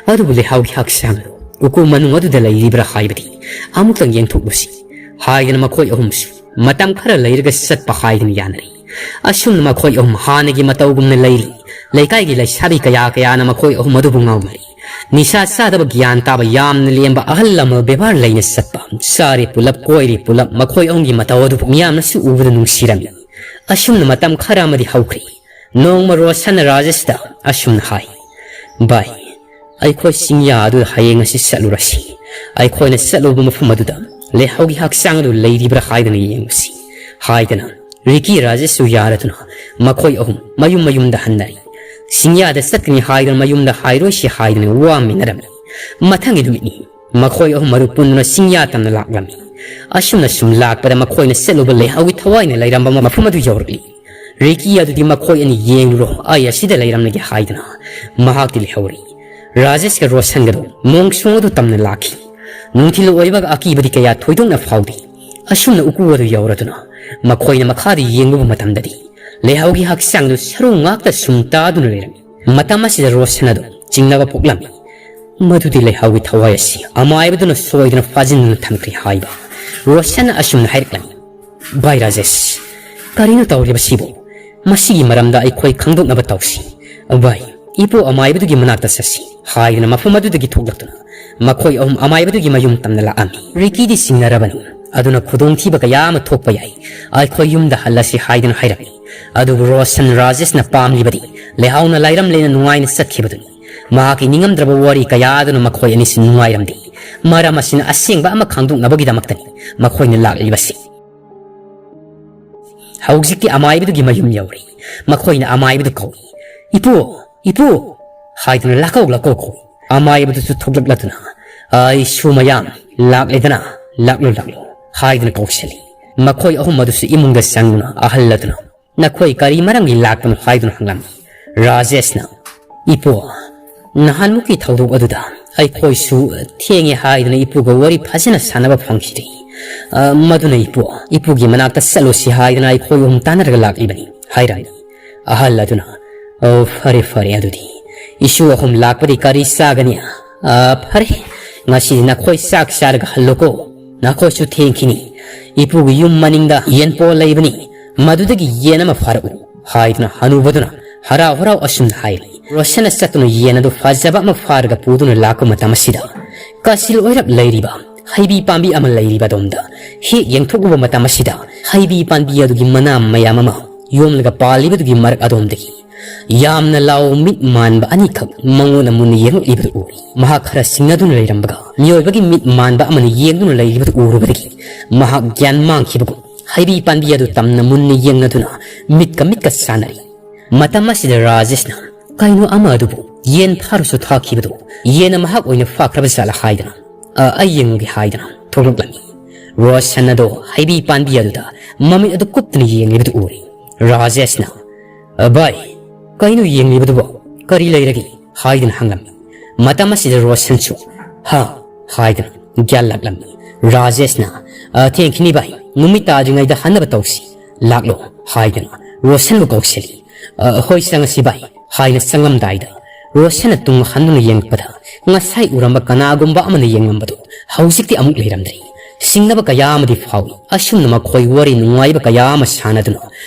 ꯑꯗꯨꯕꯨ ꯂꯩꯍꯥꯎꯒꯤ ꯍꯛꯆꯥꯡ ꯑꯗꯨ ꯎꯀꯨ ꯃꯅꯨꯡ ꯑꯗꯨꯗ ꯂꯩꯔꯤꯕ꯭ꯔꯥ ꯍꯥꯏꯕꯗꯤ ꯑꯃꯨꯛꯇꯪ ꯌꯦꯡꯊꯣꯛꯂꯨꯁꯤ꯫" ꯍꯥꯏꯗꯅ ꯃꯈꯣꯏ ꯑꯍꯨꯝꯁꯨ ꯃꯇꯝ ꯈꯔ ꯂꯩꯔꯒ ꯆꯠꯄ ꯍꯥꯏꯗꯨꯅ ꯌꯥꯅꯔꯦ꯫ ꯑꯁꯨꯝꯅ ꯃꯈꯣꯏ ꯑꯍꯨꯝ ꯍꯥꯟꯅꯒꯤ ꯃꯇꯧꯒꯨꯝꯅ ꯂꯩꯔꯤ꯫ ꯂꯩꯀꯥꯏꯒꯤ ꯂꯩꯁꯥꯕꯤ ꯀꯌꯥ ꯀꯌꯥꯅ ꯃꯈꯣꯏ ꯑꯍꯨꯝ ꯑꯗꯨꯕꯨ ꯉꯥꯎꯅꯔꯤ꯫ ꯅꯤꯁꯥ ꯆꯥꯗꯕ ꯒ꯭ꯌꯥꯟ ꯇꯥꯕ ꯌꯥꯝꯅ ꯂꯦꯝꯕ ꯑꯍꯜ ꯂꯃꯟ ꯕꯦꯕꯥꯔ ꯂꯩꯅ ꯆꯠꯄ, ꯆꯥꯔꯤ ꯄꯨꯂꯞ ꯀꯣꯏꯔꯤ ꯄꯨꯂꯞ ꯃꯈꯣꯏ ꯑꯍꯨꯝꯒꯤ ꯃꯇꯧ ꯑꯗꯨꯕꯨ ꯃꯤꯌꯥꯝꯅꯁꯨ ꯎꯕꯗ ꯅꯨꯡꯁꯤꯔꯝꯃꯤ꯫ ꯑꯁꯨꯝꯅ ꯃꯇꯝ ꯈꯔ ꯑꯃꯗꯤ ꯍꯧꯈ꯭ꯔꯦ꯫ ꯅꯣꯡꯃ ꯔꯣꯁꯟꯅ ꯔꯥꯖꯦꯁꯇ ꯑꯁꯨꯝꯅ ꯍꯥꯏ, "ꯚꯥꯏ, ꯑꯩꯈꯣꯏ ꯆꯤꯡꯌꯥ ꯑꯗꯨꯗ ꯍꯌꯦꯡ ꯑꯁꯤ ꯆꯠꯂꯨꯔꯁꯤ꯫ ꯑꯩꯈꯣꯏꯅ ꯆꯠꯂꯨꯕ ꯃꯐꯝ ꯑꯗꯨꯗ ꯂꯩꯍꯥꯎꯒꯤ ꯍꯛꯆꯥꯡ ꯑꯗꯨ ꯂꯩꯔꯤꯕ꯭ꯔꯥ ꯍꯥꯏꯗꯨꯅ ꯌꯦꯡꯉꯨꯁꯤ" ꯍꯥꯏꯗꯅ ꯔꯤꯀꯤ ꯔꯥꯖꯦꯁꯁꯨ ꯌꯥꯔꯗꯨꯅ ꯃꯈꯣꯏ ꯑꯍꯨꯝ ꯃꯌꯨꯝ ꯃꯌꯨꯝꯗ ꯍꯟꯅꯔꯤ꯫ ꯆꯤꯡꯌꯥꯗ ꯆꯠꯀꯅꯤ ꯍꯥꯏꯗꯨꯅ ꯃꯌꯨꯝꯗ ꯍꯥꯏꯔꯣꯏꯁꯤ ꯍꯥꯏꯗꯨꯅ ꯋꯥꯃꯤꯟꯅꯔꯝꯃꯤ꯫ ꯃꯊꯪꯒꯤ ꯅꯨꯃꯤꯠꯅꯤ꯫ ꯃꯈꯣꯏ ꯑꯍꯨꯝ ꯃꯔꯨ ꯄꯨꯟꯗꯨꯅ ꯆꯤꯡꯌꯥ ꯇꯝꯅ ꯂꯥꯛꯂꯝꯃꯤ꯫ ꯑꯁꯨꯝꯅ ꯁꯨꯝ ꯂꯥꯛꯄꯗ ꯃꯈꯣꯏꯅ ꯆꯠꯂꯨꯕ ꯂꯩꯍꯥꯎꯒꯤ ꯊꯋꯥꯏꯅ ꯂꯩꯔꯝꯕ ꯃꯐꯝ ꯑꯗꯨ ꯌꯧꯔꯛꯂꯤ꯫ ꯔꯤꯀꯤ ꯑꯗꯨꯗꯤ ꯃꯈꯣꯏ ꯑꯅꯤ ꯌꯦꯡꯂꯨꯔꯣ, ꯑꯩ ꯑꯁꯤꯗ ꯂꯩꯔꯝꯂꯒꯦ ꯍꯥꯏꯗꯨꯅ ꯃꯍꯥꯛꯇꯤ ꯂꯩꯍꯧꯔꯤ꯫ ꯔꯥꯖꯦꯁꯀ ꯔꯣꯁꯟꯒꯗꯣ ꯃꯣꯡꯁꯣꯡ ꯑꯗꯨ ꯇꯝꯅ ꯂꯥꯛꯈꯤ꯫ ꯅꯨꯡꯊꯤꯜ ꯑꯣꯏꯕꯒ ꯑꯀꯤꯕꯗꯤ ꯀꯌꯥ ꯊꯣꯏꯗꯣꯛꯅ ꯐꯥꯎꯗꯦ꯫ ꯑꯁꯨꯝꯅ ꯎꯀꯨ ꯑꯗꯨ ꯌꯧꯔꯗꯨꯅ ꯃꯈꯣꯏꯅ ꯃꯈꯥꯗ ꯌꯦꯡꯂꯨꯕ ꯃꯇꯝꯗꯗꯤ ꯂꯩꯍꯥꯎꯒꯤ ꯍꯛꯆꯥꯡꯗꯨ ꯁꯔꯨ ꯉꯥꯛꯇ ꯁꯨꯝ ꯇꯥꯗꯨꯅ ꯂꯩꯔꯝꯃꯤ꯫ ꯃꯇꯝ ꯑꯁꯤꯗ ꯔꯣꯁꯟ ꯑꯗꯨ ꯆꯤꯡꯅꯕ ꯄꯣꯛꯂꯝꯃꯤ꯫ ꯃꯗꯨꯗꯤ ꯂꯩꯍꯥꯎꯒꯤ ꯊꯋꯥꯏ ꯑꯁꯤ ꯑꯃꯥꯏꯕꯗꯨꯅ ꯁꯣꯏꯗꯅ ꯐꯥꯖꯤꯟꯗꯨꯅ ꯊꯝꯈ꯭ꯔꯦ ꯍꯥꯏꯕ꯫ ꯔꯣꯁꯟꯅ ꯑꯁꯨꯝꯅ ꯍꯥꯏꯔꯛꯂꯝꯃꯤ, "ꯚꯥꯏ ꯔꯥꯖꯦꯁ, ꯀꯔꯤꯅꯣ ꯇꯧꯔꯤꯕꯁꯤꯕꯨ? ꯃꯁꯤꯒꯤ ꯃꯔꯝꯗ ꯑꯩꯈꯣꯏ ꯈꯪꯗꯣꯛꯅꯕ ꯇꯧꯁꯤ꯫ ꯚꯥꯏ, ꯏꯄꯨ ꯑꯃꯥꯏꯕꯗꯨꯒꯤ ꯃꯅꯥꯛꯇ ꯆꯠꯁꯤ" ꯍꯥꯏꯗꯨꯅ ꯃꯐꯝ ꯑꯗꯨꯗꯒꯤ ꯊꯣꯛꯂꯛꯇꯨꯅ ꯃꯈꯣꯏ ꯑꯍꯨꯝ ꯑꯃꯥꯏꯕꯗꯨꯒꯤ ꯃꯌꯨꯝ ꯇꯝꯅ ꯂꯥꯛꯑꯝꯃꯤ꯫ ꯔꯤꯀꯤꯗꯤ ꯁꯤꯡꯅꯔꯕꯅꯤ꯫ ꯑꯗꯨꯅ ꯈꯨꯗꯣꯡꯊꯤꯕ ꯀꯌꯥ ꯑꯃ ꯊꯣꯛꯄ ꯌꯥꯏ꯫ ꯑꯩꯈꯣꯏ ꯌꯨꯝꯗ ꯍꯜꯂꯁꯤ ꯍꯥꯏꯗꯨꯅ ꯍꯥꯏꯔꯝꯃꯤ꯫ ꯑꯗꯨꯕꯨ ꯔꯣꯁꯟ ꯔꯥꯖꯦꯁꯅ ꯄꯥꯝꯂꯤꯕꯗꯤ ꯂꯩꯍꯥꯎꯅ ꯂꯥꯏꯔꯝ ꯂꯩꯅ ꯅꯨꯡꯉꯥꯏꯅ ꯆꯠꯈꯤꯕꯗꯨꯅꯤ꯫ ꯃꯍꯥꯛꯀꯤ ꯅꯤꯡꯉꯝꯗ꯭ꯔꯕ ꯋꯥꯔꯤ ꯀꯌꯥ ꯑꯗꯨꯅ ꯃꯈꯣꯏ ꯑꯅꯤꯁꯤ ꯅꯨꯡꯉꯥꯏꯔꯝꯗꯦ꯫ ꯃꯔꯝ ꯑꯁꯤꯅ ꯑꯁꯦꯡꯕ ꯑꯃ ꯈꯪꯗꯣꯛꯅꯕꯒꯤꯗꯃꯛꯇꯅꯤ ꯃꯈꯣꯏꯅ ꯂꯥꯛꯂꯤꯕꯁꯤ꯫ ꯍꯧꯖꯤꯛꯇꯤ ꯑꯃꯥꯏꯕꯗꯨꯒꯤ ꯃꯌꯨꯝ ꯌꯧꯔꯦ꯫ ꯃꯈꯣꯏꯅ ꯑꯃꯥꯏꯕꯗꯨ ꯀꯧꯏ꯫ "ꯏꯄꯨ, ꯏꯄꯨ" ꯍꯥꯏꯗꯨꯅ ꯂꯥꯛꯀꯧ ꯂꯥꯛꯀꯧ ꯀꯧꯏ꯫ ꯑꯃꯥꯏꯕꯗꯨꯁꯨ ꯊꯣꯛꯂꯛꯂꯗꯨꯅ, "ꯑꯩꯁꯨ ꯃꯌꯥꯝ ꯂꯥꯛꯂꯦꯗꯅ, ꯂꯥꯛꯂꯣ ꯂꯥꯛꯂꯣ" ꯍꯥꯏꯗꯨꯅ ꯀꯧꯁꯤꯜꯂꯤ꯫ ꯃꯈꯣꯏ ꯑꯍꯨꯝ ꯑꯗꯨꯁꯨ ꯏꯃꯨꯡꯗ ꯆꯪꯗꯨꯅ ꯑꯍꯜ ꯑꯗꯨꯅ, "ꯅꯈꯣꯏ ꯀꯔꯤ ꯃꯔꯝꯒꯤ ꯂꯥꯛꯄꯅꯣ?" ꯍꯥꯏꯗꯨꯅ ꯍꯪꯂꯝꯃꯤ꯫ ꯔꯥꯖꯦꯁꯅ, "ꯏꯄꯨ, ꯅꯍꯥꯟꯃꯨꯛꯀꯤ ꯊꯧꯗꯣꯛ ꯑꯗꯨꯗ ꯑꯩꯈꯣꯏꯁꯨ ꯊꯦꯡꯉꯦ ꯍꯥꯏꯗꯨꯅ ꯏꯄꯨꯒ ꯋꯥꯔꯤ ꯐꯖꯅ ꯁꯥꯟꯅꯕ ꯐꯪꯈꯤꯗꯦ꯫ ꯑ, ꯃꯗꯨꯅ ꯏꯄꯨ, ꯏꯄꯨꯒꯤ ꯃꯅꯥꯛꯇ ꯆꯠꯂꯨꯁꯤ ꯍꯥꯏꯗꯨꯅ ꯑꯩꯈꯣꯏ ꯑꯍꯨꯝ ꯇꯥꯟꯅꯔꯒ ꯂꯥꯛꯂꯤꯕꯅꯤ" ꯍꯥꯏꯔꯝꯃꯤ꯫ ꯑꯍꯜ ꯑꯗꯨꯅ, "ꯑꯣ, ꯐꯔꯦ ꯐꯔꯦ, ꯑꯗꯨꯗꯤ ꯏꯁꯨ ꯑꯍꯨꯝ ꯂꯥꯛꯄꯗꯤ ꯀꯔꯤ ꯆꯥꯒꯅꯤ? ꯑ, ꯐꯔꯦ, ꯉꯁꯤꯗꯤ ꯅꯈꯣꯏ ꯆꯥꯛ ꯆꯥꯔꯒ ꯍꯜꯂꯣꯀꯣ" "ꯅꯈꯣꯏꯁꯨ ꯊꯦꯡꯈꯤꯅꯤ꯫ ꯏꯄꯨꯒꯤ ꯌꯨꯝ ꯃꯅꯤꯡꯗ ꯌꯦꯟꯄꯣ ꯂꯩꯕꯅꯤ, ꯃꯗꯨꯗꯒꯤ ꯌꯦꯟ ꯑꯃ ꯐꯥꯔꯛꯎ" ꯍꯥꯏꯗꯨꯅ ꯍꯅꯨꯕꯗꯨꯅ ꯍꯔꯥꯎ ꯍꯔꯥꯎ ꯑꯁꯨꯝꯅ ꯍꯥꯏꯔꯦ꯫ ꯔꯣꯁꯟꯅ ꯆꯠꯇꯨꯅ ꯌꯦꯟ ꯑꯗꯨ ꯐꯖꯕ ꯑꯃ ꯐꯥꯔꯒ ꯄꯨꯗꯨꯅ ꯂꯥꯛꯄ ꯃꯇꯝ ꯑꯁꯤꯗ, ꯀꯥꯆꯤꯜ ꯑꯣꯏꯔꯞ ꯂꯩꯔꯤꯕ ꯍꯩꯕꯤ ꯄꯥꯝꯕꯤ ꯑꯃ ꯂꯩꯔꯤꯕ ꯑꯗꯣꯝꯗ ꯍꯦꯛ ꯌꯦꯡꯊꯣꯛꯂꯨꯕ ꯃꯇꯝ ꯑꯁꯤꯗ, ꯍꯩꯕꯤ ꯄꯥꯝꯕꯤ ꯑꯗꯨꯒꯤ ꯃꯅꯥ ꯃꯌꯥꯝ ꯑꯃ ꯌꯣꯝꯂꯒ ꯄꯥꯜꯂꯤꯕꯗꯨꯒꯤ ꯃꯔꯛ ꯑꯗꯣꯝꯗꯒꯤ ꯌꯥꯝꯅ ꯂꯥꯎ ꯃꯤꯠ ꯃꯥꯟꯕ ꯑꯅꯤꯈꯛ ꯃꯉꯣꯟꯗ ꯃꯨꯟꯅ ꯌꯦꯡꯂꯛꯂꯤꯕꯗꯨ ꯎꯔꯤ꯫ ꯃꯍꯥꯛ ꯈꯔ ꯁꯤꯡꯅꯗꯨꯅ ꯂꯩꯔꯝꯕꯒ, ꯃꯤꯑꯣꯏꯕꯒꯤ ꯃꯤꯠ ꯃꯥꯟꯕ ꯑꯃꯅ ꯌꯦꯡꯗꯨꯅ ꯂꯩꯔꯤꯕꯗꯨ ꯎꯔꯨꯕꯗꯒꯤ ꯃꯍꯥꯛ ꯒ꯭ꯌꯥꯟ ꯃꯥꯡꯈꯤꯕꯒꯨꯝ ꯍꯩꯕꯤ ꯄꯥꯝꯕꯤ ꯑꯗꯨ ꯇꯝꯅ ꯃꯨꯟꯅ ꯌꯦꯡꯅꯗꯨꯅ ꯃꯤꯠꯀ ꯃꯤꯠꯀ ꯆꯥꯟꯅꯔꯤ꯫ ꯃꯇꯝ ꯑꯁꯤꯗ ꯔꯥꯖꯦꯁꯅ, "ꯀꯩꯅꯣ ꯑꯃ ꯑꯗꯨꯕꯨ? ꯌꯦꯟ ꯐꯥꯔꯨꯁꯨ ꯊꯥꯈꯤꯕꯗꯨ ꯌꯦꯟꯅ ꯃꯍꯥꯛ ꯑꯣꯏꯅ ꯐꯥꯈ꯭ꯔꯕ ꯖꯥꯠꯂ?" ꯍꯥꯏꯗꯅ, "ꯑ, ꯑꯩ ꯌꯦꯡꯉꯨꯒꯦ" ꯍꯥꯏꯗꯅ ꯊꯣꯛꯂꯛꯂꯝꯃꯤ꯫ ꯔꯣꯁꯟ ꯑꯗꯣ ꯍꯩꯕꯤ ꯄꯥꯟꯕꯤ ꯑꯗꯨꯗ ꯃꯃꯤꯠ ꯑꯗꯨ ꯀꯨꯞꯇꯨꯅ ꯌꯦꯡꯂꯤꯕꯗꯨ ꯎꯔꯤ꯫ ꯔꯥꯖꯦꯁꯅ, "ꯑ, ꯚꯥꯏ, ꯀꯩꯅꯣ ꯌꯦꯡꯂꯤꯕꯗꯨꯕꯣ? ꯀꯔꯤ ꯂꯩꯔꯒꯦ?" ꯍꯥꯏꯗꯨꯅ ꯍꯪꯂꯝꯃꯤ꯫ ꯃꯇꯝ ꯑꯁꯤꯗ ꯔꯣꯁꯟꯁꯨ, "ꯍꯥ?" ꯍꯥꯏꯗꯨꯅ ꯒ꯭ꯌꯥꯟ ꯂꯥꯛꯂꯝꯃꯤ꯫ ꯔꯥꯖꯦꯁꯅ, "ꯑ, ꯊꯦꯡꯈꯤꯅꯤ ꯚꯥꯏ, ꯅꯨꯃꯤꯠ ꯇꯥꯗ꯭ꯔꯤꯉꯩꯗ ꯍꯟꯅꯕ ꯇꯧꯁꯤ꯫ ꯂꯥꯛꯂꯣ" ꯍꯥꯏꯗꯨꯅ ꯔꯣꯁꯟꯕꯨ ꯀꯧꯁꯤꯜꯂꯤ꯫ "ꯑ, ꯍꯣꯏ, ꯆꯪꯉꯁꯤ ꯚꯥꯏ" ꯍꯥꯏꯅ ꯆꯪꯂꯝꯗꯥꯏꯗ ꯔꯣꯁꯟꯅ ꯇꯨꯡ ꯍꯟꯗꯨꯅ ꯌꯦꯡꯂꯛꯄꯗ, ꯉꯁꯥꯏ ꯎꯔꯝꯕ ꯀꯅꯥꯒꯨꯝꯕ ꯑꯃꯅ ꯌꯦꯡꯂꯝꯕꯗꯨ ꯍꯧꯖꯤꯛꯇꯤ ꯑꯃꯨꯛ ꯂꯩꯔꯝꯗ꯭ꯔꯤ꯫ ꯁꯤꯡꯅꯕ ꯀꯌꯥ ꯑꯃꯗꯤ ꯐꯥꯎꯏ꯫ ꯑꯁꯨꯝꯅ ꯃꯈꯣꯏ ꯋꯥꯔꯤ ꯅꯨꯡꯉꯥꯏꯕ ꯀꯌꯥ ꯑꯃ ꯁꯥꯟꯅꯗꯨꯅ,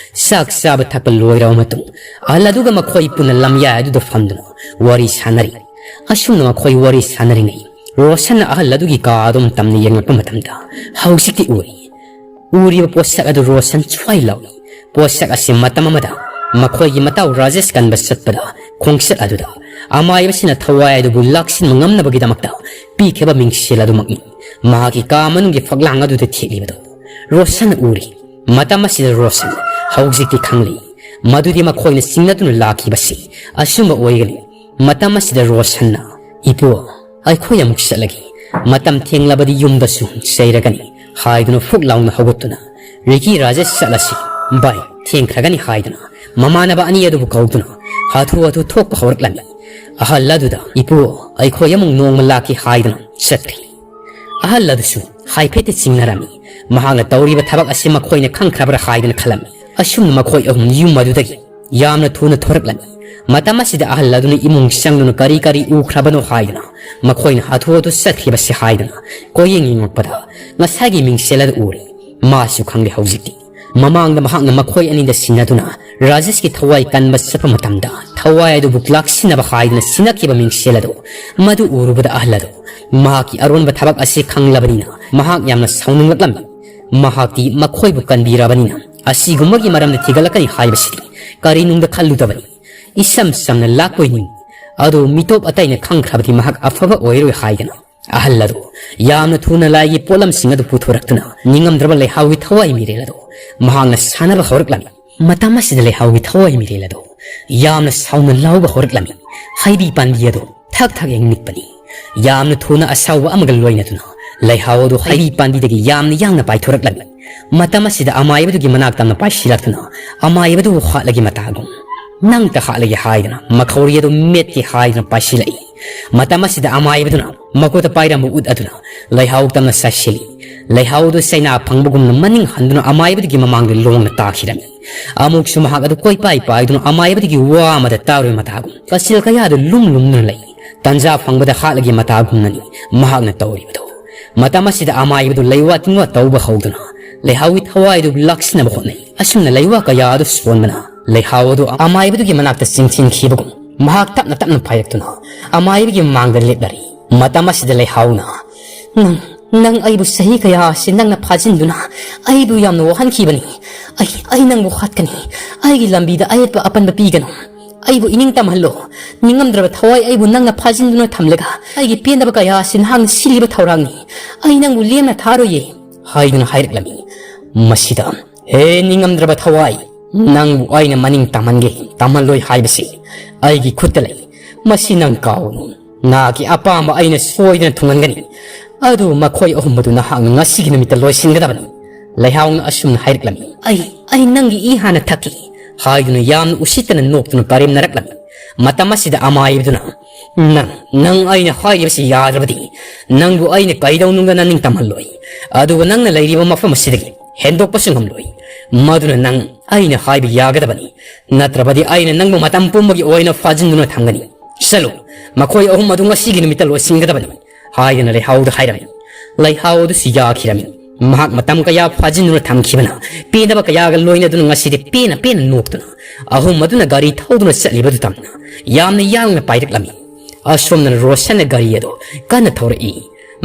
ꯆꯥꯛ ꯆꯥꯕ ꯊꯛꯄ ꯂꯣꯏꯔꯕ ꯃꯇꯨꯡ, ꯑꯍꯜ ꯑꯗꯨꯒ ꯃꯈꯣꯏ ꯄꯨꯟꯅ ꯂꯝꯌꯥꯏ ꯑꯗꯨꯗ ꯐꯝꯗꯨꯅ ꯋꯥꯔꯤ ꯁꯥꯟꯅꯔꯤ꯫ ꯑꯁꯨꯝꯅ ꯃꯈꯣꯏ ꯋꯥꯔꯤ ꯁꯥꯟꯅꯔꯤꯉꯩ, ꯔꯣꯁꯟꯅ ꯑꯍꯜ ꯑꯗꯨꯒꯤ ꯀꯥ ꯑꯗꯨꯝ ꯇꯝꯅ ꯌꯦꯡꯂꯛꯄ ꯃꯇꯝꯗ, ꯍꯧꯖꯤꯛꯇꯤ ꯎꯔꯤ꯫ ꯎꯔꯤꯕ ꯄꯣꯠꯁꯛ ꯑꯗꯨ ꯔꯣꯁꯟ ꯁ꯭ꯋꯥꯏ ꯂꯥꯎꯏ꯫ ꯄꯣꯠꯁꯛ ꯑꯁꯤ ꯃꯇꯝ ꯑꯃꯗ ꯃꯈꯣꯏꯒꯤ ꯃꯇꯥꯎ ꯔꯥꯖꯦꯁ ꯀꯟꯕ ꯆꯠꯄꯗ ꯈꯣꯡꯆꯠ ꯑꯗꯨꯗ ꯑꯃꯥꯏꯕꯁꯤꯅ ꯊꯋꯥꯏ ꯑꯗꯨꯕꯨ ꯂꯥꯛꯁꯤꯟꯕ ꯉꯝꯅꯕꯒꯤꯗꯃꯛꯇ ꯄꯤꯈꯤꯕ ꯃꯤꯡꯁꯦꯜ ꯑꯗꯨꯃꯛꯅꯤ꯫ ꯃꯍꯥꯛꯀꯤ ꯀꯥ ꯃꯅꯨꯡꯒꯤ ꯐꯛꯂꯥꯡ ꯑꯗꯨꯗ ꯊꯦꯠꯂꯤꯕꯗꯨ ꯔꯣꯁꯟꯅ ꯎꯔꯤ꯫ ꯃꯇꯝ ꯑꯁꯤꯗ ꯔꯣꯁꯟ ꯍꯧꯖꯤꯛꯇꯤ ꯈꯪꯂꯤ, ꯃꯗꯨꯗꯤ ꯃꯈꯣꯏꯅ ꯆꯤꯡꯅꯗꯨꯅ ꯂꯥꯛꯈꯤꯕꯁꯤ ꯑꯆꯨꯝꯕ ꯑꯣꯏꯒꯅꯤ꯫ ꯃꯇꯝ ꯑꯁꯤꯗ ꯔꯣꯁꯟꯅ, "ꯏꯄꯨ, ꯑꯩꯈꯣꯏ ꯑꯃꯨꯛ ꯆꯠꯂꯒꯦ꯫ ꯃꯇꯝ ꯊꯦꯡꯂꯕꯗꯤ ꯌꯨꯝꯗꯁꯨ ꯆꯩꯔꯒꯅꯤ" ꯍꯥꯏꯗꯨꯅ ꯐꯨꯛ ꯂꯥꯎꯅ ꯍꯧꯒꯠꯇꯨꯅ, "ꯔꯤꯀꯤ, ꯔꯥꯖꯦꯁ, ꯆꯠꯂꯁꯤ꯫ ꯚꯥꯏ, ꯊꯦꯡꯈ꯭ꯔꯒꯅꯤ" ꯍꯥꯏꯗꯨꯅ ꯃꯃꯥꯟꯅꯕ ꯑꯅꯤ ꯑꯗꯨꯕꯨ ꯀꯧꯗꯨꯅ ꯍꯥꯊꯨ ꯍꯥꯊꯨ ꯊꯣꯛꯄ ꯍꯧꯔꯛꯂꯝꯃꯤ꯫ ꯑꯍꯜ ꯑꯗꯨꯗ, "ꯏꯄꯨ, ꯑꯩꯈꯣꯏ ꯑꯃꯨꯛ ꯅꯣꯡꯃ ꯂꯥꯛꯀꯦ" ꯍꯥꯏꯗꯨꯅ ꯆꯠꯈ꯭ꯔꯤ꯫ ꯑꯍꯜ ꯑꯗꯨꯁꯨ ꯍꯥꯏꯐꯦꯠꯇꯤ ꯆꯤꯡꯅꯔꯝꯃꯤ꯫ ꯃꯍꯥꯛꯅ ꯇꯧꯔꯤꯕ ꯊꯕꯛ ꯑꯁꯤ ꯃꯈꯣꯏꯅ ꯈꯪꯈ꯭ꯔꯕ꯭ꯔꯥ ꯍꯥꯏꯗꯨꯅ ꯈꯜꯂꯝꯃꯤ꯫ ꯑꯁꯨꯝꯅ ꯃꯈꯣꯏ ꯑꯍꯨꯝ ꯌꯨꯝ ꯑꯗꯨꯗꯒꯤ ꯌꯥꯝꯅ ꯊꯨꯅ ꯊꯣꯔꯛꯂꯝꯃꯤ꯫ ꯃꯇꯝ ꯑꯁꯤꯗ ꯑꯍꯜ ꯑꯗꯨꯅ ꯏꯃꯨꯡ ꯆꯪꯗꯨꯅ ꯀꯔꯤ ꯀꯔꯤ ꯎꯈ꯭ꯔꯕꯅꯣ ꯍꯥꯏꯗꯨꯅ ꯃꯈꯣꯏꯅ ꯍꯥꯊꯨ ꯍꯥꯊꯨ ꯆꯠꯈꯤꯕꯁꯤ ꯍꯥꯏꯗꯨꯅ ꯀꯣꯏꯌꯦꯡ ꯌꯦꯡꯂꯛꯄꯗ ꯉꯁꯥꯏꯒꯤ ꯃꯤꯡꯁꯦꯜ ꯑꯗꯨ ꯎꯔꯦ꯫ ꯃꯥꯁꯨ ꯈꯪꯂꯦ ꯍꯧꯖꯤꯛꯇꯤ꯫ ꯃꯃꯥꯡꯗ ꯃꯍꯥꯛꯅ ꯃꯈꯣꯏ ꯑꯅꯤꯗ ꯁꯤꯟꯅꯗꯨꯅ ꯔꯥꯖꯦꯁꯀꯤ ꯊꯋꯥꯏ ꯀꯟꯕ ꯆꯠꯄ ꯃꯇꯝꯗ ꯊꯋꯥꯏ ꯑꯗꯨꯕꯨ ꯂꯥꯛꯁꯤꯟꯅꯕ ꯍꯥꯏꯗꯨꯅ ꯁꯤꯟꯅꯈꯤꯕ ꯃꯤꯡꯁꯦꯜ ꯑꯗꯨ ꯃꯗꯨ ꯎꯔꯨꯕꯗ ꯑꯍꯜ ꯑꯗꯨ ꯃꯍꯥꯛꯀꯤ ꯑꯔꯣꯟꯕ ꯊꯕꯛ ꯑꯁꯤ ꯈꯪꯂꯕꯅꯤꯅ ꯃꯍꯥꯛ ꯌꯥꯝꯅ ꯁꯥꯎꯅꯤꯡꯂꯛꯂꯝꯃꯤ꯫ ꯃꯍꯥꯛꯇꯤ ꯃꯈꯣꯏꯕꯨ ꯀꯟꯕꯤꯔꯕꯅꯤꯅ ꯑꯁꯤꯒꯨꯝꯕꯒꯤ ꯃꯔꯝꯗ ꯊꯤꯒꯠꯂꯛꯀꯅꯤ ꯍꯥꯏꯕꯁꯤꯗꯤ ꯀꯔꯤꯅꯨꯡꯗ ꯈꯜꯂꯨꯗꯕꯅꯤ꯫ ꯏꯁꯝ ꯁꯝꯅ ꯂꯥꯛꯄꯣꯏ ꯅꯤꯡꯏ꯫ ꯑꯗꯨ ꯃꯤꯇꯣꯞ ꯑꯇꯩꯅ ꯈꯪꯈ꯭ꯔꯕꯗꯤ ꯃꯍꯥꯛ ꯑꯐꯕ ꯑꯣꯏꯔꯣꯏ ꯍꯥꯏꯗꯅ ꯑꯍꯜ ꯑꯗꯨ ꯌꯥꯝꯅ ꯊꯨꯅ ꯂꯥꯏꯒꯤ ꯄꯣꯠꯂꯝꯁꯤꯡ ꯑꯗꯨ ꯄꯨꯊꯣꯔꯛꯇꯨꯅ ꯅꯤꯡꯉꯝꯗ꯭ꯔꯕ ꯂꯩꯍꯥꯎꯒꯤ ꯊꯋꯥꯏ ꯃꯤꯔꯦꯜ ꯑꯗꯨ ꯃꯍꯥꯛꯅ ꯁꯥꯟꯅꯕ ꯍꯧꯔꯛꯂꯝꯃꯤ꯫ ꯃꯇꯝ ꯑꯁꯤꯗ ꯂꯩꯍꯥꯎꯒꯤ ꯊꯋꯥꯏ ꯃꯤꯔꯦꯜ ꯑꯗꯨ ꯌꯥꯝꯅ ꯁꯥꯎꯅ ꯂꯥꯎꯕ ꯍꯧꯔꯛꯂꯝꯃꯤ꯫ ꯍꯩꯕꯤ ꯄꯥꯟꯕꯤ ꯑꯗꯨ ꯊꯛ ꯊꯛ ꯌꯦꯡ ꯅꯤꯛꯄꯅꯤ꯫ ꯌꯥꯝꯅ ꯊꯨꯅ ꯑꯁꯥꯎꯕ ꯑꯃꯒ ꯂꯣꯏꯅꯗꯨꯅ ꯂꯩꯍꯥꯎ ꯑꯗꯨ ꯍꯩꯕꯤ ꯄꯥꯟꯕꯤꯗꯒꯤ ꯌꯥꯝꯅ ꯌꯥꯡꯅ ꯄꯥꯏꯊꯣꯔꯛꯂꯝꯃꯤ꯫ ꯃꯇꯝ ꯑꯁꯤꯗ ꯑꯃꯥꯏꯕꯗꯨꯒꯤ ꯃꯅꯥꯛ ꯇꯝꯅ ꯄꯥꯏꯁꯤꯜꯂꯛꯇꯨꯅ ꯑꯃꯥꯏꯕꯗꯨꯕꯨ ꯍꯥꯠꯂꯒꯦ ꯃꯇꯥꯒꯨꯝ, ꯅꯪꯇ ꯍꯥꯠꯂꯒꯦ ꯍꯥꯏꯗꯨꯅ ꯃꯈꯧꯔꯤ ꯑꯗꯨ ꯃꯦꯠꯀꯦ ꯍꯥꯏꯗꯨꯅ ꯄꯥꯏꯁꯤꯜꯂꯛꯏ꯫ ꯃꯇꯝ ꯑꯁꯤꯗ ꯑꯃꯥꯏꯕꯗꯨꯅ ꯃꯈꯨꯠꯇ ꯄꯥꯏꯔꯝꯕ ꯎꯠ ꯑꯗꯨꯅ ꯂꯩꯍꯥꯎ ꯇꯝꯅ ꯆꯥꯏꯁꯤꯜꯂꯤ꯫ ꯂꯩꯍꯥꯎ ꯑꯗꯨ ꯆꯩꯅꯥ ꯐꯪꯕꯒꯨꯝꯅ ꯃꯅꯤꯡ ꯍꯟꯗꯨꯅ ꯑꯃꯥꯏꯕꯗꯨꯒꯤ ꯃꯃꯥꯡꯗ ꯂꯣꯡꯅ ꯇꯥꯈꯤꯔꯝꯃꯤ꯫ ꯑꯃꯨꯛꯁꯨ ꯃꯍꯥꯛ ꯑꯗꯨ ꯀꯣꯏꯄꯥꯏ ꯄꯥꯏꯗꯨꯅ ꯑꯃꯥꯏꯕꯗꯨꯒꯤ ꯋꯥ ꯑꯃꯗ ꯇꯥꯔꯣꯏ ꯃꯇꯥꯒꯨꯝ ꯀꯆꯤꯜ ꯀꯌꯥꯗ ꯂꯨꯝ ꯂꯨꯝꯗꯨꯅ ꯂꯩ꯫ ꯇꯟꯖꯥ ꯐꯪꯕꯗ ꯍꯥꯠꯂꯒꯦ ꯃꯇꯥꯒꯨꯝꯅꯅꯤ ꯃꯍꯥꯛꯅ ꯇꯧꯔꯤꯕꯗꯨ꯫ ꯃꯇꯝ ꯑꯁꯤꯗ ꯑꯃꯥꯏꯕꯗꯨ ꯂꯩꯋꯥ ꯇꯤꯟꯋꯥ ꯇꯧꯕ ꯍꯧꯗꯨꯅ ꯂꯩꯍꯥꯎꯒꯤ ꯊꯋꯥꯏꯗꯨ ꯂꯥꯛꯁꯤꯟꯅꯕ ꯍꯣꯠꯅꯩ꯫ ꯑꯁꯨꯝꯅ ꯂꯩꯋꯥ ꯀꯌꯥ ꯑꯗꯨ ꯁꯣꯟꯕꯅ ꯂꯩꯍꯥꯎ ꯑꯗꯨ ꯑꯃꯥꯏꯕꯗꯨꯒꯤ ꯃꯅꯥꯛꯇ ꯆꯤꯡꯁꯤꯟꯈꯤꯕꯒꯨꯝ ꯃꯍꯥꯛ ꯇꯞꯅ ꯇꯞꯅ ꯄꯥꯏꯔꯛꯇꯨꯅ ꯑꯃꯥꯏꯕꯒꯤ ꯃꯥꯡꯗ ꯂꯦꯞꯂꯔꯤ꯫ ꯃꯇꯝ ꯑꯁꯤꯗ ꯂꯩꯍꯥꯎꯅ, "ꯅꯪ, ꯅꯪ ꯑꯩꯕꯨ ꯆꯍꯤ ꯀꯌꯥ ꯑꯁꯤ ꯅꯪꯅ ꯐꯥꯖꯤꯟꯗꯨꯅ ꯑꯩꯕꯨ ꯌꯥꯝꯅ ꯋꯥꯍꯟꯈꯤꯕꯅꯤ꯫ ꯑꯩ, ꯑꯩ ꯅꯪꯕꯨ ꯍꯥꯠꯀꯅꯤ꯫ ꯑꯩꯒꯤ ꯂꯝꯕꯤꯗ ꯑꯌꯦꯠꯄ ꯑꯄꯟꯕ ꯄꯤꯒꯅꯨ꯫ ꯑꯩꯕꯨ ꯏꯅꯤꯡ ꯇꯝꯍꯜꯂꯣ꯫ ꯅꯤꯡꯉꯝꯗ꯭ꯔꯕ ꯊꯋꯥꯏ ꯑꯩꯕꯨ ꯅꯪꯅ ꯐꯥꯖꯤꯟꯗꯨꯅ ꯊꯝꯂꯒ ꯑꯩꯒꯤ ꯄꯦꯟꯗꯕ ꯀꯌꯥ ꯑꯁꯤ ꯅꯍꯥꯛꯅ ꯁꯤꯜꯂꯤꯕ ꯊꯧꯔꯥꯡꯅꯤ꯫ ꯑꯩ ꯅꯪꯕꯨ ꯂꯦꯝꯅ ꯊꯥꯔꯣꯏꯌꯦ" ꯍꯥꯏꯗꯨꯅ ꯍꯥꯏꯔꯛꯂꯝꯃꯤ꯫ ꯃꯁꯤꯗ, "ꯍꯦ ꯅꯤꯡꯉꯝꯗ꯭ꯔꯕ ꯊꯋꯥꯏ, ꯅꯪꯕꯨ ꯑꯩꯅ ꯃꯅꯤꯡ ꯇꯝꯍꯟꯒꯦ ꯇꯝꯍꯜꯂꯣꯏ ꯍꯥꯏꯕꯁꯤ ꯑꯩꯒꯤ ꯈꯨꯠꯇ ꯂꯩ꯫ ꯃꯁꯤ ꯅꯪ ꯀꯥꯎꯒꯅꯨ꯫ ꯅꯍꯥꯛꯀꯤ ꯑꯄꯥꯝꯕ ꯑꯩꯅ ꯁꯣꯏꯗꯅ ꯊꯨꯡꯍꯟꯒꯅꯤ꯫ ꯑꯗꯨ ꯃꯈꯣꯏ ꯑꯍꯨꯝ ꯑꯗꯨ ꯅꯍꯥꯛꯅ ꯉꯁꯤꯒꯤ ꯅꯨꯃꯤꯠꯇ ꯂꯣꯏꯁꯤꯟꯒꯗꯕꯅꯤ" ꯂꯩꯍꯥꯎꯅ ꯑꯁꯨꯝꯅ ꯍꯥꯏꯔꯛꯂꯝꯃꯤ꯫ "ꯑꯩ, ꯑꯩ ꯅꯪꯒꯤ ꯏ ꯍꯥꯟꯅ ꯊꯛꯈꯤ" ꯍꯥꯏꯗꯨꯅ ꯌꯥꯝꯅ ꯎꯁꯤꯠꯇꯅ ꯅꯣꯛꯇꯨꯅ ꯀꯔꯦꯝꯅꯔꯛꯂꯝꯃꯤ꯫ ꯃꯇꯝ ꯑꯁꯤꯗ ꯑꯃꯥꯏꯕꯗꯨꯅ, "ꯅꯪ, ꯅꯪ ꯑꯩꯅ ꯍꯥꯏꯔꯤꯕꯁꯤ ꯌꯥꯗ꯭ꯔꯕꯗꯤ ꯅꯪꯕꯨ ꯑꯩꯅ ꯀꯩꯗꯧꯅꯨꯡꯗ ꯅꯅꯤꯡ ꯇꯝꯍꯜꯂꯣꯏ꯫ ꯑꯗꯨꯒ ꯅꯪꯅ ꯂꯩꯔꯤꯕ ꯃꯐꯝ ꯑꯁꯤꯗꯒꯤ ꯍꯦꯟꯗꯣꯛꯄꯁꯨ ꯉꯝꯂꯣꯏ꯫ ꯃꯗꯨꯅ ꯅꯪ ꯑꯩꯅ ꯍꯥꯏꯕ ꯌꯥꯒꯗꯕꯅꯤ, ꯅꯠꯇ꯭ꯔꯕꯗꯤ ꯑꯩꯅ ꯅꯪꯕꯨ ꯃꯇꯝ ꯄꯨꯝꯕꯒꯤ ꯑꯣꯏꯅ ꯐꯥꯖꯤꯟꯗꯨꯅ ꯊꯝꯒꯅꯤ꯫ ꯆꯠꯂꯨ, ꯃꯈꯣꯏ ꯑꯍꯨꯝ ꯑꯗꯨ ꯉꯁꯤꯒꯤ ꯅꯨꯃꯤꯠꯇ ꯂꯣꯏꯁꯤꯟꯒꯗꯕꯅꯤ ꯍꯥꯏꯗꯨꯅ ꯂꯩꯍꯥꯎꯗ ꯍꯥꯏꯔꯝꯃꯤ꯫ ꯂꯩꯍꯥꯎ ꯑꯗꯨꯁꯨ ꯌꯥꯈꯤꯔꯝꯃꯤ꯫ ꯃꯍꯥꯛ ꯃꯇꯝ ꯀꯌꯥ ꯐꯥꯖꯤꯟꯗꯨꯅ ꯊꯝꯈꯤꯕꯅ ꯄꯦꯟꯗꯕ ꯀꯌꯥꯒ ꯂꯣꯏꯅꯗꯨꯅ ꯉꯁꯤꯗꯤ ꯄꯦꯟꯅ ꯄꯦꯟꯅ ꯅꯣꯛꯇꯨꯅ ꯑꯍꯨꯝ ꯑꯗꯨꯅ ꯒꯥꯔꯤ ꯊꯧꯗꯨꯅ ꯆꯠꯂꯤꯕꯗꯨ ꯇꯝꯅ ꯌꯥꯝꯅ ꯌꯥꯡꯅ ꯄꯥꯏꯔꯛꯂꯝꯃꯤ꯫ ꯑꯁꯣꯝꯗꯅ ꯔꯣꯁꯟꯅ ꯒꯥꯔꯤ ꯑꯗꯨ ꯀꯟꯅ ꯊꯧꯔꯛꯏ꯫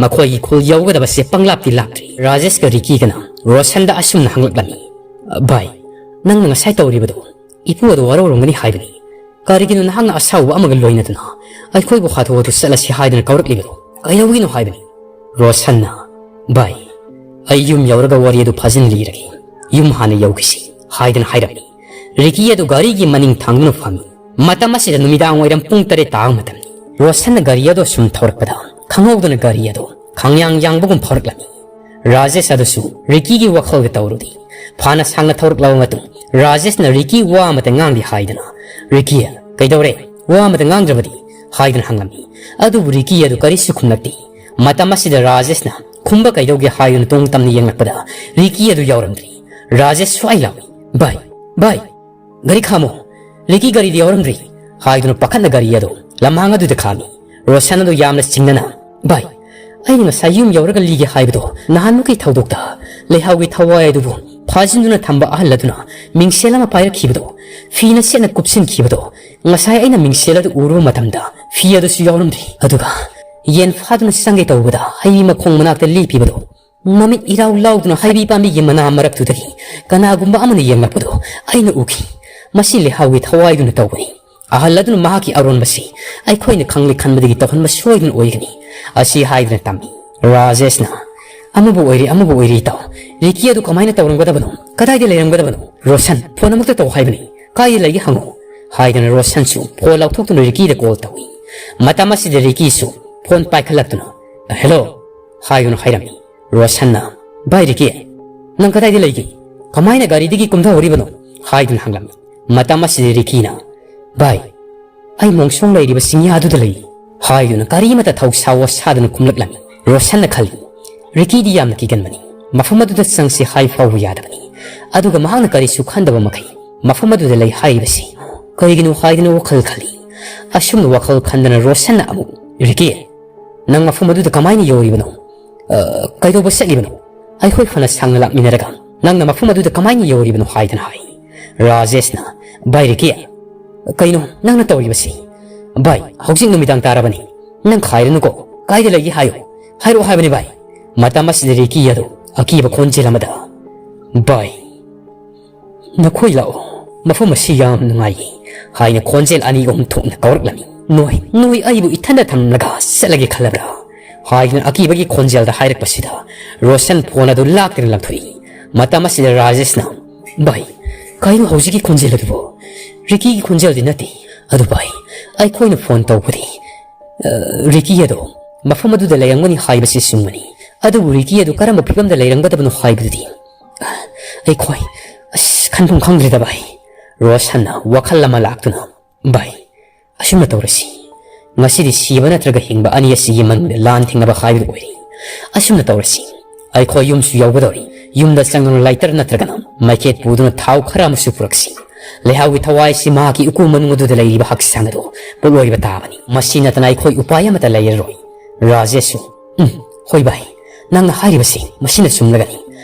ꯃꯈꯣꯏꯒꯤ ꯈꯨꯜ ꯌꯧꯒꯗꯕꯁꯦ ꯄꯪꯂꯥꯞꯇꯤ ꯂꯥꯞꯇ꯭ꯔꯤ꯫ ꯔꯥꯖꯦꯁꯀ ꯔꯤꯀꯤꯒꯅ ꯔꯣꯁꯟꯗ ꯑꯁꯨꯝꯅ ꯍꯪꯂꯛꯂꯝꯃꯤ, "ꯚꯥꯏ, ꯅꯪꯅ ꯉꯁꯥꯏ ꯇꯧꯔꯤꯕꯗꯨ ꯏꯄꯨ ꯑꯗꯨ ꯋꯥꯔꯧꯔꯝꯒꯅꯤ ꯍꯥꯏꯕꯅꯤ꯫ ꯀꯔꯤꯒꯤꯅꯣ ꯅꯍꯥꯛꯅ ꯑꯁꯥꯎꯕ ꯑꯃꯒ ꯂꯣꯏꯅꯗꯨꯅ ꯑꯩꯈꯣꯏꯕꯨ ꯍꯥꯊꯨ ꯍꯥꯊꯨ ꯆꯠꯂꯁꯤ ꯍꯥꯏꯗꯨꯅ ꯀꯧꯔꯛꯂꯤꯕꯗꯣ? ꯀꯩꯗꯧꯕꯒꯤꯅꯣ ꯍꯥꯏꯕꯅꯤ?" ꯔꯣꯁꯟꯅ, "ꯚꯥꯏ, ꯑꯩ ꯌꯨꯝ ꯌꯧꯔꯒ ꯋꯥꯔꯤ ꯑꯗꯨ ꯐꯖꯅ ꯂꯤꯔꯒꯦ꯫ ꯌꯨꯝ ꯍꯥꯟꯅ ꯌꯧꯈꯤꯁꯤ" ꯍꯥꯏꯗꯨꯅ ꯍꯥꯏꯔꯝꯃꯤ꯫ ꯔꯤꯀꯤ ꯑꯗꯨ ꯒꯥꯔꯤꯒꯤ ꯃꯅꯤꯡ ꯊꯥꯡꯗꯨꯅ ꯐꯝꯃꯤ꯫ ꯃꯇꯝ ꯑꯁꯤꯗ ꯅꯨꯃꯤꯗꯥꯡ ꯋꯥꯏꯔꯝ ꯄꯨꯡ ꯇꯔꯦꯠ ꯇꯥꯕ ꯃꯇꯝꯅꯤ꯫ ꯔꯣꯁꯟꯅ ꯒꯥꯔꯤ ꯑꯗꯨ ꯁꯨꯝ ꯊꯧꯔꯛꯄꯗ ꯈꯪꯍꯧꯗꯅ ꯒꯥꯔꯤ ꯑꯗꯨ ꯈꯪꯌꯥꯡ ꯌꯥꯡꯕꯒꯨꯝ ꯐꯥꯎꯔꯛꯂꯝꯃꯤ꯫ ꯔꯥꯖꯦꯁ ꯑꯗꯨꯁꯨ ꯔꯤꯀꯤꯒꯤ ꯋꯥꯈꯜꯒ ꯇꯧꯔꯨꯗꯦ꯫ ꯐꯥꯅ ꯁꯥꯡꯅ ꯊꯧꯔꯛꯂꯕ ꯃꯇꯨꯡ ꯔꯥꯖꯦꯁꯅ ꯔꯤꯀꯤ ꯋꯥ ꯑꯃꯇ ꯉꯥꯡꯗꯦ ꯍꯥꯏꯗꯨꯅ, "ꯔꯤꯀꯤ, ꯀꯩꯗꯧꯔꯦ? ꯋꯥ ꯑꯃꯇ ꯉꯥꯡꯗ꯭ꯔꯕꯗꯤ?" ꯍꯥꯏꯗꯨꯅ ꯍꯪꯂꯝꯃꯤ꯫ ꯑꯗꯨꯕꯨ ꯔꯤꯀꯤ ꯑꯗꯨ ꯀꯔꯤꯁꯨ ꯈꯨꯝꯂꯛꯇꯦ꯫ ꯃꯇꯝ ꯑꯁꯤꯗ ꯔꯥꯖꯦꯁꯅ ꯈꯨꯝꯕ ꯀꯩꯗꯧꯒꯦ ꯍꯥꯏꯗꯨꯅ ꯇꯨꯡ ꯇꯝꯅ ꯌꯦꯡꯂꯛꯄꯗ ꯔꯤꯀꯤ ꯑꯗꯨ ꯌꯥꯎꯔꯝꯗ꯭ꯔꯦ꯫ ꯔꯥꯖꯦꯁ ꯁ꯭ꯋꯥꯏ ꯂꯥꯎꯏ, "ꯚꯥꯏ, ꯚꯥꯏ, ꯒꯥꯔꯤ ꯈꯥꯝꯃꯣ! ꯔꯤꯀꯤ ꯒꯥꯔꯤꯗꯤ ꯌꯥꯎꯔꯝꯗ꯭ꯔꯦ!" ꯍꯥꯏꯗꯨꯅ ꯄꯥꯈꯠꯅ ꯒꯥꯔꯤ ꯑꯗꯨ ꯂꯝꯍꯥꯡ ꯑꯗꯨꯗ ꯈꯥꯝꯃꯤ꯫ ꯔꯣꯁꯟ ꯑꯗꯨ ꯌꯥꯝꯅ ꯆꯤꯡꯅꯅ, "ꯚꯥꯏ, ꯑꯩꯅ ꯉꯁꯥꯏ ꯌꯨꯝ ꯌꯧꯔꯒ ꯂꯤꯒꯦ ꯍꯥꯏꯕꯗꯣ, ꯅꯍꯥꯟꯃꯨꯛꯀꯤ ꯊꯧꯗꯣꯛꯇ ꯂꯩꯍꯥꯎꯒꯤ ꯊꯋꯥꯏ ꯑꯗꯨꯕꯨ ꯐꯥꯖꯤꯟꯗꯨꯅ ꯊꯝꯕ ꯑꯍꯜ ꯑꯗꯨꯅ ꯃꯤꯡꯁꯦꯜ ꯑꯃ ꯄꯥꯏꯔꯛꯈꯤꯕꯗꯣ, ꯐꯤꯅ ꯁꯦꯠꯅ ꯀꯨꯞꯁꯤꯟꯈꯤꯕꯗꯣ, ꯉꯁꯥꯏ ꯑꯩꯅ ꯃꯤꯡꯁꯦꯜ ꯑꯗꯨ ꯎꯔꯨꯕ ꯃꯇꯝꯗ ꯐꯤ ꯑꯗꯨꯁꯨ ꯌꯥꯎꯔꯝꯗ꯭ꯔꯦ꯫ ꯑꯗꯨꯒ ꯌꯦꯟ ꯐꯥꯗꯨꯅ ꯆꯪꯒꯦ ꯇꯧꯕꯗ ꯍꯩ ꯃꯈꯣꯡ ꯃꯅꯥꯛꯇ ꯂꯦꯞꯄꯤꯕꯗꯣ, ꯃꯃꯤꯠ ꯏꯔꯥꯎ ꯂꯥꯎꯗꯨꯅ ꯍꯩꯕꯤ ꯄꯥꯝꯕꯤꯒꯤ ꯃꯅꯥ ꯃꯔꯛꯇꯨꯗꯒꯤ ꯀꯅꯥꯒꯨꯝꯕ ꯑꯃꯅ ꯌꯦꯡꯂꯛꯄꯗꯣ ꯑꯩꯅ ꯎꯈꯤ꯫ ꯃꯁꯤ ꯂꯩꯍꯥꯎꯒꯤ ꯊꯋꯥꯏꯗꯨꯅ ꯇꯧꯕꯅꯤ꯫ ꯑꯍꯜ ꯑꯗꯨꯅ ꯃꯍꯥꯛꯀꯤ ꯑꯔꯣꯟꯕꯁꯤ ꯑꯩꯈꯣꯏꯅ ꯈꯪꯂꯦ ꯈꯟꯕꯗꯒꯤ ꯇꯧꯍꯟꯕ ꯁꯣꯏꯗꯅ ꯑꯣꯏꯒꯅꯤ" ꯑꯁꯤ ꯍꯥꯏꯗꯨꯅ ꯇꯝꯃꯤ꯫ ꯔꯥꯖꯦꯁꯅ, "ꯑꯃꯕꯨ ꯑꯣꯏꯔꯦ, ꯑꯃꯕꯨ ꯑꯣꯏꯔꯦ, ꯏꯇꯥꯎ, ꯔꯤꯀꯤ ꯑꯗꯨ ꯀꯃꯥꯏꯅ ꯇꯧꯔꯝꯒꯗꯕꯅꯣ? ꯀꯗꯥꯏꯗ ꯂꯩꯔꯝꯒꯗꯕꯅꯣ? ꯔꯣꯁꯟ, ꯐꯣꯟ ꯑꯃꯨꯛꯇ ꯇꯧ ꯍꯥꯏꯕꯅꯤ꯫ ꯀꯥꯏꯗ ꯂꯩꯒꯦ ꯍꯪꯉꯨ" ꯍꯥꯏꯗꯨꯅ ꯔꯣꯁꯟꯁꯨ ꯐꯣꯟ ꯂꯧꯊꯣꯛꯇꯨꯅ ꯔꯤꯀꯤꯗ ꯀꯣꯜ ꯇꯧꯏ꯫ ꯃꯇꯝ ꯑꯁꯤꯗ ꯔꯤꯀꯤꯁꯨ ꯐꯣꯟ ꯄꯥꯏꯈꯠꯂꯛꯇꯨꯅ, "ꯍꯦꯜꯂꯣ" ꯍꯥꯏꯗꯨꯅ ꯍꯥꯏꯔꯝꯃꯤ꯫ ꯔꯣꯁꯟꯅ, "ꯚꯥꯏ ꯔꯤꯀꯤ, ꯅꯪ ꯀꯗꯥꯏꯗ ꯂꯩꯒꯦ? ꯀꯃꯥꯏꯅ ꯒꯥꯔꯤꯗꯒꯤ ꯀꯨꯝꯊꯍꯧꯔꯤꯕꯅꯣ?" ꯍꯥꯏꯗꯨꯅ ꯍꯪꯂꯝꯃꯤ꯫ ꯃꯇꯝ ꯑꯁꯤꯗ ꯔꯤꯀꯤꯅ, "ꯚꯥꯏ, ꯑꯩ ꯃꯣꯡꯁꯣꯡ ꯂꯩꯔꯤꯕ ꯆꯤꯡꯌꯥꯗꯨꯗ ꯂꯩ" ꯍꯥꯏꯗꯨꯅ ꯒꯥꯔꯤ ꯑꯃꯠꯇ ꯊꯧ ꯁꯥꯎ ꯁꯥꯗꯅ ꯈꯨꯝꯂꯛꯂꯝꯃꯤ꯫ ꯔꯣꯁꯟꯅ ꯈꯜꯂꯤ, "ꯔꯤꯀꯤꯗꯤ ꯌꯥꯝꯅ ꯀꯤꯒꯟꯕꯅꯤ, ꯃꯐꯝ ꯑꯗꯨꯗ ꯆꯪꯁꯤ ꯍꯥꯏ ꯐꯥꯎꯕ ꯌꯥꯗꯕꯅꯤ꯫ ꯑꯗꯨꯒ ꯃꯍꯥꯛꯅ ꯀꯔꯤꯁꯨ ꯈꯟꯗꯕ ꯃꯈꯩ ꯃꯐꯝ ꯑꯗꯨꯗ ꯂꯩ ꯍꯥꯏꯔꯤꯕꯁꯤ ꯀꯔꯤꯒꯤꯅꯣ ꯍꯥꯏꯗꯨꯅ ꯋꯥꯈꯜ ꯈꯜꯂꯤ꯫ ꯑꯁꯨꯝꯅ ꯋꯥꯈꯜ ꯈꯟꯗꯅ ꯔꯣꯁꯟꯅ ꯑꯃꯨꯛ, "ꯔꯤꯀꯤ, ꯅꯪ ꯃꯐꯝ ꯑꯗꯨꯗ ꯀꯃꯥꯏꯅ ꯌꯧꯔꯤꯕꯅꯣ? ꯑ, ꯀꯩꯗꯧꯕ ꯆꯠꯂꯤꯕꯅꯣ? ꯑꯩꯈꯣꯏ ꯐꯅ ꯁꯥꯡꯅ ꯂꯥꯛꯃꯤꯟꯅꯔꯒ ꯅꯪꯅ ꯃꯐꯝ ꯑꯗꯨꯗ ꯀꯃꯥꯏꯅ ꯌꯧꯔꯤꯕꯅꯣ?" ꯍꯥꯏꯗꯅ ꯍꯥꯏ꯫ ꯔꯥꯖꯦꯁꯅ, "ꯚꯥꯏ ꯔꯤꯀꯤ, ꯀꯩꯅꯣ ꯅꯪꯅ ꯇꯧꯔꯤꯕꯁꯤ? ꯚꯥꯏ, ꯍꯧꯖꯤꯛ ꯅꯨꯃꯤꯗꯥꯡ ꯇꯥꯔꯕꯅꯤ꯫ ꯅꯪ ꯈꯥꯏꯔꯅꯨꯀꯣ꯫ ꯀꯥꯏꯗ ꯂꯩꯒꯦ ꯍꯥꯏꯌꯨ꯫ ꯍꯥꯏꯔꯛꯑꯣ ꯍꯥꯏꯕꯅꯤ ꯚꯥꯏ꯫" ꯃꯇꯝ ꯑꯁꯤꯗ ꯔꯤꯀꯤ ꯑꯗꯨ ꯑꯀꯤꯕ ꯈꯣꯟꯖꯦꯜ ꯑꯃꯗ, "ꯚꯥꯏ, ꯅꯈꯣꯏ ꯂꯥꯛꯑꯣ, ꯃꯐꯝ ꯑꯁꯤ ꯌꯥꯝ ꯅꯨꯡꯉꯥꯏꯌꯦ" ꯍꯥꯏꯅ ꯈꯣꯟꯖꯦꯜ ꯑꯅꯤ ꯑꯍꯨꯝ ꯊꯣꯛꯅ ꯀꯧꯔꯛꯂꯝꯃꯤ꯫ "ꯅꯣꯏ, ꯅꯣꯏ ꯑꯩꯕꯨ ꯏꯊꯟꯗ ꯊꯝꯂꯒ ꯆꯠꯂꯒꯦ ꯈꯜꯂꯕ꯭ꯔꯥ?" ꯍꯥꯏꯗꯨꯅ ꯑꯀꯤꯕꯒꯤ ꯈꯣꯟꯖꯦꯜꯗ ꯍꯥꯏꯔꯛꯄꯁꯤꯗ ꯔꯣꯁꯟ ꯐꯣꯟ ꯑꯗꯨ ꯂꯥꯛꯇꯨꯅ ꯂꯪꯊꯣꯛꯏ꯫ ꯃꯇꯝ ꯑꯁꯤꯗ ꯔꯥꯖꯦꯁꯅ, "ꯚꯥꯏ, ꯀꯩꯅꯣ ꯍꯧꯖꯤꯛꯀꯤ ꯈꯣꯟꯖꯦꯜ ꯑꯗꯨꯕꯨ? ꯔꯤꯀꯤꯒꯤ ꯈꯣꯟꯖꯦꯜꯗꯤ ꯅꯠꯇꯦ꯫ ꯑꯗꯨ ꯚꯥꯏ, ꯑꯩꯈꯣꯏꯅ ꯐꯣꯟ ꯇꯧꯕꯗꯤ, ꯑ, ꯔꯤꯀꯤ ꯑꯗꯣ ꯃꯐꯝ ꯑꯗꯨꯗ ꯂꯩꯔꯝꯒꯅꯤ ꯍꯥꯏꯕꯁꯤ ꯆꯨꯝꯒꯅꯤ꯫ ꯑꯗꯨꯕꯨ ꯔꯤꯀꯤ ꯑꯗꯨ ꯀꯔꯝꯕ ꯐꯤꯕꯝꯗ ꯂꯩꯔꯝꯒꯗꯕꯅꯣ ꯍꯥꯏꯕꯗꯨꯗꯤ ꯑꯩꯈꯣꯏ, ꯑꯁ, ꯈꯟꯐꯝ ꯈꯪꯗ꯭ꯔꯦꯗ ꯚꯥꯏ꯫" ꯔꯣꯁꯟꯅ ꯋꯥꯈꯜ ꯑꯃ ꯂꯥꯛꯇꯨꯅ, "ꯚꯥꯏ, ꯑꯁꯨꯝꯅ ꯇꯧꯔꯁꯤ꯫ ꯉꯁꯤꯗꯤ ꯁꯤꯕ ꯅꯠꯇ꯭ꯔꯒ ꯍꯤꯡꯕ ꯑꯅꯤ ꯑꯁꯤꯒꯤ ꯃꯅꯨꯡꯗ ꯂꯥꯟ ꯊꯦꯡꯅꯕ ꯍꯥꯏꯕꯗꯨ ꯑꯣꯏꯔꯦ꯫ ꯑꯁꯨꯝꯅ ꯇꯧꯔꯁꯤ꯫ ꯑꯩꯈꯣꯏ ꯌꯨꯝꯁꯨ ꯌꯧꯒꯗꯧꯔꯤ꯫ ꯌꯨꯝꯗ ꯆꯪꯗꯨꯅ ꯂꯥꯏꯇꯔ ꯅꯠꯇ꯭ꯔꯒꯅ ꯃꯩꯈꯦꯠ ꯄꯨꯗꯨꯅ ꯊꯥꯎ ꯈꯔ ꯑꯃꯁꯨ ꯄꯨꯔꯛꯁꯤ꯫ ꯂꯩꯍꯥꯎꯒꯤ ꯊꯋꯥꯏꯁꯤ ꯃꯍꯥꯛꯀꯤ ꯎꯀꯨ ꯃꯅꯨꯡ ꯑꯗꯨꯗ ꯂꯩꯔꯤꯕ ꯍꯛꯆꯥꯡ ꯑꯗꯨ ꯄꯣꯠꯂꯣꯏꯕ ꯇꯥꯕꯅꯤ꯫ ꯃꯁꯤ ꯅꯠꯇꯅ ꯑꯩꯈꯣꯏ ꯎꯄꯥꯏ ꯑꯃꯠꯇ ꯂꯩꯔꯔꯣꯏ꯫" ꯔꯥꯖꯦꯁꯁꯨ, "ꯎꯝ, ꯍꯣꯏ ꯚꯥꯏ, ꯅꯪꯅ ꯍꯥꯏꯔꯤꯕꯁꯤ ꯃꯁꯤꯅ ꯆꯨꯝꯂꯒꯅꯤ꯫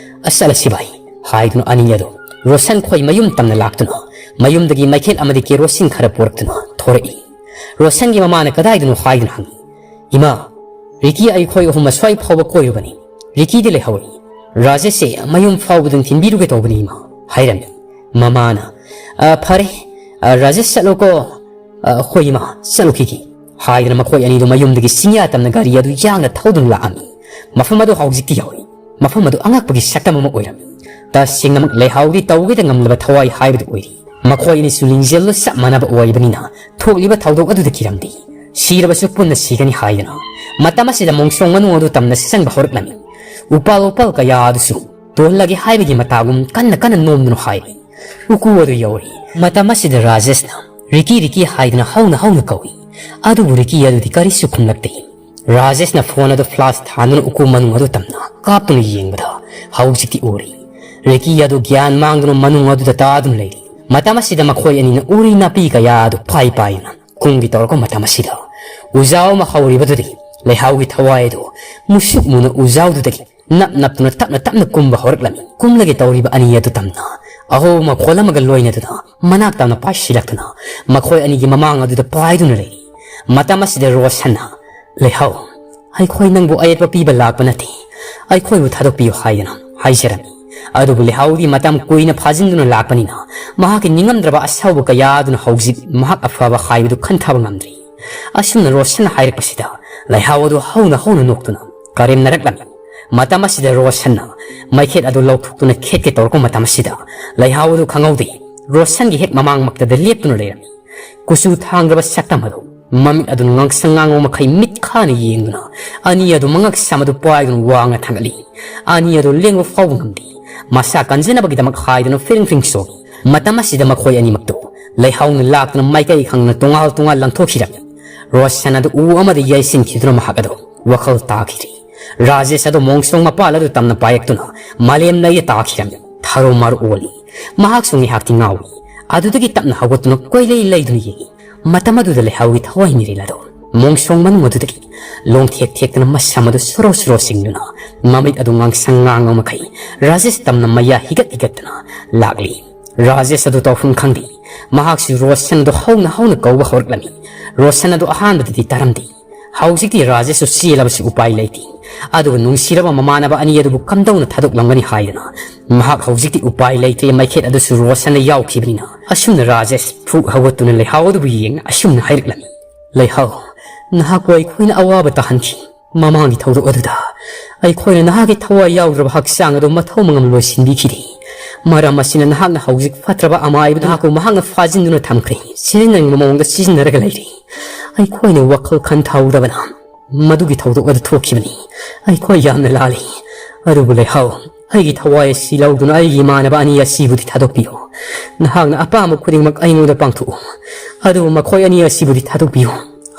ꯑꯁ, ꯆꯠꯂꯁꯤ ꯚꯥꯏ" ꯍꯥꯏꯗꯨꯅ ꯑꯅꯤ ꯑꯗꯨ ꯔꯣꯁꯟ ꯈꯣꯏ ꯃꯌꯨꯝ ꯇꯝꯅ ꯂꯥꯛꯇꯨꯅ ꯃꯌꯨꯝꯗꯒꯤ ꯃꯩꯈꯦꯠ ꯑꯃꯗꯤ ꯀꯦꯔꯣꯁꯤꯟ ꯈꯔ ꯄꯨꯔꯛꯇꯨꯅ ꯊꯣꯔꯛꯏ꯫ ꯔꯣꯁꯟꯒꯤ ꯃꯃꯥꯅ ꯀꯗꯥꯏꯗꯅꯣ ꯍꯥꯏꯗꯨꯅ ꯍꯪꯉꯤ꯫ "ꯏꯃꯥ, ꯔꯤꯀꯤ ꯑꯩꯈꯣꯏ ꯑꯍꯨꯝ ꯑꯁ꯭ꯋꯥꯏ ꯐꯥꯎꯕ ꯀꯣꯏꯔꯨꯕꯅꯤ꯫ ꯔꯤꯀꯤꯗꯤ ꯂꯩꯍꯧꯔꯤ꯫ ꯔꯥꯖꯦꯁꯁꯦ ꯃꯌꯨꯝ ꯐꯥꯎꯕꯗꯪ ꯊꯤꯟꯕꯤꯔꯨꯒꯦ ꯇꯧꯕꯅꯤ ꯏꯃꯥ" ꯍꯥꯏꯔꯝꯃꯤ꯫ ꯃꯃꯥꯅ, "ꯑ, ꯐꯔꯦ, ꯑ, ꯔꯥꯖꯦꯁ ꯆꯠꯂꯣꯀꯣ꯫" "ꯑ, ꯍꯣꯏ ꯏꯃꯥ, ꯆꯠꯂꯨꯈꯤꯒꯦ" ꯍꯥꯏꯗꯨꯅ ꯃꯈꯣꯏ ꯑꯅꯤꯗꯨ ꯃꯌꯨꯝꯗꯒꯤ ꯆꯤꯡꯌꯥ ꯇꯝꯅ ꯒꯥꯔꯤ ꯑꯗꯨ ꯌꯥꯡꯅ ꯊꯧꯗꯨꯅ ꯂꯥꯛꯑꯝꯃꯤ꯫ ꯃꯐꯝ ꯑꯗꯨ ꯍꯧꯖꯤꯛꯇꯤ ꯌꯧꯔꯦ꯫ ꯃꯐꯝ ꯑꯗꯨ ꯑꯉꯛꯄꯒꯤ ꯁꯛꯇꯝ ꯑꯃ ꯑꯣꯏꯔꯝꯃꯤ꯫ ꯇꯁꯦꯡꯅꯃꯛ ꯂꯩꯍꯥꯎꯗꯤ ꯇꯧꯒꯦꯗ ꯉꯝꯂꯕ ꯊꯋꯥꯏ ꯍꯥꯏꯕꯗꯨ ꯑꯣꯏꯔꯤ꯫ ꯃꯈꯣꯏ ꯑꯅꯤꯁꯨ ꯂꯤꯡꯖꯦꯜꯗꯨ ꯆꯞ ꯃꯥꯟꯅꯕ ꯑꯣꯏꯕꯅꯤꯅ ꯊꯣꯛꯂꯤꯕ ꯊꯧꯗꯣꯛ ꯑꯗꯨꯗ ꯀꯤꯔꯝꯗꯦ꯫ ꯁꯤꯔꯕꯁꯨ ꯄꯨꯟꯅ ꯁꯤꯒꯅꯤ ꯍꯥꯏꯗꯅ ꯃꯇꯝ ꯑꯁꯤꯗ ꯃꯣꯡꯁꯣꯡ ꯃꯅꯨꯡ ꯑꯗꯨ ꯇꯝꯅ ꯆꯪꯕ ꯍꯧꯔꯛꯂꯝꯃꯤ꯫ ꯎꯄꯥꯜ ꯋꯥꯄꯥꯜ ꯀꯌꯥ ꯑꯗꯨꯁꯨ ꯇꯣꯜꯂꯒꯦ ꯍꯥꯏꯕꯒꯤ ꯃꯇꯥꯒꯨꯝ ꯀꯟꯅ ꯀꯟꯅ ꯅꯣꯝꯗꯨꯅ ꯍꯥꯏꯔꯤ꯫ ꯎꯀꯨ ꯑꯗꯨ ꯌꯧꯔꯤ꯫ ꯃꯇꯝ ꯑꯁꯤꯗ ꯔꯥꯖꯦꯁꯅ, "ꯔꯤꯀꯤ, ꯔꯤꯀꯤ" ꯍꯥꯏꯗꯨꯅ ꯍꯧꯅ ꯍꯧꯅ ꯀꯧꯏ꯫ ꯑꯗꯨꯕꯨ ꯔꯤꯀꯤ ꯑꯗꯨꯗꯤ ꯀꯔꯤꯁꯨ ꯈꯨꯝꯂꯛꯇꯦ꯫ ꯔꯥꯖꯦꯁꯅ ꯐꯣꯟ ꯑꯗꯨ ꯐ꯭ꯂꯥꯁ ꯊꯥꯟꯗꯨꯅ ꯎꯀꯨ ꯃꯅꯨꯡ ꯑꯗꯨ ꯇꯝꯅ ꯀꯥꯞꯇꯨꯅ ꯌꯦꯡꯕꯗ ꯍꯧꯖꯤꯛꯇꯤ ꯎꯔꯤ꯫ ꯔꯤꯀꯤ ꯑꯗꯨ ꯒ꯭ꯌꯥꯟ ꯃꯥꯡꯗꯨꯅ ꯃꯅꯨꯡ ꯑꯗꯨꯗ ꯇꯥꯗꯨꯅ ꯂꯩꯔꯤ꯫ ꯃꯇꯝ ꯑꯁꯤꯗ ꯃꯈꯣꯏ ꯑꯅꯤꯅ ꯎꯔꯤ ꯅꯥꯄꯤ ꯀꯌꯥ ꯑꯗꯨ ꯄꯥꯏ ꯄꯥꯏꯗꯨꯅ ꯀꯨꯝꯒꯦ ꯇꯧꯔꯛꯄ ꯃꯇꯝ ꯑꯁꯤꯗ, ꯎꯖꯥꯎ ꯑꯃ ꯍꯧꯔꯤꯕꯗꯨꯗꯒꯤ ꯂꯩꯍꯥꯎꯒꯤ ꯊꯋꯥꯏ ꯑꯗꯨ ꯃꯨꯁꯨꯛ ꯃꯨꯅ ꯎꯖꯥꯎꯗꯨꯗꯒꯤ ꯅꯞ ꯅꯞꯇꯨꯅ ꯇꯞꯅ ꯇꯞꯅ ꯀꯨꯝꯕ ꯍꯧꯔꯛꯂꯝꯃꯤ꯫ ꯀꯨꯝꯂꯒꯦ ꯇꯧꯔꯤꯕ ꯑꯅꯤ ꯑꯗꯨ ꯇꯝꯅ ꯑꯍꯧꯕ ꯃꯈꯣꯜ ꯑꯃꯒ ꯂꯣꯏꯅꯗꯨꯅ ꯃꯅꯥꯛ ꯇꯝꯅ ꯄꯥꯏꯁꯤꯜꯂꯛꯇꯨꯅ ꯃꯈꯣꯏ ꯑꯅꯤꯒꯤ ꯃꯃꯥꯡ ꯑꯗꯨꯗ ꯄꯥꯏꯗꯨꯅ ꯂꯩꯔꯤ꯫ ꯃꯇꯝ ꯑꯁꯤꯗ ꯔꯣꯁꯟꯅ, "ꯂꯩꯍꯥꯎ, ꯑꯩꯈꯣꯏ ꯅꯪꯕꯨ ꯑꯌꯦꯠꯄ ꯄꯤꯕ ꯂꯥꯛꯄ ꯅꯠꯇꯦ, ꯑꯩꯈꯣꯏꯕꯨ ꯊꯥꯗꯣꯛꯄꯤꯌꯨ" ꯍꯥꯏꯗꯨꯅ ꯍꯥꯏꯖꯔꯝꯃꯤ꯫ ꯑꯗꯨꯕꯨ ꯂꯩꯍꯥꯎꯗꯤ ꯃꯇꯝ ꯀꯨꯏꯅ ꯐꯥꯖꯤꯟꯗꯨꯅ ꯂꯥꯛꯄꯅꯤꯅ ꯃꯍꯥꯛꯀꯤ ꯅꯤꯡꯉꯝꯗ꯭ꯔꯕ ꯑꯁꯥꯎꯕ ꯀꯌꯥ ꯑꯗꯨꯅ ꯍꯧꯖꯤꯛ ꯃꯍꯥꯛ ꯑꯐꯕ ꯍꯥꯏꯕꯗꯨ ꯈꯟꯊꯕ ꯉꯝꯗ꯭ꯔꯤ꯫ ꯑꯁꯨꯝꯅ ꯔꯣꯁꯟꯅ ꯍꯥꯏꯔꯛꯄꯁꯤꯗ ꯂꯩꯍꯥꯎ ꯑꯗꯨ ꯍꯧꯅ ꯍꯧꯅ ꯅꯣꯛꯇꯨꯅ ꯀꯔꯦꯝꯅꯔꯛꯂꯝꯃꯤ꯫ ꯃꯇꯝ ꯑꯁꯤꯗ ꯔꯣꯁꯟꯅ ꯃꯩꯈꯦꯠ ꯑꯗꯨ ꯂꯧꯊꯣꯛꯇꯨꯅ ꯈꯦꯠꯀꯦ ꯇꯧꯔꯛꯄ ꯃꯇꯝ ꯑꯁꯤꯗ ꯂꯩꯍꯥꯎ ꯑꯗꯨ ꯈꯪꯍꯧꯗꯦ꯫ ꯔꯣꯁꯟꯒꯤ ꯍꯦꯛ ꯃꯃꯥꯡꯃꯛꯇꯗ ꯂꯦꯞꯇꯨꯅ ꯂꯩꯔꯝꯃꯤ꯫ ꯀꯨꯆꯨ ꯊꯥꯡꯗ꯭ꯔꯕ ꯁꯛꯇꯝ ꯑꯗꯨ, ꯃꯃꯤꯠ ꯑꯗꯨ ꯉꯥꯡꯁꯪ ꯉꯥꯡꯕ ꯃꯈꯩ ꯃꯤꯠ ꯈꯥꯅ ꯌꯦꯡꯗꯨꯅ ꯑꯅꯤ ꯑꯗꯨ ꯃꯉꯛ ꯁꯝ ꯑꯗꯨ ꯄꯥꯏꯗꯨꯅ ꯋꯥꯡꯅ ꯊꯥꯡꯒꯠꯂꯤ꯫ ꯑꯅꯤ ꯑꯗꯨ ꯂꯦꯡꯕ ꯐꯥꯎꯕ ꯉꯝꯗꯦ꯫ ꯃꯁꯥ ꯀꯟꯖꯅꯕꯒꯤꯗꯃꯛ ꯍꯥꯏꯗꯨꯅ ꯐꯤꯔꯤꯡ ꯐꯤꯔꯤꯡ ꯆꯣꯡꯏ꯫ ꯃꯇꯝ ꯑꯁꯤꯗ ꯃꯈꯣꯏ ꯑꯅꯤꯃꯛꯇꯨ ꯂꯩꯍꯥꯎꯅ ꯂꯥꯛꯇꯨꯅ ꯃꯥꯏꯀꯩ ꯈꯪꯗꯅ ꯇꯣꯉꯥꯜ ꯇꯣꯉꯥꯜ ꯂꯪꯊꯣꯛꯈꯤꯔꯝꯃꯤ꯫ ꯔꯣꯁꯟ ꯑꯗꯨ ꯎ ꯑꯃꯗ ꯌꯩꯁꯤꯟꯈꯤꯗꯨꯅ ꯃꯍꯥꯛ ꯑꯗꯨ ꯋꯥꯈꯜ ꯇꯥꯈꯤꯗ꯭ꯔꯤ꯫ ꯔꯥꯖꯦꯁ ꯑꯗꯨ ꯃꯣꯡꯁꯣꯡ ꯃꯄꯥꯜ ꯑꯗꯨ ꯇꯝꯅ ꯄꯥꯏꯔꯛꯇꯨꯅ ꯃꯥꯂꯦꯝ ꯂꯩꯗ ꯇꯥꯈꯤꯔꯝꯃꯤ꯫ ꯊꯔꯣ ꯃꯥꯔꯣ ꯑꯣꯜꯂꯤ꯫ ꯃꯍꯥꯛꯁꯨ ꯉꯥꯏꯍꯥꯛꯇꯤ ꯉꯥꯎꯏ꯫ ꯑꯗꯨꯗꯒꯤ ꯇꯞꯅ ꯍꯧꯒꯠꯇꯨꯅ ꯀꯣꯏꯂꯩ ꯂꯩꯗꯨꯅ ꯌꯦꯡꯏ꯫ ꯃꯇꯝ ꯑꯗꯨꯗ ꯂꯩꯍꯥꯎꯒꯤ ꯊꯋꯥꯏ ꯃꯤꯔꯦꯜ ꯑꯗꯨ ꯃꯣꯡꯁꯣꯡ ꯃꯅꯨꯡ ꯑꯗꯨꯗꯒꯤ ꯂꯣꯡꯊꯦꯛ ꯊꯦꯛꯇꯨꯅ ꯃꯁꯝ ꯑꯗꯨ ꯁꯣꯔꯣ ꯁꯣꯔꯣ ꯆꯤꯡꯗꯨꯅ ꯃꯃꯤꯠ ꯑꯗꯨ ꯉꯥꯡꯁꯪ ꯉꯥꯡꯕ ꯃꯈꯩ ꯔꯥꯖꯦꯁ ꯇꯝꯅ ꯃꯌꯥ ꯍꯤꯒꯠ ꯍꯤꯒꯠꯇꯨꯅ ꯂꯥꯛꯂꯤ꯫ ꯔꯥꯖꯦꯁ ꯑꯗꯨ ꯇꯧꯐꯝ ꯈꯪꯗꯦ꯫ ꯃꯍꯥꯛꯁꯨ ꯔꯣꯁꯟ ꯑꯗꯨ ꯍꯧꯅ ꯍꯧꯅ ꯀꯧꯕ ꯍꯧꯔꯛꯂꯝꯃꯤ꯫ ꯔꯣꯁꯟ ꯑꯗꯨ ꯑꯍꯥꯟꯕꯗꯗꯤ ꯇꯥꯔꯝꯗꯦ꯫ ꯍꯧꯖꯤꯛꯇꯤ ꯔꯥꯖꯦꯁꯁꯨ ꯆꯦꯜꯂꯕꯁꯨ ꯎꯄꯥꯏ ꯂꯩꯇꯦ꯫ ꯑꯗꯨꯒ ꯅꯨꯡꯁꯤꯔꯕ ꯃꯃꯥꯟꯅꯕ ꯑꯅꯤ ꯑꯗꯨꯕꯨ ꯀꯝꯗꯧꯅ ꯊꯥꯗꯣꯛꯂꯝꯒꯅꯤ ꯍꯥꯏꯗꯅ ꯃꯍꯥꯛ ꯍꯧꯖꯤꯛꯇꯤ ꯎꯄꯥꯏ ꯂꯩꯇ꯭ꯔꯦ, ꯃꯩꯈꯦꯠ ꯑꯗꯨꯁꯨ ꯔꯣꯁꯟꯅ ꯌꯥꯎꯈꯤꯕꯅꯤꯅ꯫ ꯑꯁꯨꯝꯅ ꯔꯥꯖꯦꯁ ꯐꯨꯛ ꯍꯧꯒꯠꯇꯨꯅ ꯂꯩꯍꯥꯎ ꯑꯗꯨꯕꯨ ꯌꯦꯡꯅ ꯑꯁꯨꯝꯅ ꯍꯥꯏꯔꯛꯂꯝꯃꯤ, "ꯂꯩꯍꯥꯎ, ꯅꯍꯥꯛꯄꯨ ꯑꯩꯈꯣꯏꯅ ꯑꯋꯥꯕ ꯇꯥꯍꯟꯈꯤ꯫ ꯃꯃꯥꯡꯒꯤ ꯊꯧꯗꯣꯛ ꯑꯗꯨꯗ ꯑꯩꯈꯣꯏꯅ ꯅꯍꯥꯛꯀꯤ ꯊꯋꯥꯏ ꯌꯥꯎꯗ꯭ꯔꯕ ꯍꯛꯆꯥꯡ ꯑꯗꯨ ꯃꯊꯧ ꯃꯉꯝ ꯂꯣꯏꯁꯤꯟꯕꯤꯈꯤꯗꯦ꯫ ꯃꯔꯝ ꯑꯁꯤꯅ ꯅꯍꯥꯛꯅ ꯍꯧꯖꯤꯛ ꯐꯠꯇ꯭ꯔꯕ ꯑꯃꯥꯏꯕꯗꯨ ꯅꯍꯥꯛꯄꯨ ꯃꯍꯥꯛꯅ ꯐꯥꯖꯤꯟꯗꯨꯅ ꯊꯝꯈ꯭ꯔꯦ꯫ ꯁꯤꯖꯤꯟꯅꯅꯤꯡꯕ ꯃꯑꯣꯡꯗ ꯁꯤꯖꯤꯟꯅꯔꯒ ꯂꯩꯔꯦ꯫ ꯑꯩꯈꯣꯏꯅ ꯋꯥꯈꯜ ꯈꯟꯊꯍꯧꯗꯕꯅ ꯃꯗꯨꯒꯤ ꯊꯧꯗꯣꯛ ꯑꯗꯨ ꯊꯣꯛꯈꯤꯕꯅꯤ꯫ ꯑꯩꯈꯣꯏ ꯌꯥꯝꯅ ꯂꯥꯜꯂꯤ꯫ ꯑꯗꯨꯕꯨ ꯂꯩꯍꯥꯎ, ꯑꯩꯒꯤ ꯊꯋꯥꯏ ꯑꯁꯤ ꯂꯧꯗꯨꯅ ꯑꯩꯒꯤ ꯏꯃꯥꯟꯅꯕ ꯑꯅꯤ ꯑꯁꯤꯕꯨꯗꯤ ꯊꯥꯗꯣꯛꯄꯤꯌꯨ꯫ ꯅꯍꯥꯛꯅ ꯑꯄꯥꯝꯕ ꯈꯨꯗꯤꯡꯃꯛ ꯑꯩꯉꯣꯟꯗ ꯄꯥꯡꯊꯣꯛꯎ꯫ ꯑꯗꯨꯕꯨ ꯃꯈꯣꯏ ꯑꯅꯤ ꯑꯁꯤꯕꯨꯗꯤ ꯊꯥꯗꯣꯛꯄꯤꯌꯨ"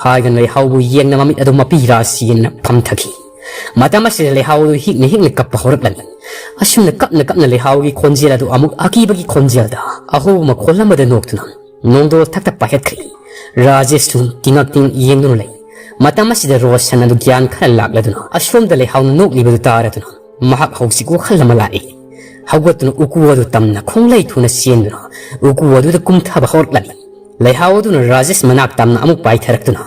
ꯍꯥꯏꯗꯨꯅ ꯂꯩꯍꯥꯎꯕꯨ ꯌꯦꯡꯅ ꯃꯃꯤꯠ ꯑꯗꯨ ꯃꯄꯤ ꯔꯥꯁꯤꯅ ꯐꯝꯊꯈꯤ꯫ ꯃꯇꯝ ꯑꯁꯤꯗ ꯂꯩꯍꯥꯎ ꯑꯗꯨ ꯍꯤꯛꯅ ꯍꯤꯛꯅ ꯀꯞꯄ ꯍꯧꯔꯛꯂꯝꯃꯤ꯫ ꯑꯁꯨꯝꯅ ꯀꯞꯅ ꯀꯞꯅ ꯂꯩꯍꯥꯎꯒꯤ ꯈꯣꯟꯖꯦꯜ ꯑꯗꯨ ꯑꯃꯨꯛ ꯑꯀꯤꯕꯒꯤ ꯈꯣꯟꯖꯦꯜꯗ ꯑꯍꯣꯕ ꯃꯈꯣꯜ ꯑꯃꯗ ꯅꯣꯛꯇꯨꯅ ꯅꯣꯡꯗꯣꯜ ꯊꯛꯇ ꯄꯥꯏꯈꯠꯈ꯭ꯔꯦ꯫ ꯔꯥꯖꯦꯁꯁꯨ ꯇꯤꯉꯛ ꯇꯤꯡ ꯌꯦꯡꯗꯨꯅ ꯂꯩ꯫ ꯃꯇꯝ ꯑꯁꯤꯗ ꯔꯣꯁꯟ ꯑꯗꯨ ꯒ꯭ꯌꯥꯟ ꯈꯔ ꯂꯥꯛꯂꯗꯨꯅ ꯑꯁꯣꯝꯗ ꯂꯩꯍꯥꯎꯅ ꯅꯣꯛꯂꯤꯕꯗꯨ ꯇꯥꯔꯗꯨꯅ ꯃꯍꯥꯛ ꯍꯧꯖꯤꯛ ꯋꯥꯈꯜ ꯑꯃ ꯂꯥꯛꯏ꯫ ꯍꯧꯒꯠꯇꯨꯅ ꯎꯀꯨ ꯑꯗꯨ ꯇꯝꯅ ꯈꯣꯡꯂꯩ ꯊꯨꯅ ꯆꯦꯟꯗꯨꯅ ꯎꯀꯨ ꯑꯗꯨꯗ ꯀꯨꯝꯊꯕ ꯍꯧꯔꯛꯂꯝꯃꯤ꯫ ꯂꯩꯍꯥꯎ ꯑꯗꯨꯅ ꯔꯥꯖꯦꯁ ꯃꯅꯥꯛ ꯇꯝꯅ ꯑꯃꯨꯛ ꯄꯥꯏꯊꯔꯛꯇꯨꯅ,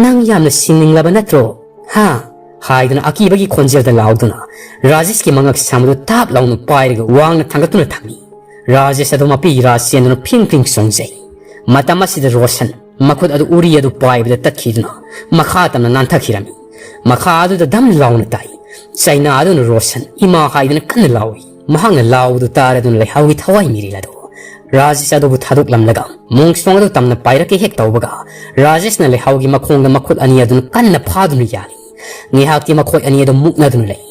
"ꯅꯪ ꯌꯥꯝꯅ ꯁꯤꯡꯅꯤꯡꯂꯕ ꯅꯠꯇ꯭ꯔꯣ? ꯍꯥ?" ꯍꯥꯏꯗꯨꯅ ꯑꯀꯤꯕꯒꯤ ꯈꯣꯟꯖꯦꯜꯗ ꯂꯥꯎꯗꯨꯅ ꯔꯥꯖꯦꯁꯀꯤ ꯃꯉꯛ ꯁꯝ ꯑꯗꯨ ꯇꯥꯞ ꯂꯥꯎꯅ ꯄꯥꯏꯔꯒ ꯋꯥꯡꯅ ꯊꯥꯡꯒꯠꯇꯨꯅ ꯊꯝꯃꯤ꯫ ꯔꯥꯖꯦꯁ ꯑꯗꯨ ꯃꯄꯤ ꯏꯔꯥ ꯆꯦꯟꯗꯨꯅ ꯐꯤꯡ ꯐꯤꯡ ꯆꯣꯡꯖꯩ꯫ ꯃꯇꯝ ꯑꯁꯤꯗ ꯔꯣꯁꯟ ꯃꯈꯨꯠ ꯑꯗꯨ ꯎꯔꯤ ꯑꯗꯨ ꯄꯥꯏꯕꯗ ꯇꯠꯈꯤꯗꯨꯅ ꯃꯈꯥ ꯇꯝꯅ ꯅꯥꯟꯊꯈꯤꯔꯝꯃꯤ꯫ ꯃꯈꯥ ꯑꯗꯨꯗ ꯗꯝ ꯂꯥꯎꯅ ꯇꯥꯏ꯫ ꯆꯩꯅꯥ ꯑꯗꯨꯅ ꯔꯣꯁꯟ ꯏꯃꯥ ꯍꯥꯏꯗꯨꯅ ꯀꯟꯅ ꯂꯥꯎꯏ꯫ ꯃꯍꯥꯛꯅ ꯂꯥꯎꯕꯗꯨ ꯇꯥꯔꯗꯨꯅ ꯂꯩꯍꯥꯎꯒꯤ ꯊꯋꯥꯏ ꯃꯤꯔꯦꯜ ꯑꯗꯨ ꯔꯥꯖꯦꯁ ꯑꯗꯨꯕꯨ ꯊꯥꯗꯣꯛꯂꯝꯂꯒ ꯃꯣꯡꯁꯣꯡ ꯑꯗꯨ ꯇꯝꯅ ꯄꯥꯏꯔꯛꯀꯦ ꯍꯦꯛ ꯇꯧꯕꯒ ꯔꯥꯖꯦꯁꯅ ꯂꯩꯍꯥꯎꯒꯤ ꯃꯈꯣꯡꯗ ꯃꯈꯨꯠ ꯑꯅꯤ ꯑꯗꯨꯅ ꯀꯟꯅ ꯐꯥꯗꯨꯅ ꯌꯥꯜꯂꯤ꯫ ꯉꯥꯏꯍꯥꯛꯇꯤ ꯃꯈꯣꯏ ꯑꯅꯤ ꯑꯗꯨ ꯃꯨꯛꯅꯗꯨꯅ ꯂꯩ꯫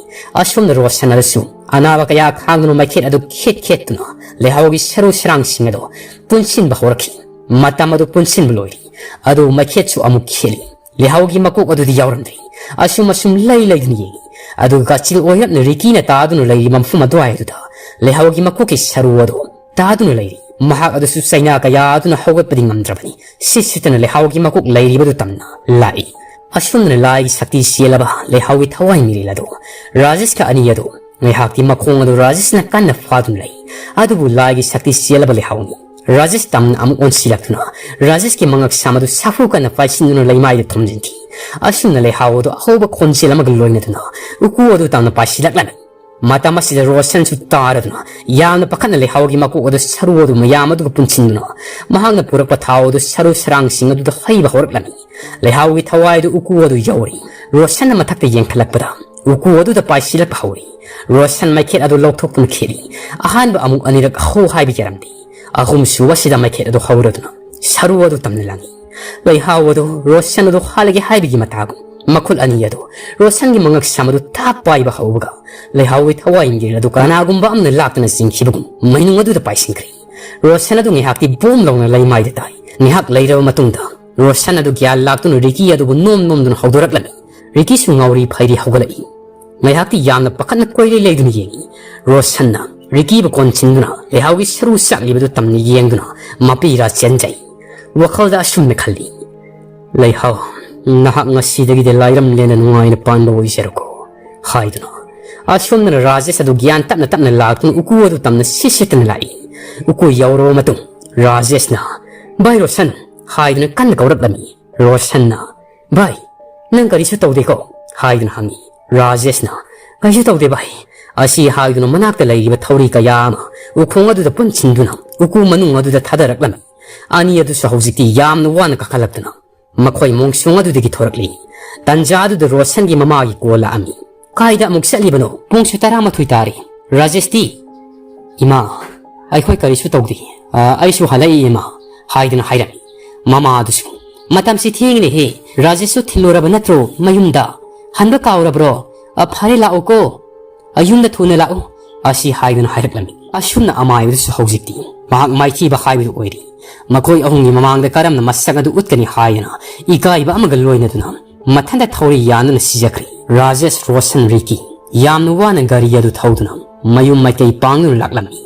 ꯑꯁꯣꯝꯗ ꯔꯣꯁꯟ ꯑꯗꯨꯁꯨ ꯑꯅꯥꯕ ꯀꯌꯥ ꯈꯥꯡꯗꯨꯅ ꯃꯩꯈꯦꯠ ꯑꯗꯨ ꯈꯦꯠ ꯈꯦꯠꯇꯨꯅ ꯂꯩꯍꯥꯎꯒꯤ ꯁꯔꯨ ꯁꯔꯥꯡꯁꯤꯡ ꯑꯗꯨ ꯄꯨꯟꯁꯤꯟꯕ ꯍꯧꯔꯛꯈꯤ꯫ ꯃꯇꯝ ꯑꯗꯨ ꯄꯨꯟꯁꯤꯟꯕ ꯂꯣꯏꯔꯤ꯫ ꯑꯗꯨꯕꯨ ꯃꯩꯈꯦꯠꯁꯨ ꯑꯃꯨꯛ ꯈꯦꯠꯂꯤ꯫ ꯂꯩꯍꯥꯎꯒꯤ ꯃꯀꯣꯛ ꯑꯗꯨꯗꯤ ꯌꯥꯎꯔꯝꯗ꯭ꯔꯦ꯫ ꯑꯁꯨꯝ ꯑꯁꯨꯝ ꯂꯩ ꯂꯩꯗꯨꯅ ꯌꯦꯡꯉꯤ꯫ ꯑꯗꯨꯒ ꯀꯥꯆꯤꯜ ꯑꯣꯏꯔꯞꯅ ꯔꯤꯀꯤꯅ ꯇꯥꯗꯨꯅ ꯂꯩꯔꯤꯕ ꯃꯐꯝ ꯑꯗꯨꯋꯥꯏ ꯑꯗꯨꯗ ꯂꯩꯍꯥꯎꯒꯤ ꯃꯀꯣꯛꯀꯤ ꯁꯔꯨ ꯑꯗꯨ ꯇꯥꯗꯨꯅ ꯂꯩꯔꯤ꯫ ꯃꯍꯥꯛ ꯑꯗꯨꯁꯨ ꯆꯩꯅꯥ ꯀꯌꯥ ꯑꯗꯨꯅ ꯍꯧꯒꯠꯄꯗꯤ ꯉꯝꯗ꯭ꯔꯕꯅꯤ꯫ ꯁꯤꯠ ꯁꯤꯠꯇꯅ ꯂꯩꯍꯥꯎꯒꯤ ꯃꯀꯣꯛ ꯂꯩꯔꯤꯕꯗꯨ ꯇꯝꯅ ꯂꯥꯛꯏ꯫ ꯑꯁꯨꯝꯅ ꯂꯥꯏꯒꯤ ꯁꯛꯇꯤ ꯆꯦꯜꯂꯕ ꯂꯩꯍꯥꯎꯒꯤ ꯊꯋꯥꯏ ꯃꯤꯔꯦꯜ ꯑꯗꯨ ꯔꯥꯖꯦꯁꯀ ꯑꯅꯤ ꯑꯗꯨ ꯉꯥꯏꯍꯥꯛꯇꯤ ꯃꯈꯣꯡ ꯑꯗꯨ ꯔꯥꯖꯦꯁꯅ ꯀꯟꯅ ꯐꯥꯗꯨꯅ ꯂꯩ꯫ ꯑꯗꯨꯕꯨ ꯂꯥꯏꯒꯤ ꯁꯛꯇꯤ ꯆꯦꯜꯂꯕ ꯂꯩꯍꯥꯎꯅꯤ꯫ ꯔꯥꯖꯦꯁ ꯇꯝꯅ ꯑꯃꯨꯛ ꯑꯣꯟꯁꯤꯜꯂꯛꯇꯨꯅ ꯔꯥꯖꯦꯁꯀꯤ ꯃꯉꯛ ꯁꯝ ꯑꯗꯨ ꯁꯥꯐꯨ ꯀꯟꯅ ꯄꯥꯏꯁꯤꯟꯗꯨꯅ ꯂꯩꯃꯥꯏꯗ ꯊꯣꯝꯖꯤꯟꯈꯤ꯫ ꯑꯁꯨꯝꯅ ꯂꯩꯍꯥꯎ ꯑꯗꯨ ꯑꯍꯧꯕ ꯈꯣꯟꯖꯦꯜ ꯑꯃꯒ ꯂꯣꯏꯅꯗꯨꯅ ꯎꯀꯨ ꯑꯗꯨ ꯇꯝꯅ ꯄꯥꯏꯁꯤꯜꯂꯛꯂꯝꯃꯤ꯫ ꯃꯇꯝ ꯑꯁꯤꯗ ꯔꯣꯁꯟꯁꯨ ꯇꯥꯔꯗꯨꯅ ꯌꯥꯝꯅ ꯄꯥꯈꯠꯅ ꯂꯩꯍꯥꯎꯒꯤ ꯃꯀꯣꯛ ꯑꯗꯨ ꯁꯔꯨ ꯑꯗꯨ ꯃꯌꯥꯝ ꯑꯗꯨꯒ ꯄꯨꯟꯁꯤꯟꯗꯨꯅ ꯃꯍꯥꯛꯅ ꯄꯨꯔꯛꯄ ꯊꯥꯎ ꯑꯗꯨ ꯁꯔꯨ ꯁꯔꯥꯡꯁꯤꯡ ꯑꯗꯨꯗ ꯍꯩꯕ ꯍꯧꯔꯛꯂꯝꯃꯤ꯫ ꯂꯩꯍꯥꯎꯒꯤ ꯊꯋꯥꯏ ꯑꯗꯨ ꯎꯀꯨ ꯑꯗꯨ ꯌꯧꯔꯤ꯫ ꯔꯣꯁꯟꯅ ꯃꯊꯛꯇ ꯌꯦꯡꯈꯠꯂꯛꯄꯗ ꯎꯀꯨ ꯑꯗꯨꯗ ꯄꯥꯏꯁꯤꯜꯂꯛꯄ ꯍꯧꯔꯤ꯫ ꯔꯣꯁꯟ ꯃꯩꯈꯦꯠ ꯑꯗꯨ ꯂꯧꯊꯣꯛꯇꯨꯅ ꯈꯦꯠꯂꯤ꯫ ꯑꯍꯥꯟꯕ ꯑꯃꯨꯛ ꯑꯅꯤꯔꯛ ꯍꯧ ꯍꯥꯏꯕ ꯌꯥꯔꯝꯗꯦ꯫ ꯑꯍꯨꯝꯁꯨꯕꯁꯤꯗ ꯃꯩꯈꯦꯠ ꯑꯗꯨ ꯍꯧꯔꯗꯨꯅ ꯁꯔꯨ ꯑꯗꯨ ꯇꯝꯅ ꯂꯪꯉꯤ꯫ ꯂꯩꯍꯥꯎ ꯑꯗꯨ ꯔꯣꯁꯟ ꯑꯗꯨ ꯍꯥꯠꯂꯒꯦ ꯍꯥꯏꯕꯒꯤ ꯃꯇꯥꯒꯨꯝ ꯃꯈꯨꯠ ꯑꯅꯤ ꯑꯗꯨ ꯔꯣꯁꯟꯒꯤ ꯃꯉꯛ ꯁꯝ ꯑꯗꯨ ꯇꯥꯞ ꯄꯥꯏꯕ ꯍꯧꯕꯒ ꯂꯩꯍꯥꯎꯒꯤ ꯊꯋꯥꯏ ꯃꯤꯔꯦꯜ ꯑꯗꯨ ꯀꯅꯥꯒꯨꯝꯕ ꯑꯃꯅ ꯂꯥꯛꯇꯨꯅ ꯆꯤꯡꯈꯤꯕꯒꯨꯝ ꯃꯩꯅꯨꯡ ꯑꯗꯨꯗ ꯄꯥꯏꯁꯤꯟꯈ꯭ꯔꯦ꯫ ꯔꯣꯁꯟ ꯑꯗꯨ ꯉꯥꯏꯍꯥꯛꯇꯤ ꯕꯣꯝ ꯂꯥꯎꯅ ꯂꯩꯃꯥꯏꯗ ꯇꯥꯏ꯫ ꯉꯥꯏꯍꯥꯛ ꯂꯩꯔꯕ ꯃꯇꯨꯡꯗ ꯔꯣꯁꯟ ꯑꯗꯨ ꯒ꯭ꯌꯥꯟ ꯂꯥꯛꯇꯨꯅ ꯔꯤꯀꯤ ꯑꯗꯨꯕꯨ ꯅꯣꯝ ꯅꯣꯝꯗꯨꯅ ꯍꯧꯗꯣꯔꯛꯂꯝꯃꯤ꯫ ꯔꯤꯀꯤꯁꯨ ꯉꯥꯎꯔꯤ ꯐꯩꯔꯤ ꯍꯧꯒꯠꯂꯛꯏ꯫ ꯉꯥꯏꯍꯥꯛꯇꯤ ꯌꯥꯝꯅ ꯄꯥꯈꯠꯅ ꯀꯣꯏꯂꯩ ꯂꯩꯗꯨꯅ ꯌꯦꯡꯏ꯫ ꯔꯣꯁꯟꯅ ꯔꯤꯀꯤꯕꯨ ꯀꯣꯟꯁꯤꯟꯗꯨꯅ ꯂꯩꯍꯥꯎꯒꯤ ꯁꯔꯨ ꯆꯥꯛꯂꯤꯕꯗꯨ ꯇꯝꯅ ꯌꯦꯡꯗꯨꯅ ꯃꯄꯤꯔꯥ ꯆꯦꯟꯖꯩ꯫ ꯋꯥꯈꯜꯗ ꯑꯁꯨꯝꯅ ꯈꯜꯂꯤ, "ꯂꯩꯍꯥꯎ, ꯅꯍꯥꯛ ꯉꯁꯤꯗꯒꯤꯗꯤ ꯂꯥꯏꯔꯝꯂꯦꯟꯅ ꯅꯨꯡꯉꯥꯏꯅ ꯄꯥꯟꯕ ꯑꯣꯏꯖꯔꯣꯀꯣ" ꯍꯥꯏꯗꯨꯅ꯫ ꯑꯁꯣꯝꯗꯅ ꯔꯥꯖꯦꯁ ꯑꯗꯨ ꯒ꯭ꯌꯥꯟ ꯇꯞꯅ ꯇꯞꯅ ꯂꯥꯛꯇꯨꯅ ꯎꯀꯨ ꯑꯗꯨ ꯇꯝꯅ ꯁꯤꯠ ꯁꯤꯠꯇꯨꯅ ꯂꯥꯛꯏ꯫ ꯎꯀꯨ ꯌꯧꯔꯕ ꯃꯇꯨꯡ ꯔꯥꯖꯦꯁꯅ, "ꯚꯥꯏ ꯔꯣꯁꯟ" ꯍꯥꯏꯗꯨꯅ ꯀꯟꯅ ꯀꯧꯔꯛꯂꯝꯃꯤ꯫ ꯔꯣꯁꯟꯅ, "ꯚꯥꯏ, ꯅꯪ ꯀꯔꯤꯁꯨ ꯇꯧꯗꯦꯀꯣ?" ꯍꯥꯏꯗꯨꯅ ꯍꯪꯉꯤ꯫ ꯔꯥꯖꯦꯁꯅ, "ꯀꯩꯁꯨ ꯇꯧꯗꯦ ꯚꯥꯏ" ꯑꯁꯤ ꯍꯥꯏꯗꯨꯅ ꯃꯅꯥꯛꯇ ꯂꯩꯔꯤꯕ ꯊꯧꯔꯤ ꯀꯌꯥ ꯑꯃ ꯎꯈꯣꯡ ꯑꯗꯨꯗ ꯄꯨꯟꯁꯤꯟꯗꯨꯅ ꯎꯀꯨ ꯃꯅꯨꯡ ꯑꯗꯨꯗ ꯊꯥꯗꯔꯛꯂꯝꯃꯤ꯫ ꯑꯅꯤ ꯑꯗꯨꯁꯨ ꯍꯧꯖꯤꯛꯇꯤ ꯌꯥꯝꯅ ꯋꯥꯅ ꯀꯥꯈꯠꯂꯛꯇꯨꯅ ꯃꯈꯣꯏ ꯃꯣꯡꯁꯣꯡ ꯑꯗꯨꯗꯒꯤ ꯊꯣꯔꯛꯂꯤ꯫ ꯇꯟꯖꯥ ꯑꯗꯨꯗ ꯔꯣꯁꯟꯒꯤ ꯃꯃꯥꯒꯤ ꯀꯣꯜ ꯂꯥꯛꯑꯝꯃꯤ꯫ "ꯀꯥꯏꯗ ꯑꯃꯨꯛ ꯆꯠꯂꯤꯕꯅꯣ? ꯄꯨꯡꯁꯨ ꯇꯔꯥꯃꯥꯊꯣꯏ ꯇꯥꯔꯦ꯫ ꯔꯥꯖꯦꯁꯇꯤ?" "ꯏꯃꯥ, ꯑꯩꯈꯣꯏ ꯀꯔꯤꯁꯨ ꯇꯧꯗꯦ꯫ ꯑ, ꯑꯩꯁꯨ ꯍꯜꯂꯛꯏ ꯏꯃꯥ" ꯍꯥꯏꯗꯨꯅ ꯍꯥꯏꯔꯝꯃꯤ꯫ ꯃꯃꯥ ꯑꯗꯨꯁꯨ, "ꯃꯇꯝꯁꯤ ꯊꯦꯡꯂꯦꯍꯦ, ꯔꯥꯖꯦꯁꯁꯨ ꯊꯤꯜꯂꯨꯔꯕ ꯅꯠꯇ꯭ꯔꯣ ꯃꯌꯨꯝꯗ? ꯍꯟꯕ ꯀꯥꯎꯔꯕ꯭ꯔꯣ? ꯑ, ꯐꯔꯦ, ꯂꯥꯛꯎꯀꯣ꯫ ꯑ, ꯌꯨꯝꯗ ꯊꯨꯅ ꯂꯥꯛꯎ" ꯑꯁꯤ ꯍꯥꯏꯗꯨꯅ ꯍꯥꯏꯔꯛꯂꯝꯃꯤ꯫ ꯑꯁꯨꯝꯅ ꯑꯃꯥꯏꯕꯗꯨꯁꯨ ꯍꯧꯖꯤꯛꯇꯤ ꯃꯍꯥꯛ ꯃꯥꯏꯊꯤꯕ ꯍꯥꯏꯕꯗꯨ ꯑꯣꯏꯔꯤ꯫ ꯃꯈꯣꯏ ꯑꯍꯨꯝꯒꯤ ꯃꯃꯥꯡꯗ ꯀꯔꯝꯅ ꯃꯁꯛ ꯑꯗꯨ ꯎꯠꯀꯅꯤ ꯍꯥꯏꯗꯅ ꯏꯀꯥꯏꯕ ꯑꯃꯒ ꯂꯣꯏꯅꯗꯨꯅ ꯃꯊꯟꯇ ꯊꯧꯔꯤ ꯌꯥꯟꯗꯨꯅ ꯁꯤꯖꯈ꯭ꯔꯦ꯫ ꯔꯥꯖꯦꯁ, ꯔꯣꯁꯟ, ꯔꯤꯀꯤ ꯌꯥꯝꯅ ꯋꯥꯅ ꯒꯥꯔꯤ ꯑꯗꯨ ꯊꯧꯗꯨꯅ ꯃꯌꯨꯝ ꯃꯥꯏꯀꯩ ꯄꯥꯡꯗꯨꯅ ꯂꯥꯛꯂꯝꯃꯤ꯫